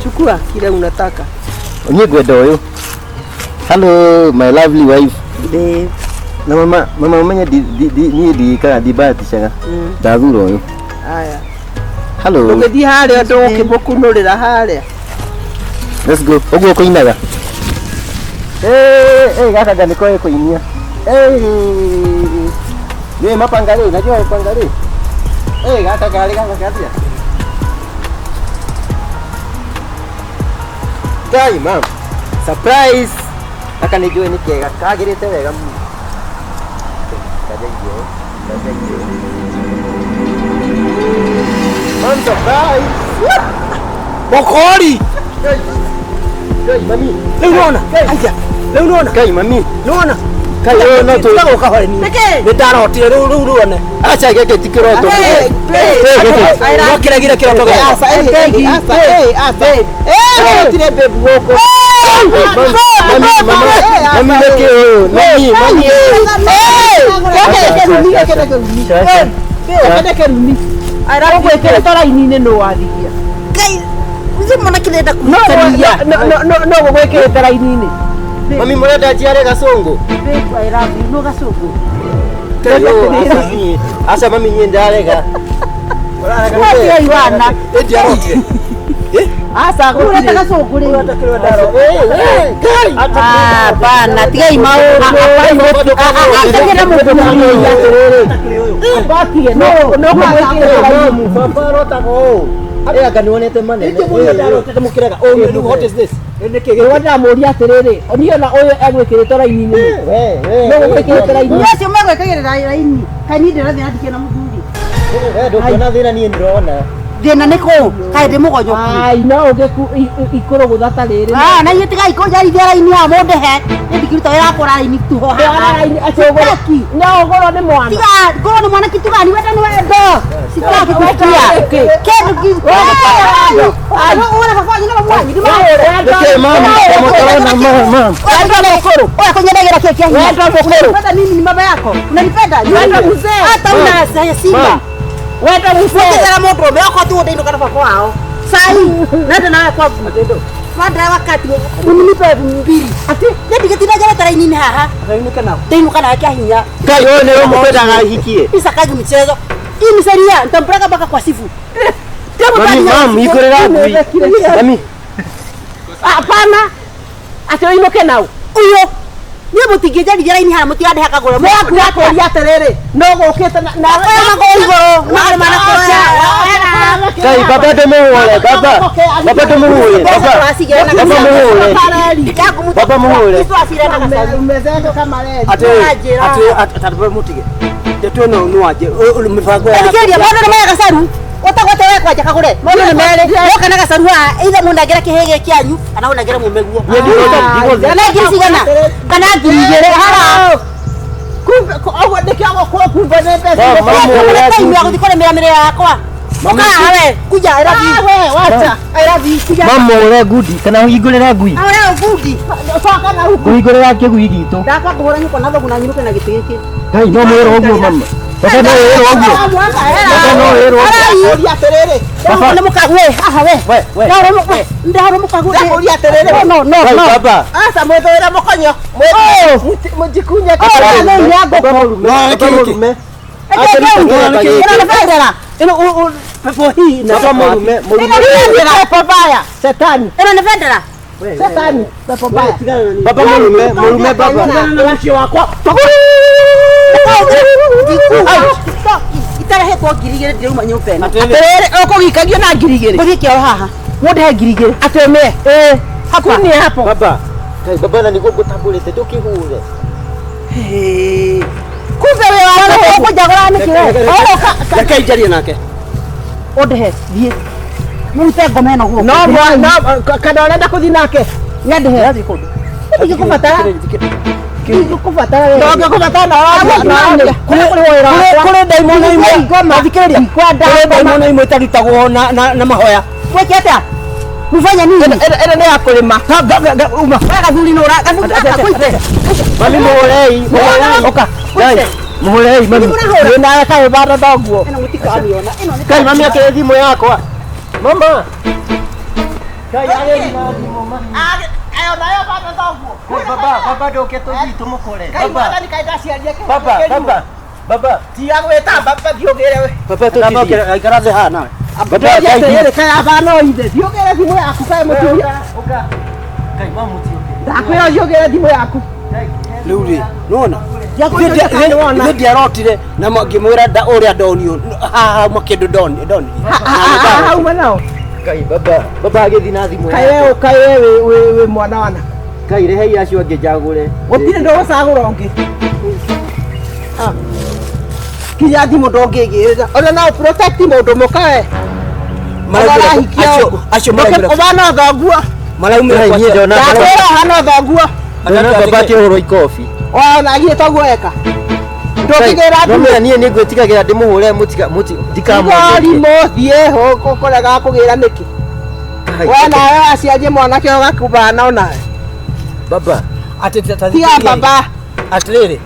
Chukua kile unataka. Niĩ ngwenda ũyũ. Hello, my lovely wife. Babe. Na mama, mama umenye niĩ ndiĩkaga ndibahatishaga. Ndathura ũyũ. Aya. Hello. Ũgĩthiĩ harĩa ũndũ ũkĩmũkunũrĩra harĩa. Let's go. Ũguo kũinaga. Eh, gaka gani koe kuinia. Eh. Ni mapanga rĩ, najua mapanga rĩ. Eh, gaka gari gaka gatia. Kai, mam. Surprise. Gaka nĩ njũĩ nĩ kega, kagĩrĩte wega mũno. Kajaingĩ. Kajaingĩ. Mam, surprise. Mokori. Kai, mami. Rĩu nĩwona? Aija. Rĩu nĩwona? Kai, mami. Nĩwona? Kai, ũyũ no tũ- Tiga gũka hore niĩ. Nĩ ndarotire rĩu rĩu ruone. Acha gĩkĩ ti kĩroto. No kĩregire kĩroto gĩakwa. Asa, asa, asa. Eh, gũtirĩ babe gũkũ. Mami, mama, mami nĩkĩ ũyũ? Mami, mami. Ũgwĩkĩrĩte raini-inĩ nũ wathigia. Ngai, ucio mwanake nĩenda kũhikania. No gũgwĩkĩrĩte raini-inĩ. Mami mũrenda njiare gacũngũ? Babe, I love you. No gacũngũ. Aca mami niĩ ndarega. Ũratiga iwana. Ndiarotire. Aca Ũreta gũtirĩ. gacũngũ rĩu. Kai. Ah, bana, tigai maũndũ. Atige na mũthuri. Ambatige no no gũgwĩkĩrĩte raini-inĩ. Baba arotaga ũũ. Ĩ anga nĩwonete manene. Nĩkĩ mũndũ ndarotete mũkĩrega? Oh, rĩu what is this? Nĩkĩ gĩkĩ? Nĩguo ndĩramũria atĩrĩrĩ, niĩ ona ũyũ egwĩkĩrĩte raini-inĩ. No gũgwĩkĩrĩte raini-inĩ. Acio megwĩkagĩrĩra raini. Kaĩ niĩ ndĩrathiĩ na ndikĩona mũthuri. We ndũkuona thĩna niĩ ndĩrona. Thĩna nĩ kũ? Kaĩ ndĩ mũgonyoku. Ai no ũngĩku ikũrũgũtha ta rĩrĩ. Ah, na inyuĩ tigai kũnjarithia raini haha mũndĩhe. Niĩ ndingĩruta wĩra wa kũra raini tu ho haha. Raini atĩ ũgũrwo. Sitaki. No ũgũrwo nĩ mwana. Tiga, ngorwo nĩ mwanake tuga ni wenda nĩ wendo. Sitaki kusikia. Kĩndũ ki. Ura baba wanyu na mamu wanyu. Nĩkĩ mama? Mũtona mama. Oya kunyendagĩra kĩĩ kĩa hinya. Wendo mũkũrũ. Unanipenda mimi ni mama yako. Unanipenda? Wendo mzee. Hata una simba. Wendo mzee. Ũkĩthera mũndũ ũmwe okorwo ti ũndĩinũka na baba wao. Sai, nenda nawe kwangu. Wanda wakati uninipe 2000. Ati niĩ ndigĩtinda njarĩte raini-inĩ haha. Ndainuka nao. Ndĩinũka nawe kĩa hinya. Kai ũyũ nĩwe mũkwendaga hikie. Isakagi mchezo. Hii ni sheria, nitampeleka mpaka kwa sifu. Mami, mam, igũrĩra ngui. Mami, Hapana. Atĩ ũinũke nau. Ũyũ. Niĩ mũtingĩnjarithia raini haha mũtirandehe kagũre. Ndakũria atĩrĩrĩ, no gũkĩte na Oya magũrũ igũrũ. Magũrũ manakoya. Kai baba ndũmũhũre, baba. Baba ndũmũhũre, baba. Baba mũhũre. Baba mũhũre. Atĩ atĩ atĩ mũtige. Ndeto ĩno nĩ wanje mĩbango ya Thikĩrĩria mũndũ nĩ maya gacaru. Ũtagwete we kwanja kagũre. Mũndũ nĩ merĩ. Woka na gacaru haha, either mũnengere kĩhĩ gĩkĩ kĩanyu kana ũnengere mũmeguo. Niĩ ndigũthiĩ. Kana ngiri cigana? Kana 2000 haha. Kumbe ũguo nĩkĩo gũkũ kumbe nĩ mbeca. Mama, mũhũre Time ya gũthiĩ kũrĩmĩra mĩrĩo yakwa. Ũka haha we, kuja I love you. We wacha. I love you. Kuja. Mama mũhũre ngundi kana ũhingũrĩre ngui. Awe ngundi. Coka na huku. Ngũhingũrĩra kĩgui gitũ. Ndakwa kũhũra nyũkwa na thogu na nyinũke na gĩtĩ gĩkĩ. Kai no mwĩrwo ũguo mama. Baba no wĩrwo ũguo. Baba no wĩrwo ũguo. Ndakũria atĩrĩrĩ. Baba. Nĩ mũkague haha we. We, we. Ndahũrwo mũkague. Ndakũria atĩrĩrĩ. No, no, Kai no. baba. Aca mwĩthũĩre mũkonyo. Mũjikunye Oh, no, ya Baba mũrume. Baba mũrume. Ĩno nĩ bendera. Ĩno pepo hii na Baba mũrume, mũrume. Ĩno nĩ bendera. pepo baya. Shetani. Ĩno nĩ bendera. Shetani. Pepo baya. Baba mũrume, mũrume baba. na ũcio wakwa. Itarehetwo 2000 ndĩrauma nyũmba ĩno. Atĩrĩrĩ, ũkũgikagio na 2000. Ngũthiĩ kĩoro haha. Mũndĩhe 2000. Atĩ ũmĩe. Ĩĩ. Hapa. Kunia hapo. Baba. Kai baba na nĩguo ngũtambũrĩte ndũkĩhũre. Kumbe wĩ wa ũkũnjagũra nĩkĩ we? Reke njarie nake. Ũndĩhe thiĩ. Mũrute ngoma ĩno gũkũ. No no kana ũrenda kũthiĩ nake. Nyandehe. Ndingĩkũbatara. Ndingĩkũbatara we. Ndũngĩkũbatara na ũraria. Kũrĩ ndaimono imwe. Thikĩrĩria. Kũrĩ ndaimono imwe itarutagwo na mahoya. Weke atĩa? Mufanya nini? Ĩno nĩ ya kũrĩma. Uma. Wewe gathuri nĩ ũra gathuri gaka kuite. Mami mũhũrei, mũhũrei. Ũka. Kai. Muhũrei mami. Nĩ nawe kaĩ bata thoguo. Ĩno mũtikamiona. Ĩno nĩ Kai mami akĩrĩ thimũ yakwa. Mama. Kai agĩri na thimũ mami. Ayo nayo bata thoguo. Kai baba, baba ndoke tũthiĩ tũmũkore. Kai Baba. mwathani kaĩ ndaciaria kĩhooto Baba, kĩrimũ. baba. Baba. Tiga gwĩta baba thiĩ ũgĩre we. Baba tũthiĩ. Aikara thĩ haha nawe. Baba, Ndĩroria kai atĩrĩrĩ, kaĩ aba no ithe thiĩ ũgĩre thimũ yaku kaĩ mũtumia. Ũka. Kai mamu tiũke. Ndakwĩra thiĩ ũgĩre thimũ yaku. Rĩu rĩ, nĩwona? Ndiakwĩra nĩwona. Nĩ ndiarotire na ngĩmwĩra ũrĩa ndonio haha hauma kĩndũ ndonire. Hauma nao. Kai baba, baba agĩthiĩ na thimũ Kaĩ we kaĩ we wĩ mwana wana. Kai rehei acio angĩ njagũre. Gũtirĩ ndũgũcagũra ũngĩ. Ah. Kinya thimũ ndũngĩgĩrĩra. Ona no protect mũndũ mũka we. Maraumĩra acio maraumĩra Ũbana thoguo. maraumĩra Kai, kwa niĩ ndona Ndakwĩra ũhana thoguo. Ndona baba akĩhũrwo ikobi. Ona githĩ toguo eka. Ndũngĩgĩra thimũ. Nomera niĩ nĩ ngwĩtigagĩra ndĩmũhũre mũtiga mũti ndikamwenderie. Ndikamwenderie. Thiĩ ũkũrega kũgĩra nĩkĩ? Kai, We nawe waciarie mwanake ũgakubana onawe. Baba. Atĩ ta Tiga baba. Atĩrĩrĩ,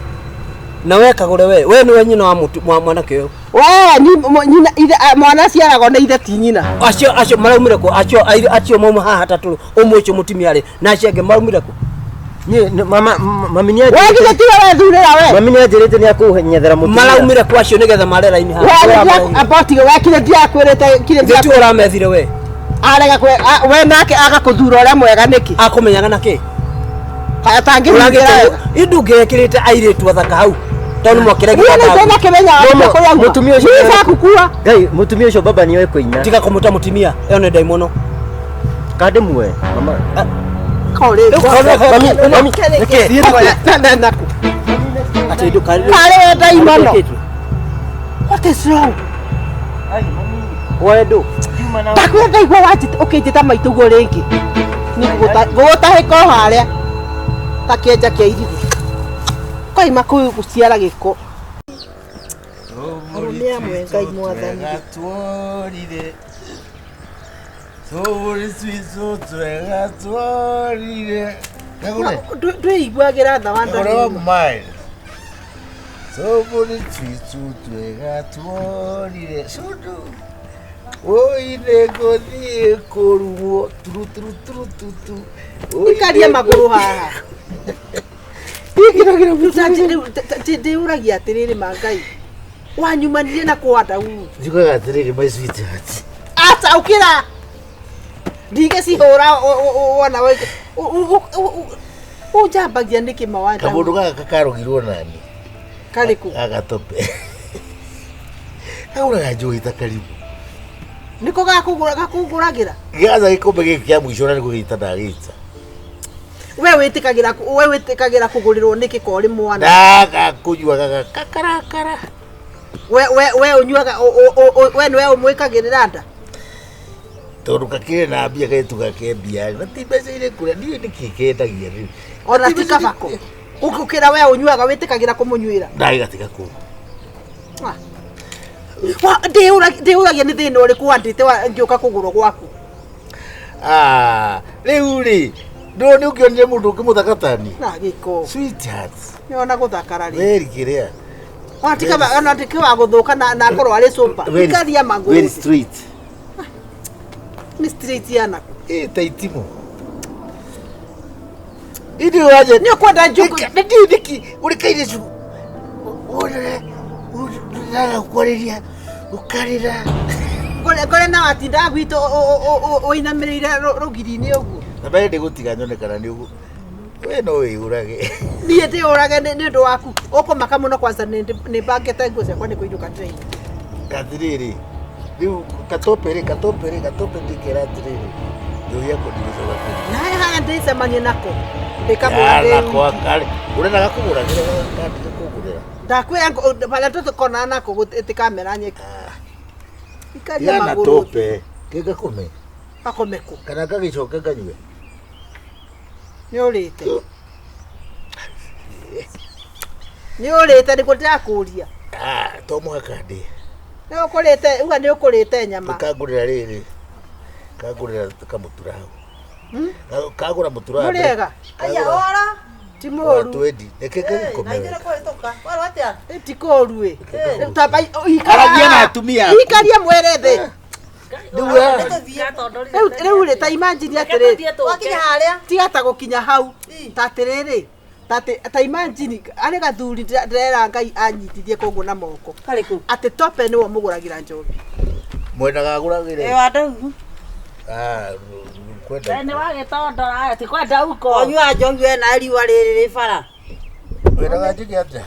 na we kagũre we, we nĩwe nyina wa mwanake ũyũ. We ni nyina ithe mwana aciaragwo nĩ ithe ti nyina. Acio acio maraumire kũ? Acio acio mauma haha atatũ, ũmwe ũcio mũtumia rĩ, na acio angĩ maraumire kũ? Niĩ mama mami nĩ We githĩ tiwe wethurĩra we. Mami nĩ anjĩrĩte nĩ akũnyethera mũtumia. Maraumire kũ acio nĩgetha mare raini haha? We nĩ we kire ndiakwĩrĩte kire Githĩ tiwe ũramethire we? Arega kwe we nake agakũthura ũrĩa mwega nĩkĩ? Akũmenyaga na kĩ? Atangĩhingĩra wega. Indu ngĩkĩrĩte airĩtu athaka hau tondũ nĩ mwakĩregire Niĩ nĩ ndĩna Mama, kĩmenya mũtumia ũcio Niĩ bakukua. Ngai, mũtumia ũcio baba nĩoĩ kũina. Tiga kũmũta mũtumia, ĩyo nĩ ndaimono. Kandĩmue, mama. Kore. Mami, mami, nĩkĩ? Atĩ ndũkarĩ. Karĩ we ndaimono. What is wrong? Woe ndũ. Ndakwĩra ndaigua wanjĩta ũkĩnjĩta maitũguo rĩngĩ. Nĩ ngũgũtahĩka o harĩa ta kĩenja kĩa irigũ. Koima kũu gũciara gĩko. Arũme amwe Ngai mwathani. Tuorire. Tũbũri twitũ twega tuorire. Kagũre. Ndwĩiguagĩra tha wa Kagũre wa mile. Tũbũri twitũ twega tuorire. Cundu. Oi nĩngũthiĩ kũrumwo turu turu turu tutu. Ikaria magũrũ haha. Ndĩũragia atĩrĩrĩ ma Ngai. Wanyumanire na kwanda uu. Njugaga atĩrĩrĩ my sweetheart. Aca ũkĩra. Ndigĩcihũra wona ũnjambagia nĩkĩ mawanda. Kamũndũ gaka karũgirwo nani? Karĩkũ? Gaka tope. Kagũraga njohi ta karibu. Nĩko gakũgũragĩra? Gĩaca gĩkombe gĩkĩ kĩa mũico na nĩgũgĩita ndagĩita. We wĩtĩkagĩra we wĩtĩkagĩra kũgũrĩrwo nĩkĩ ko ũrĩ mwana? Ndagakũnyua gaka kakarakara. We we we ũnyuaga we nĩwe ũmwĩkagĩrĩra nda? Tondũ kakĩrĩ na mbia kairĩtu gake mbia na ti mbeca irĩ kũrĩa ndiũĩ nĩkĩ kendagia rĩu. Ona ti kabako. Ũkĩra we ũnyuaga wĩtĩkagĩra kũmũnyuĩra? Ndagĩgatiga kũu. Ndĩũragia nĩ thĩna ũrĩkũ wandĩte ngĩũka kũgũrwo gwaku? Ah, rĩu rĩ ndũ nĩ ũkĩonire mũndũ ũngĩ mũthaka tani? Na gĩko. Sweetheart. Nĩona gũthakara rĩ. Very kĩrĩa. Ona ti kaba ona ti wa gũthũka na akorwo arĩ super. Ikaria magũrũ. Very straight. Nĩ straight yana. Ĩ ta itimũ. Indi waje. Nĩ ũkwenda njũkũ. Nĩ nĩkĩ ũrĩ kairĩtu. Ũrere ũraga kwarĩria ũkarĩra. Kore na watindaga gwitũ ũinamĩrĩire rũgiri-inĩ ũguo. Na mbere ndĩgũtiga nyone kana nĩ ũguo. We no wĩyũrage. Niĩ ndĩyũrage nĩ ũndũ waku. Ũkũmaka mũno kwanza nĩ bangĩte nguo ciakwa nĩ kũinũka ndĩrainũka. Atĩrĩrĩ, rĩu katope rĩ katope rĩ katope ndĩkera atĩrĩrĩ. Njohi yakwa ndigũcoka kũnyua. Nawe harĩa ndĩcemania nako. Ndĩkamũra ndĩ Nako akarĩ. Ũrenda gakũgũragĩra gaka kũgũrĩra. Ndakwĩra harĩa tũkonana nako ĩtĩkamera nyeki. Ikaria Tigana magũrũ. tope. Kĩngakome. Gakome kũ? Kana gagĩcoke nganyue. Nĩ ũrĩte. Nĩ ũrĩte nĩguo ndĩrakũria. Ah, to mũhaka ndĩe. Nĩ ũkũrĩte, uga nĩ ũkũrĩte nyama. Kangũrĩra rĩrĩ. Kangũrĩra kamũtura hau. Kagũra mũtura. Mũrĩega. Aya ora. Ti mũru. Twendi. Reke Na ngĩkome ithuĩ wega. kũhĩtũka. Kwarwo atĩa? Ti kũru ĩ. Rĩu tamba Aragia na atumia aku. Ikaria mwere thĩ. Rĩu we- Rĩu rĩu rĩ ta imagine atĩrĩrĩ. Twakinya harĩa. Tiga ta gũkinya hau. Ta atĩrĩrĩ. Ta atĩ ta imagine arĩ gathuri ndĩrera Ngai anyitithie koguo na moko. Karĩkũ? Atĩ tope nĩwe ũmũgũragĩra njohi. Mwendaga agũragĩre. Ĩ wa Ah, kwenda. Nĩ wagĩtondora ti kwenda uko. Ũnyua njohi we na riũa rĩrĩ rĩ bara. Wendaga njĩke atĩa?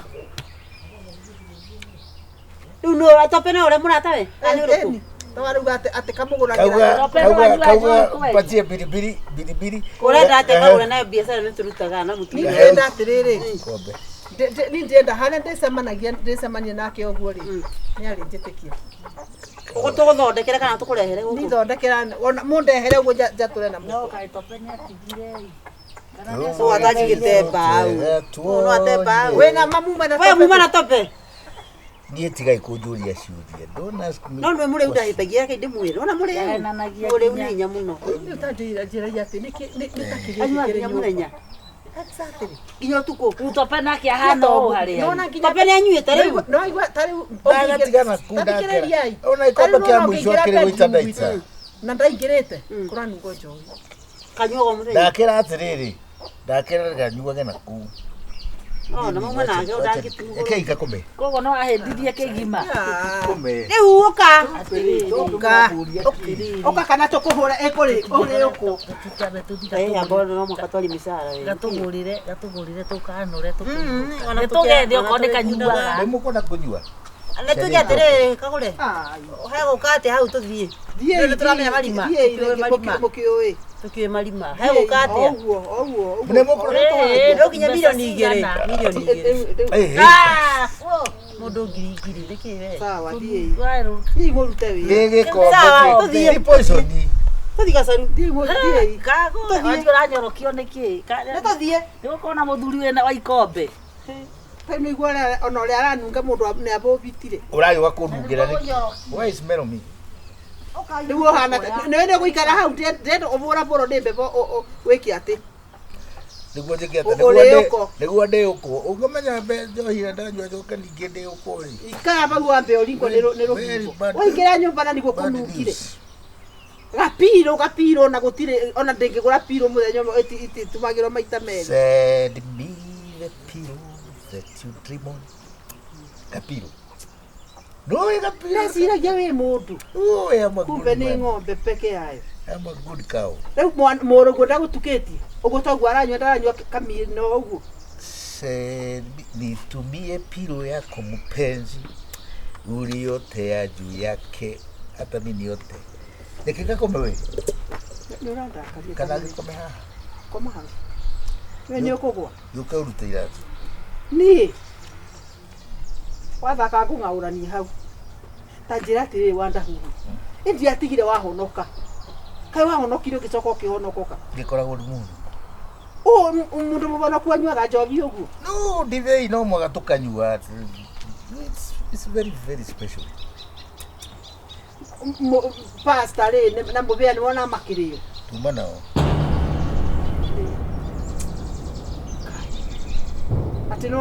Rĩu nũ tope no ũrĩa mũratawe? Kana nĩ ũrĩkũ? Tawarauga atĩ atĩ Kauga kamũgũragĩra. kauga kauga mpatie biribiri biribiri. Ũrenda atĩa kagũra nayo biacara nĩ tũrutaga na Niĩ mũtumia. ndĩrenda atĩrĩrĩ. Kombe. Niĩ ndĩrenda harĩa ndĩcemanagia ndĩcemania nake ũguo rĩ. Nĩ arĩnjĩtĩkia. Tũgũthondekere kana tũkũrehere gũkũ? Nithondekera ona mũndehere ũguo njatũre na No kaĩ tope nĩ atigire ĩ. Ũgatanjigĩte mbaũ. No ate mbaũ. Wĩna mamuma na We muma na tope. Niĩ tigai kũnjũria ciũria. Don't ask me. No nĩ mũrĩu ndahĩtagia reke ndĩmwĩre. Ona mũrĩu. Ndahenanagia Mũrĩu nĩ nginya. hinya mũno. Rĩu ta njĩra njĩra atĩ nĩ ta kĩrĩa Anyua kĩrĩ nginya nyũmba. mũthenya. Exactly. Nginya ũtukũ. Rĩu tope nake ahana ũũ harĩa. Nona nginya Tope nĩ anyuĩte rĩu. No aigua ta rĩu Ndagatigana kuu ndakera. Thikĩrĩriai. Ona ikombe Ta rĩu kĩa nona mũico ũngĩingĩra akĩrĩ gũita bedroom ndaita. gwitũ, Na ndaingĩrĩte kũranungwo njohi. Kanyuaga mũthenya. Ndakĩra atĩrĩrĩ. Ndakĩra nganyuage na kuu. No na mauma nake ũndangĩtugwo. Rekei ngakome. Koguo no ahĩtithie kĩgima. Kome. Rĩu ũka. Ũka. Ũka kana tũkũhũra ĩkũrĩ ũrĩ ũkũ. Tũtambe tũthiĩ Eh, ambao no mũhaka twari mĩcara we. gatũgũrĩre gatũgũrĩre tũkanũre ona tũkũrĩre tũgethe okorwo nĩ ona kanyuaga. Nĩ mũkwenda kũnyua? Nĩ tuge atĩrĩrĩ kagũre. He gũka atĩa hau tũthiĩ. Thiĩi Nĩ tũramenya marima. Thiĩi Tũkĩũĩ marima. mũkĩũĩ. Tũkĩũĩ marima. He gũka atĩa? Ũguo ũguo. Nĩ mũkwenda Rĩu nginya milioni igĩrĩ. Milioni igĩrĩ. Eh, Ah, Mũndũ ngiri igĩrĩ. Nĩkĩ we? Sawa thiĩi. Thiĩi mũrute wĩra. Nĩ gĩkombe Sawa, kĩ- tũthiĩ. Nĩ poison. Tũthiĩ gacaru. Thiĩi mũthiĩi. Kago, Tũthiĩ. ũranyorokio nĩkĩ? Nĩ tũthiĩ. Nĩ gũkorwo na mũthuri wĩna wa ikombe. Rĩu nĩ igua ona ũrĩa aranunga mũndũ nĩ abũbitire. Ũragĩũka kũndungĩra nĩkĩ? Why smell me? Rĩu ũhana nĩ nĩ gũikara hau ndĩrenda ũbũrabũrwo nĩ mbembe wĩke atĩ. Nĩguo njĩke atĩa? Ũrĩ ũkũ. Nĩguo ndĩ ũkũ. Ũngĩmenya njohi ĩrĩa ndanyua njoke ningĩ ndĩ ũkũ rĩ. Ikara hau wambe ũringwo nĩ Very rũhuho. bad- Waingĩra nyũmba na nĩguo bad kũnungire. news. Gapiro gapiro na gũtirĩ ona ndĩngĩgũra piro mũthenya ũmwe ĩtũmagĩrwo maita merĩ. Send me the pillow that you dream on. Kapiro. No, kapiro. Ndeciragia wĩ mũndũ. Oh, I am a Kumbe good nĩ man. ng'ombe peke yayo. I am a good cow. Rĩu mũrũguo ndagũtukĩtie. Ũguo toguo aranyua ndaranyua kamino ũguo. Send me, nitumie pilo yako mpenzi uliotea juu yake hata mimi niote. Reke ngakome we. Nĩ ũrandakaria. Kana ngĩkome haha. Koma hau. We nĩ ũkũgwa. Yũke ũrute iratũ. Niĩ wathaka ngũng'aũrania hau. Ta njĩra atĩrĩrĩ wandahuhu. Ĩ ndiatigire wahonoka. Kaĩ wahonokire ũgĩcoka ũkĩhonokoka. Ngĩkoragwo ndĩ mũndũ. Ũũ mũndũ mũhonoku anyuaga njohi ũguo. No, ndibei no mwaka tũkanyua. It's very very special. Pastor rĩ na mũbĩa nĩ wona makĩrĩo. Tuma nao. Atĩ no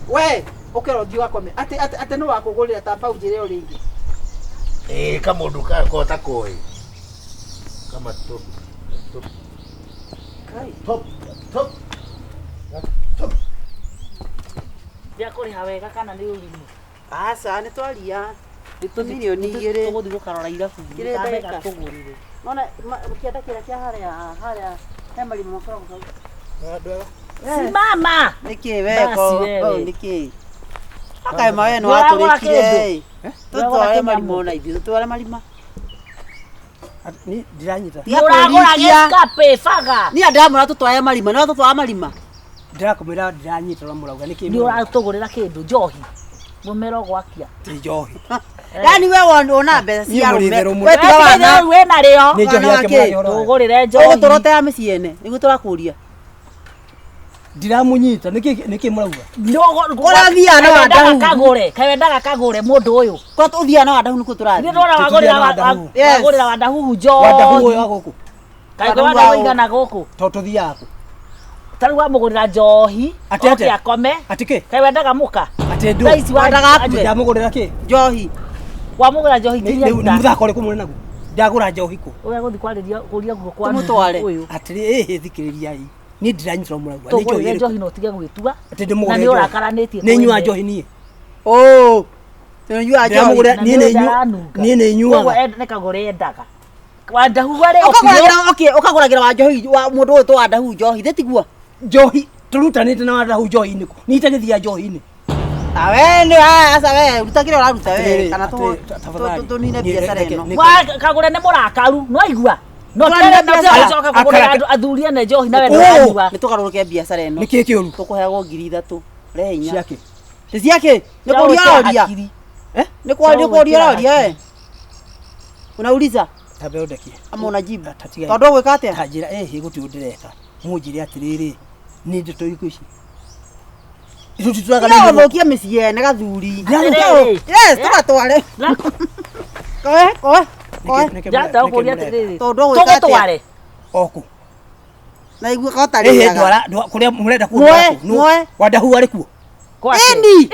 we ũkĩra ũthiĩ wakome. Atĩ atĩ atĩ no wakũgũrĩra ta mbau njĩre o rĩngĩ. Eh, kamũndũ gakoo ta koĩ. Kama top. Top. Kai. Top. Top. Top. Ndia kũrĩha wega kana nĩ ũrimũ. Aca nĩ twaria. Milioni igĩrĩ. Tũgũthiĩ gũkarora irabu. Kĩrĩa Kambe ndagĩka. gatũgũrĩre. Nona kĩanda kĩrĩa kĩa harĩa harĩa he marima makoragwo hau. Simama. Nĩkĩ we ko Basi wewe. nĩkĩ? Akae mawe no Nĩũragũra atũrĩkire. kĩndũ? Nĩũragũra Tũtware kĩnyamũ? marima ona ithuĩ tũtware marima. Ni ndiranyita. Nĩũragũra gĩkape baga. Niĩ ndĩramwĩra tũtware marima, nĩ tũtwara marima. Ndĩrakũmwĩra ndiranyita ũrĩa mũrauga nĩkĩ. Nĩ ũratũgũrĩra kĩndũ njohi. Mũmero gwakia. Ti njohi. Yaani we wona mbeca Niĩ cia mũrĩ arũme. therũ mũno. We tiga wana. Wĩ narĩo. Nĩ njohi yake mũragia ũhoro wayo. Tũgũrĩre njohi. Ũgũtũrotea mĩciĩ ene nĩguo tũrakũria. Ndiramunyita nĩkĩ nĩkĩ mũrauga? Ũrathiaga na wandahu. Kagũre, kaĩ wendaga kagũre mũndũ ũyũ. Kwa ũthiaga na wandahu nĩkuo tũrathiĩ. Nĩ ndona wagũrĩra wagũrĩra wandahuhu njohi. Wandahu ũyũ wa gũkũ. Kaĩ kwĩ wandahu igana gũkũ. To tũthiaga kũ? Ta rĩu wamũgũrĩra njohi. Atĩ Oke atĩa? akome. Atĩ kĩ? Kaĩ wendaga mũka? Atĩ ndũ. Thaa ici Wendaga akue? Ndamũgũrĩra kĩ? Njohi. Wamũgũrĩra njohi Nĩ nginya nĩ ita. mũthako ũrĩkũ mũrĩ naguo? Ndagũra njohi kũ? Ũrĩa gũthiĩ kwarĩria kũria guo kwa Tũmũtware. ũyũ. Atĩrĩ, ĩhĩ thikĩrĩriai. Niĩ ndiranyitwo mũraigua. Nĩ njohi Tũgũrĩre ĩrĩkũ? njohi na ũtige gwĩtua. Atĩ Na ndĩmũgũrĩre nĩ njohi. ũrakaranĩtie. Nĩ nyuaga njohi niĩ. Oh. Tũnyua njohi. Ndĩramũgũrĩra niĩ nĩ niĩ nĩ Koguo nyuaga. nĩ kagũre endaga. Wandahu arĩ Ũkagũragĩra okay, ũkagũragĩra wa njohi wa mũndũ ũyũ to wa ndahu njohi thĩ tiguo. Njohi tũrutanĩte na wandahu njohi-inĩ kũ? Niĩ itagĩthiaga njohi-inĩ. Ah we nĩ aca we ruta kĩrĩa ũraruta we Atĩrĩrĩ, kana atĩrĩrĩ, tafadhali. tũnine Niĩ biacara reke- ĩno. nĩ- Wa kagũre nĩ mũrakaru, nĩ waigua? No Tũranina tigane na biacara. ũcoka kũgũrĩra Akara- andũ athuri ene njohi na we Oh! ndũranyua. Nĩ tũgarũrũke biacara ĩno. Nĩ kĩĩ kĩũru? Tũkũheagwo 3000. Rehe inya. Ciake. Ti ciake. Nĩ kũria ũroria. Hakiri. Eh? Nĩ kũria kũria ũroria we. Unauliza Tambe ũndekie. ama unajibu? Tatiga. Tondũ ũgwĩka atĩa? Ta njĩra ĩhĩ gũtirĩ ũndũ ndĩreka. Mũnjĩre atĩrĩrĩ, nĩ ndeto irĩkũ ici? Ithuĩ tũtũraga Tiga gũthũkia mĩciĩ ene gathuri. Atĩrĩrĩ. Yes, tũgatware. Koe, koe, koe. Ndĩrenda gũkũria atĩrĩrĩ. Tondũ ũgwĩka atĩa? Tũgũtware. Oku. Na igua kota Ĩhĩ rĩaga. ndwara kũrĩa mũrenda Mwoe, kũndwara kũ? Nũ- mwoe. Wandahu arĩ kuo? Ĩni.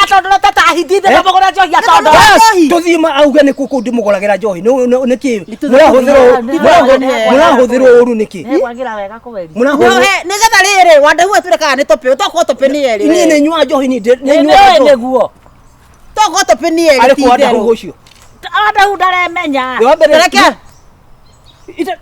Tondũ tatahithite ndamũgũra njohi atondũ. Bas, tũthiĩ ma auge nĩ kũ kũu ndĩmũgũragĩra njohi nĩ kĩ mũrahũthĩrwo ũru nĩkĩ Nĩkwagĩra wega kũgeria. Mũrahũthĩrwo Nĩgetha rĩrĩ wandahu atwĩre kana nĩ topĩ tokorwo topĩ nĩ erĩ niĩ we. nĩ nyuaga njohi niĩ nĩ Nĩ nyuaga nĩũĩ njohi nĩguo. Tokorwo topĩ nĩ erĩ arĩ ti kũ wandahu itherũ. ũcio Wandahu ndaremenya. Wa mbere Reke. Ite-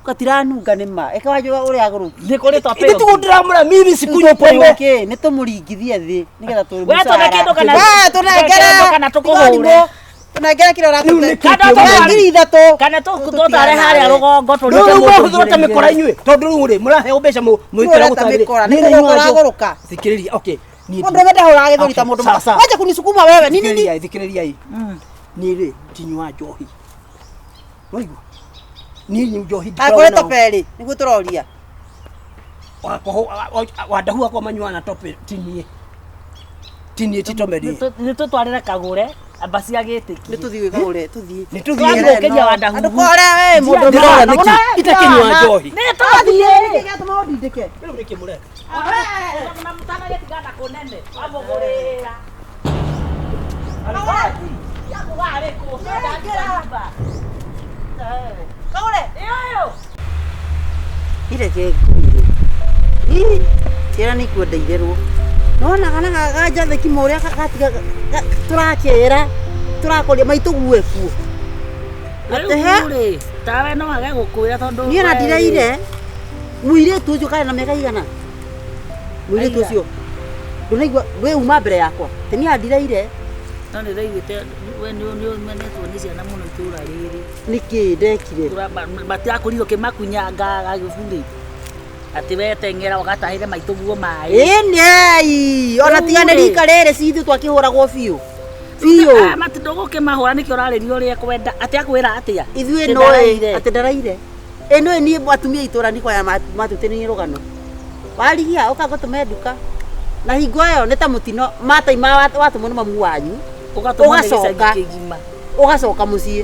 Gatiranunga nĩ ma. Eke wanjũa ũrĩa agũrũki. Nĩ kũrĩ topĩ. ithe tiguo ndĩramũra mimi sikunywa pombe Nĩ tũmũringithie thĩ nĩgetha tũ We tũne kĩndũ kana- We tũnengere kĩndũ kana tũkũhũre. Tũnengere kĩrĩa Rĩu nĩ ũratũte. kĩ Kana kĩũru? tũtware- 3000. Kana tũtware harĩa rũgongo rĩu tũrute rĩu mũndũ mũrahũthĩrwo ta ngiri mĩkora igĩrĩ. inyuĩ tondũ rĩu rĩ mũraheo mbeca mũikara Mũreta gũtarĩrĩ mĩkora, Niĩ nĩ nĩ kũgũrũka nyuaga njohi. ũragũrũka. Thikĩrĩria okay niĩ Mũndũ ũmwe ndahũraga gĩthũri ta Okay, mũndũ sawa, mũka. sawa. Wacha kunisukuma wewe. Nini nini? Thikĩrĩriai thikĩrĩriai niĩ rĩ ndinyuaga njohi waigua niĩ nyu njohi ndikoragwo Akũrĩ nayo. toperĩ nĩguo tũroria. Wandahu akwa manyuaga na tope ti niĩ ti niĩ ti tome niĩ Nĩ tũtwarĩre kagũre amba ciagĩtĩkie. Nĩ tũthiĩ gwĩkagũre tũthiĩ. Nĩ tũthiĩ. Twamũkĩria Wandahu. Ndũkore we mũndũ Ndĩrora nĩkĩ itakĩnyua njohi Nĩ tũthiĩ. Nĩkĩ gĩatũma ũndindĩke? Rĩu nĩkĩ mũreka Na mũtanagĩtigana kũnene wamũgũrĩra. Kagũre. Ĩyo. Ireke ngwire. Ii, ciana nĩ ikwenda itherwo. Nona kana gajatheki ma ũrĩa gatiga tũrakĩra tũrakoria maitũ gue kuo. Rĩu rĩ, tawe no age gũkwĩra tondũ Niĩ ona we rĩ, ndiraire mũirĩtu ũcio karĩ na mĩaka igana mũirĩtu Aigana. ũcio ndũnaigua we uma mbere yakwa tĩ niĩ ndiraire No nĩ ndaiguĩte we nĩ ũmenetwo nĩ ciana mũno itũra rĩrĩ. nĩkĩ ndekire Matirakũrire ũkĩmakunyanga gagĩburi. Atĩ we teng'era ũgatahĩre maitũguo maĩ. ĩnĩei ona Rĩu tiga nĩ rĩ. rika rĩrĩ cithu twakĩhũragwo biũ biũ Ah, mati ndũgũkĩmahũra nĩkĩo ũrarĩria ũrĩa ekwenda atĩ akwĩra atĩa ithuĩ Atĩ nũĩ ndaraire. atĩ ndaraire ĩ nũĩ niĩ atumia a itũra nikwaya matutĩrĩire rũgano warigia ũkanga tũme nduka na hingo ĩyo nĩ ta mũtino mataima watũmwo nĩ mamu wanyu Ũgatũmwo nĩ gĩcagi ũgacoka kĩgima. ũgacoka mũciĩ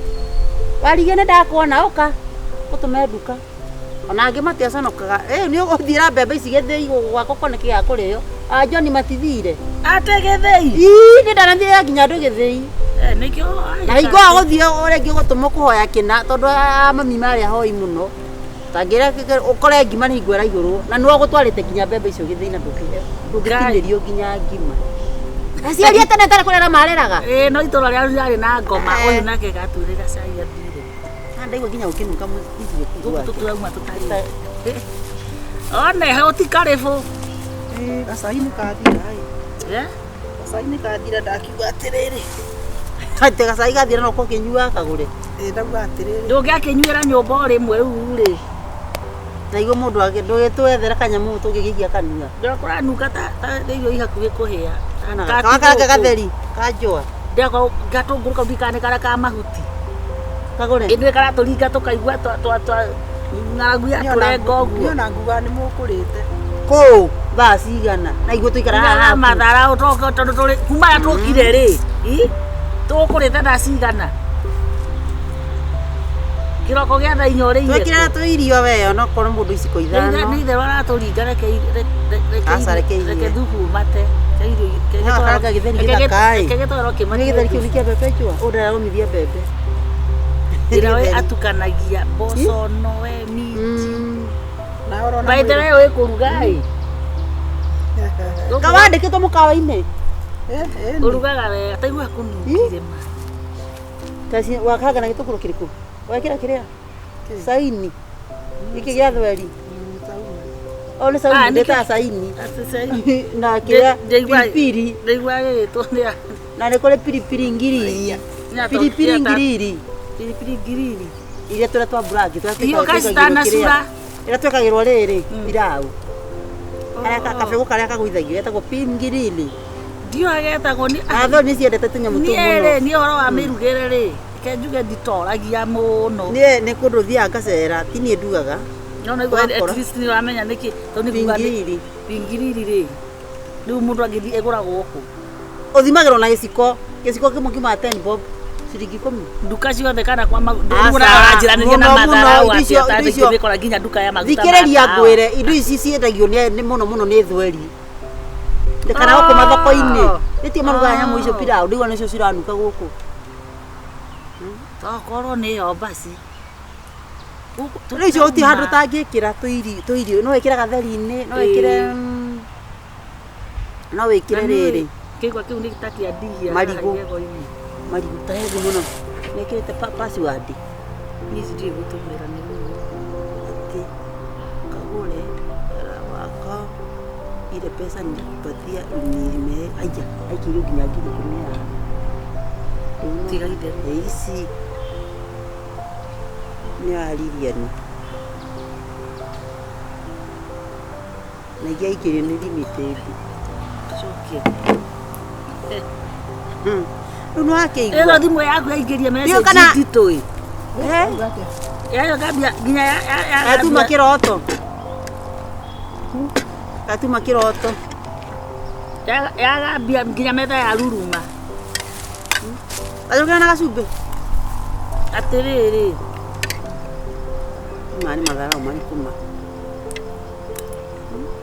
warigia nĩ ndakuona ũka ũtũme nduka ona angĩ matiaconokaga ĩ nĩ ũgũthiĩra mbembe ici gĩthĩi gwakwa kone kĩga kũrĩo a John matithire Atĩ gĩthĩi? Ii nĩ ndanathire nginya andũ gĩthĩi Eh, nĩkĩo na hingo ĩyo gũthiĩ ũrĩa ũgũtũmwo kũhoya kĩna tondũ a mami marĩ ahoi mũno tangĩra ũkore ngima nĩ hingo ĩraihũrwo na nĩwe ũgũtwarĩte nginya mbembe icio gĩthĩi na ndũngĩkinyĩrio nginya ngima aciari a tene tarĩ kũrera mareraga Ĩ no itũra rĩao rĩarĩ na ngoma ũyũ nake gatwĩrĩra cai athire. Ndaigua nginya ũkĩnunga mũthithio Gũkũ tũrauma tũtarĩ. One gũtikarĩbũ. Gacai nĩ kathira ĩ. Eh? Gacai nĩ kathira ndakiuga atĩrĩrĩ. Atĩ gacai gathira no ũkĩnyua kagũre. Ĩ ndauga atĩrĩrĩ. Ndũngĩakĩnyuĩra nyũmba o rĩmwe rĩu rĩ. Na igua mũndũ ndũgĩtwethere kanyamũ tũngĩgĩikia kanua. Kũranuka ta irio i hakuhĩ kũhĩa. Kakaranga gatheri kanjũa. Ndako gatũngũrũ kau ndikane karĩa ka mahuti. Kagũre. Ithuĩ karatũringa tũkaigua twa twa ng'aragu ya tũrenga ũguo. Niĩ ona nguga nĩ mũkũrĩte. Kũũ thaa cigana na iguo tũikara haha haku. Mathara tondũ tũrĩ kuma rĩrĩa tũkire rĩ. Tũkũrĩte thaa cigana. Kĩroko gĩa thaa inya ũrĩire Twekĩra tũirio we onokorwo mũndũ iciko ithano. Nĩ itherũ aratũringa reke Aca, reke irie. reke thubu mate. Karanga gĩtheri gĩthaka-ĩ. Reke gĩtoero kĩmate. Nĩ gĩtheri kĩu nĩ kĩa mbembe njũa. Ũyũ ndaraũmithia mbembe. Njĩra we atukanagia mboco noe minji. Na ũrona By the way wĩ kũruga-ĩ. Kawandĩkĩtwo mũkawa-inĩ. Ũrugaga wega taigua kũnungire ma. Taci wakaranga na gĩtũngũrũ kĩrĩkũ? Wekĩra kĩrĩa? Saini. Gĩkĩ gĩa thweri. O nĩ saini, ndĩtaga saini. Na kĩrĩa piripiri. Ndaigua gĩgĩtwo nĩ Na nĩ kũrĩ piripiri ngiriri. Piripiri ngiriri. Piripiri ngiriri. Iria tũrĩa twa black tũrĩa Iyo kacitana cura. Ĩrĩa twĩkagĩrwo rĩrĩ pilau. Karĩa kabegũ karĩa kagũithagio getagwo pingirili. Ndiũĩ getagwo nĩ Athoni nĩ ciendete tũnyamũ tũu Niĩ mũno. rĩ niĩ ũhoro wa mĩrugĩre rĩ reke njuge nditoragia mũno. Niĩ nĩ kũndũ thiaga ngacera ti niĩ ndugaga. No no at least nĩ ũramenya nĩkĩ tondũ nĩ kuga Pingiriri. Pingiriri rĩ rĩu mũndũ angĩthiĩ ĩgũragwo kũ? Ũthimagĩrwo na gĩciko. Gĩciko kĩmwe kiumaga 10 bob. Ciringi 10. Nduka ciothe kana kwa ũranjĩranĩria na matharau atĩ atangĩmĩkora nginya nduka ya maguta. Thikĩrĩria ngwĩre indo ici ciendagio nĩ mũno mũno nĩ thweri. Kana gũkũ mathoko-inĩ. Nĩtio marugaga nyamũ icio pilau, ndiguo nĩcio ciranuka gũkũ. Tokorwo nĩyo basi. Rĩu icio gũtirĩ handũ ũtangĩkĩra tũirio, no wĩkĩre gatheri-inĩ, no wĩkĩre no wĩkĩre rĩrĩ. Kĩigua kĩu nĩ ta kĩa ndihia. Marigũ. Marigũ ta heavy mũno. Nĩkĩrĩte password. Niĩ ndiũĩ gũtũmĩra nĩ ruo. Atĩ kagũre wako ile pesa nilikupatia unime aija aikĩrio nginya 10,000 haha. Tiga itherũ. Ici nĩ ya Lilian. Na ingĩ aikĩrio nĩ limited. Cokia. Rĩu nĩ wakĩigua. Ĩno thimũ yaku yaingĩria message nditũ ĩ. Yayo gambia nginya ya Gatuma kĩroto. Gatuma kĩroto. Yagambia nginya metha ya ruruma. Gacokera na gacumbĩ. Atĩrĩrĩ. Maya nĩ matharau marĩkũ ma?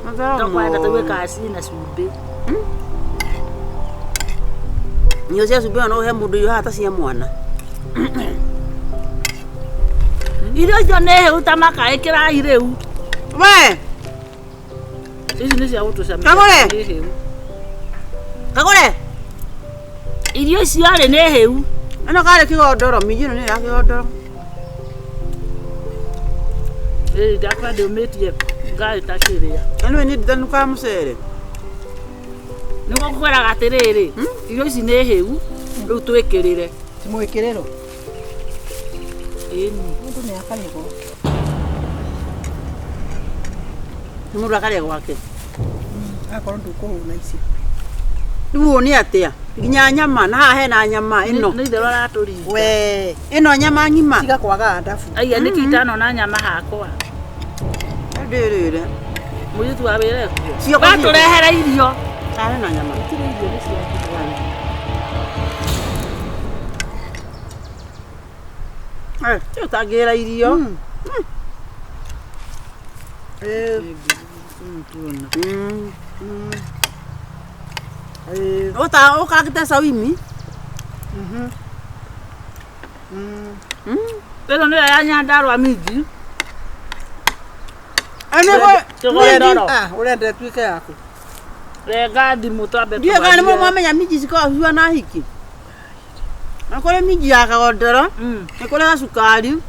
Matharau. Tũkwenda tũigue kaci na cumbĩ. Irio cia cumbĩ no ũhe mũndũ irio haha ta cia mwana. Irio icio nĩ hĩu ta maka ĩkĩrai rĩu. We! Ici nĩ cia gũtũcamia. Kagũre! Kagũre! Irio icio rĩ nĩ hĩu. Ĩno karĩ kĩgondoro, minji ĩno nĩ ya kĩgondoro. Ĩĩ ndakwa ndĩũmĩtie ngarĩ ta kĩrĩa. Anyway, niĩ ndithanukaga mũcere. Nĩguo ngũkwĩraga atĩrĩrĩ, irio ici nĩ hĩu, rĩu twĩkĩrĩre. Ti mwĩkĩrĩro? Ĩni. Mũndũ nĩ akarĩa gwake. Mũndũ akarĩa gwake. Akorwo ndũkũhũna icio. Rĩu ũũ nĩ atĩa? Nginya nyama na haha hena nyama ĩno. Nĩ itherũ aratũringa. We, ĩno nyama ng'ima. Tiga kwaga ndabu. Aiya nĩkĩ itanona nyama hakwa. Ndĩrĩre. Mũirĩtu wa wĩra ekuo. Watũrehere irio. Karĩ na nyama. Gũtirĩ irio nĩ cia Ti ũtangĩra irio. Ũkarangĩte cauimi. Ĩno nĩyo ya Nyandarua minji. Ũrenda ĩtuĩke yaku. Renga thimũ twambe Ndiũĩ kana nĩ mwamenya minji cikoragwo cihuana hiki. Nĩ kũrĩ minji ya kagondoro, nĩ kũrĩ gacukari,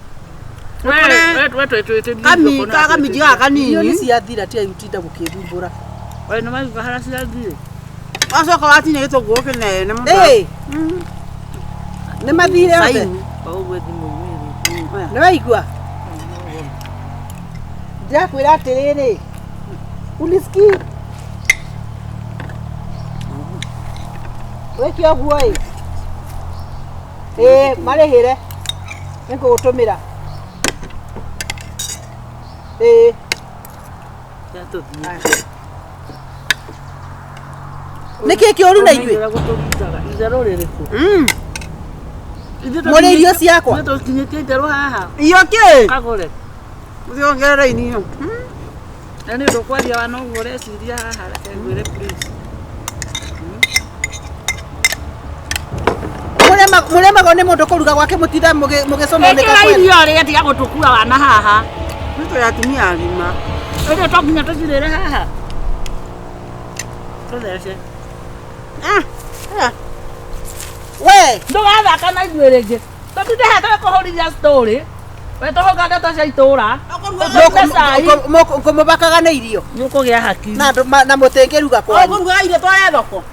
kamiji gaka kanini. Irio nĩ ciathira tigai gũtinda mũkĩthumbũra. We nĩ waigua harĩa ciathire? Wacoka watinia gĩtũngũrũ kĩnene mũno. Nĩ mathire othe. Ũguo thimũ igĩrĩ. Nĩ waigua? Ndĩrakwĩra atĩrĩrĩ, unisikii? Wĩke ũguo ĩ. Ĩĩ marĩhĩre. Nĩngũgũtũmĩra. Ĩĩ. Nĩkĩ kĩũru na ithuĩ? Itherũ rĩrĩkũ? Mũrĩ irio ciakwa? Ithuĩ tũkinyĩtie itherũ haha. Irio kĩ? Kagũre. Ũthiongerere irio. Na nĩ ũndũ kwaria wa noguo ũreciria haha reke ngwĩre please. Mũremagwo nĩ mũndũ kũruga gwake mũtinda mũgĩcomwo nĩ Ĩkĩra gakwenda. irio rĩe tiga gũtũkua wana haha. Nĩ tũrĩ atumia agima. Ĩndĩ to nginya tũcirĩre haha. Tũthece. We! Ndũgathaka na ithuĩ rĩngĩ. Tũtinde haha tũgĩkũhũrithia story. We tũhũnga ndeto cia itũra. Tũnyue cai. Ngũmũbakaga na irio. Nĩũkũgĩa hakiri. Na andũ na mũtingĩruga kwanyu. Ũkũruga irio tware thoko.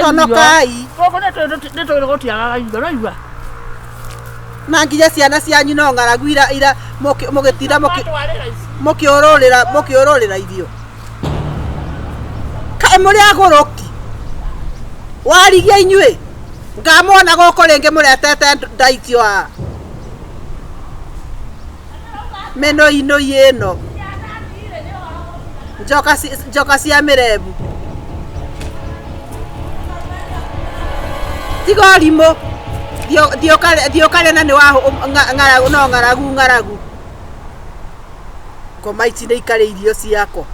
Conokai. Gũkũ nĩ tũĩ gũtiagaga irio ũraigua? Na nginya ciana cianyu no ng'aragu ira ira mũgĩtinda mũkĩũrũrĩra mũkĩũrũrĩra irio. Kaĩ mũrĩ agũrũki? Warigia inyuĩ. Ngamwona gũkũ rĩngĩ mũretete ndaitio haha. Mĩnũinũi ĩno. Njoka cia mĩrembu. Tiga ũrimũ. Thiĩ ũkarĩe na nĩ wa ng'aragu no ng'aragu ng'aragu. Ngoma ici nĩ ikarĩa irio ciakwa.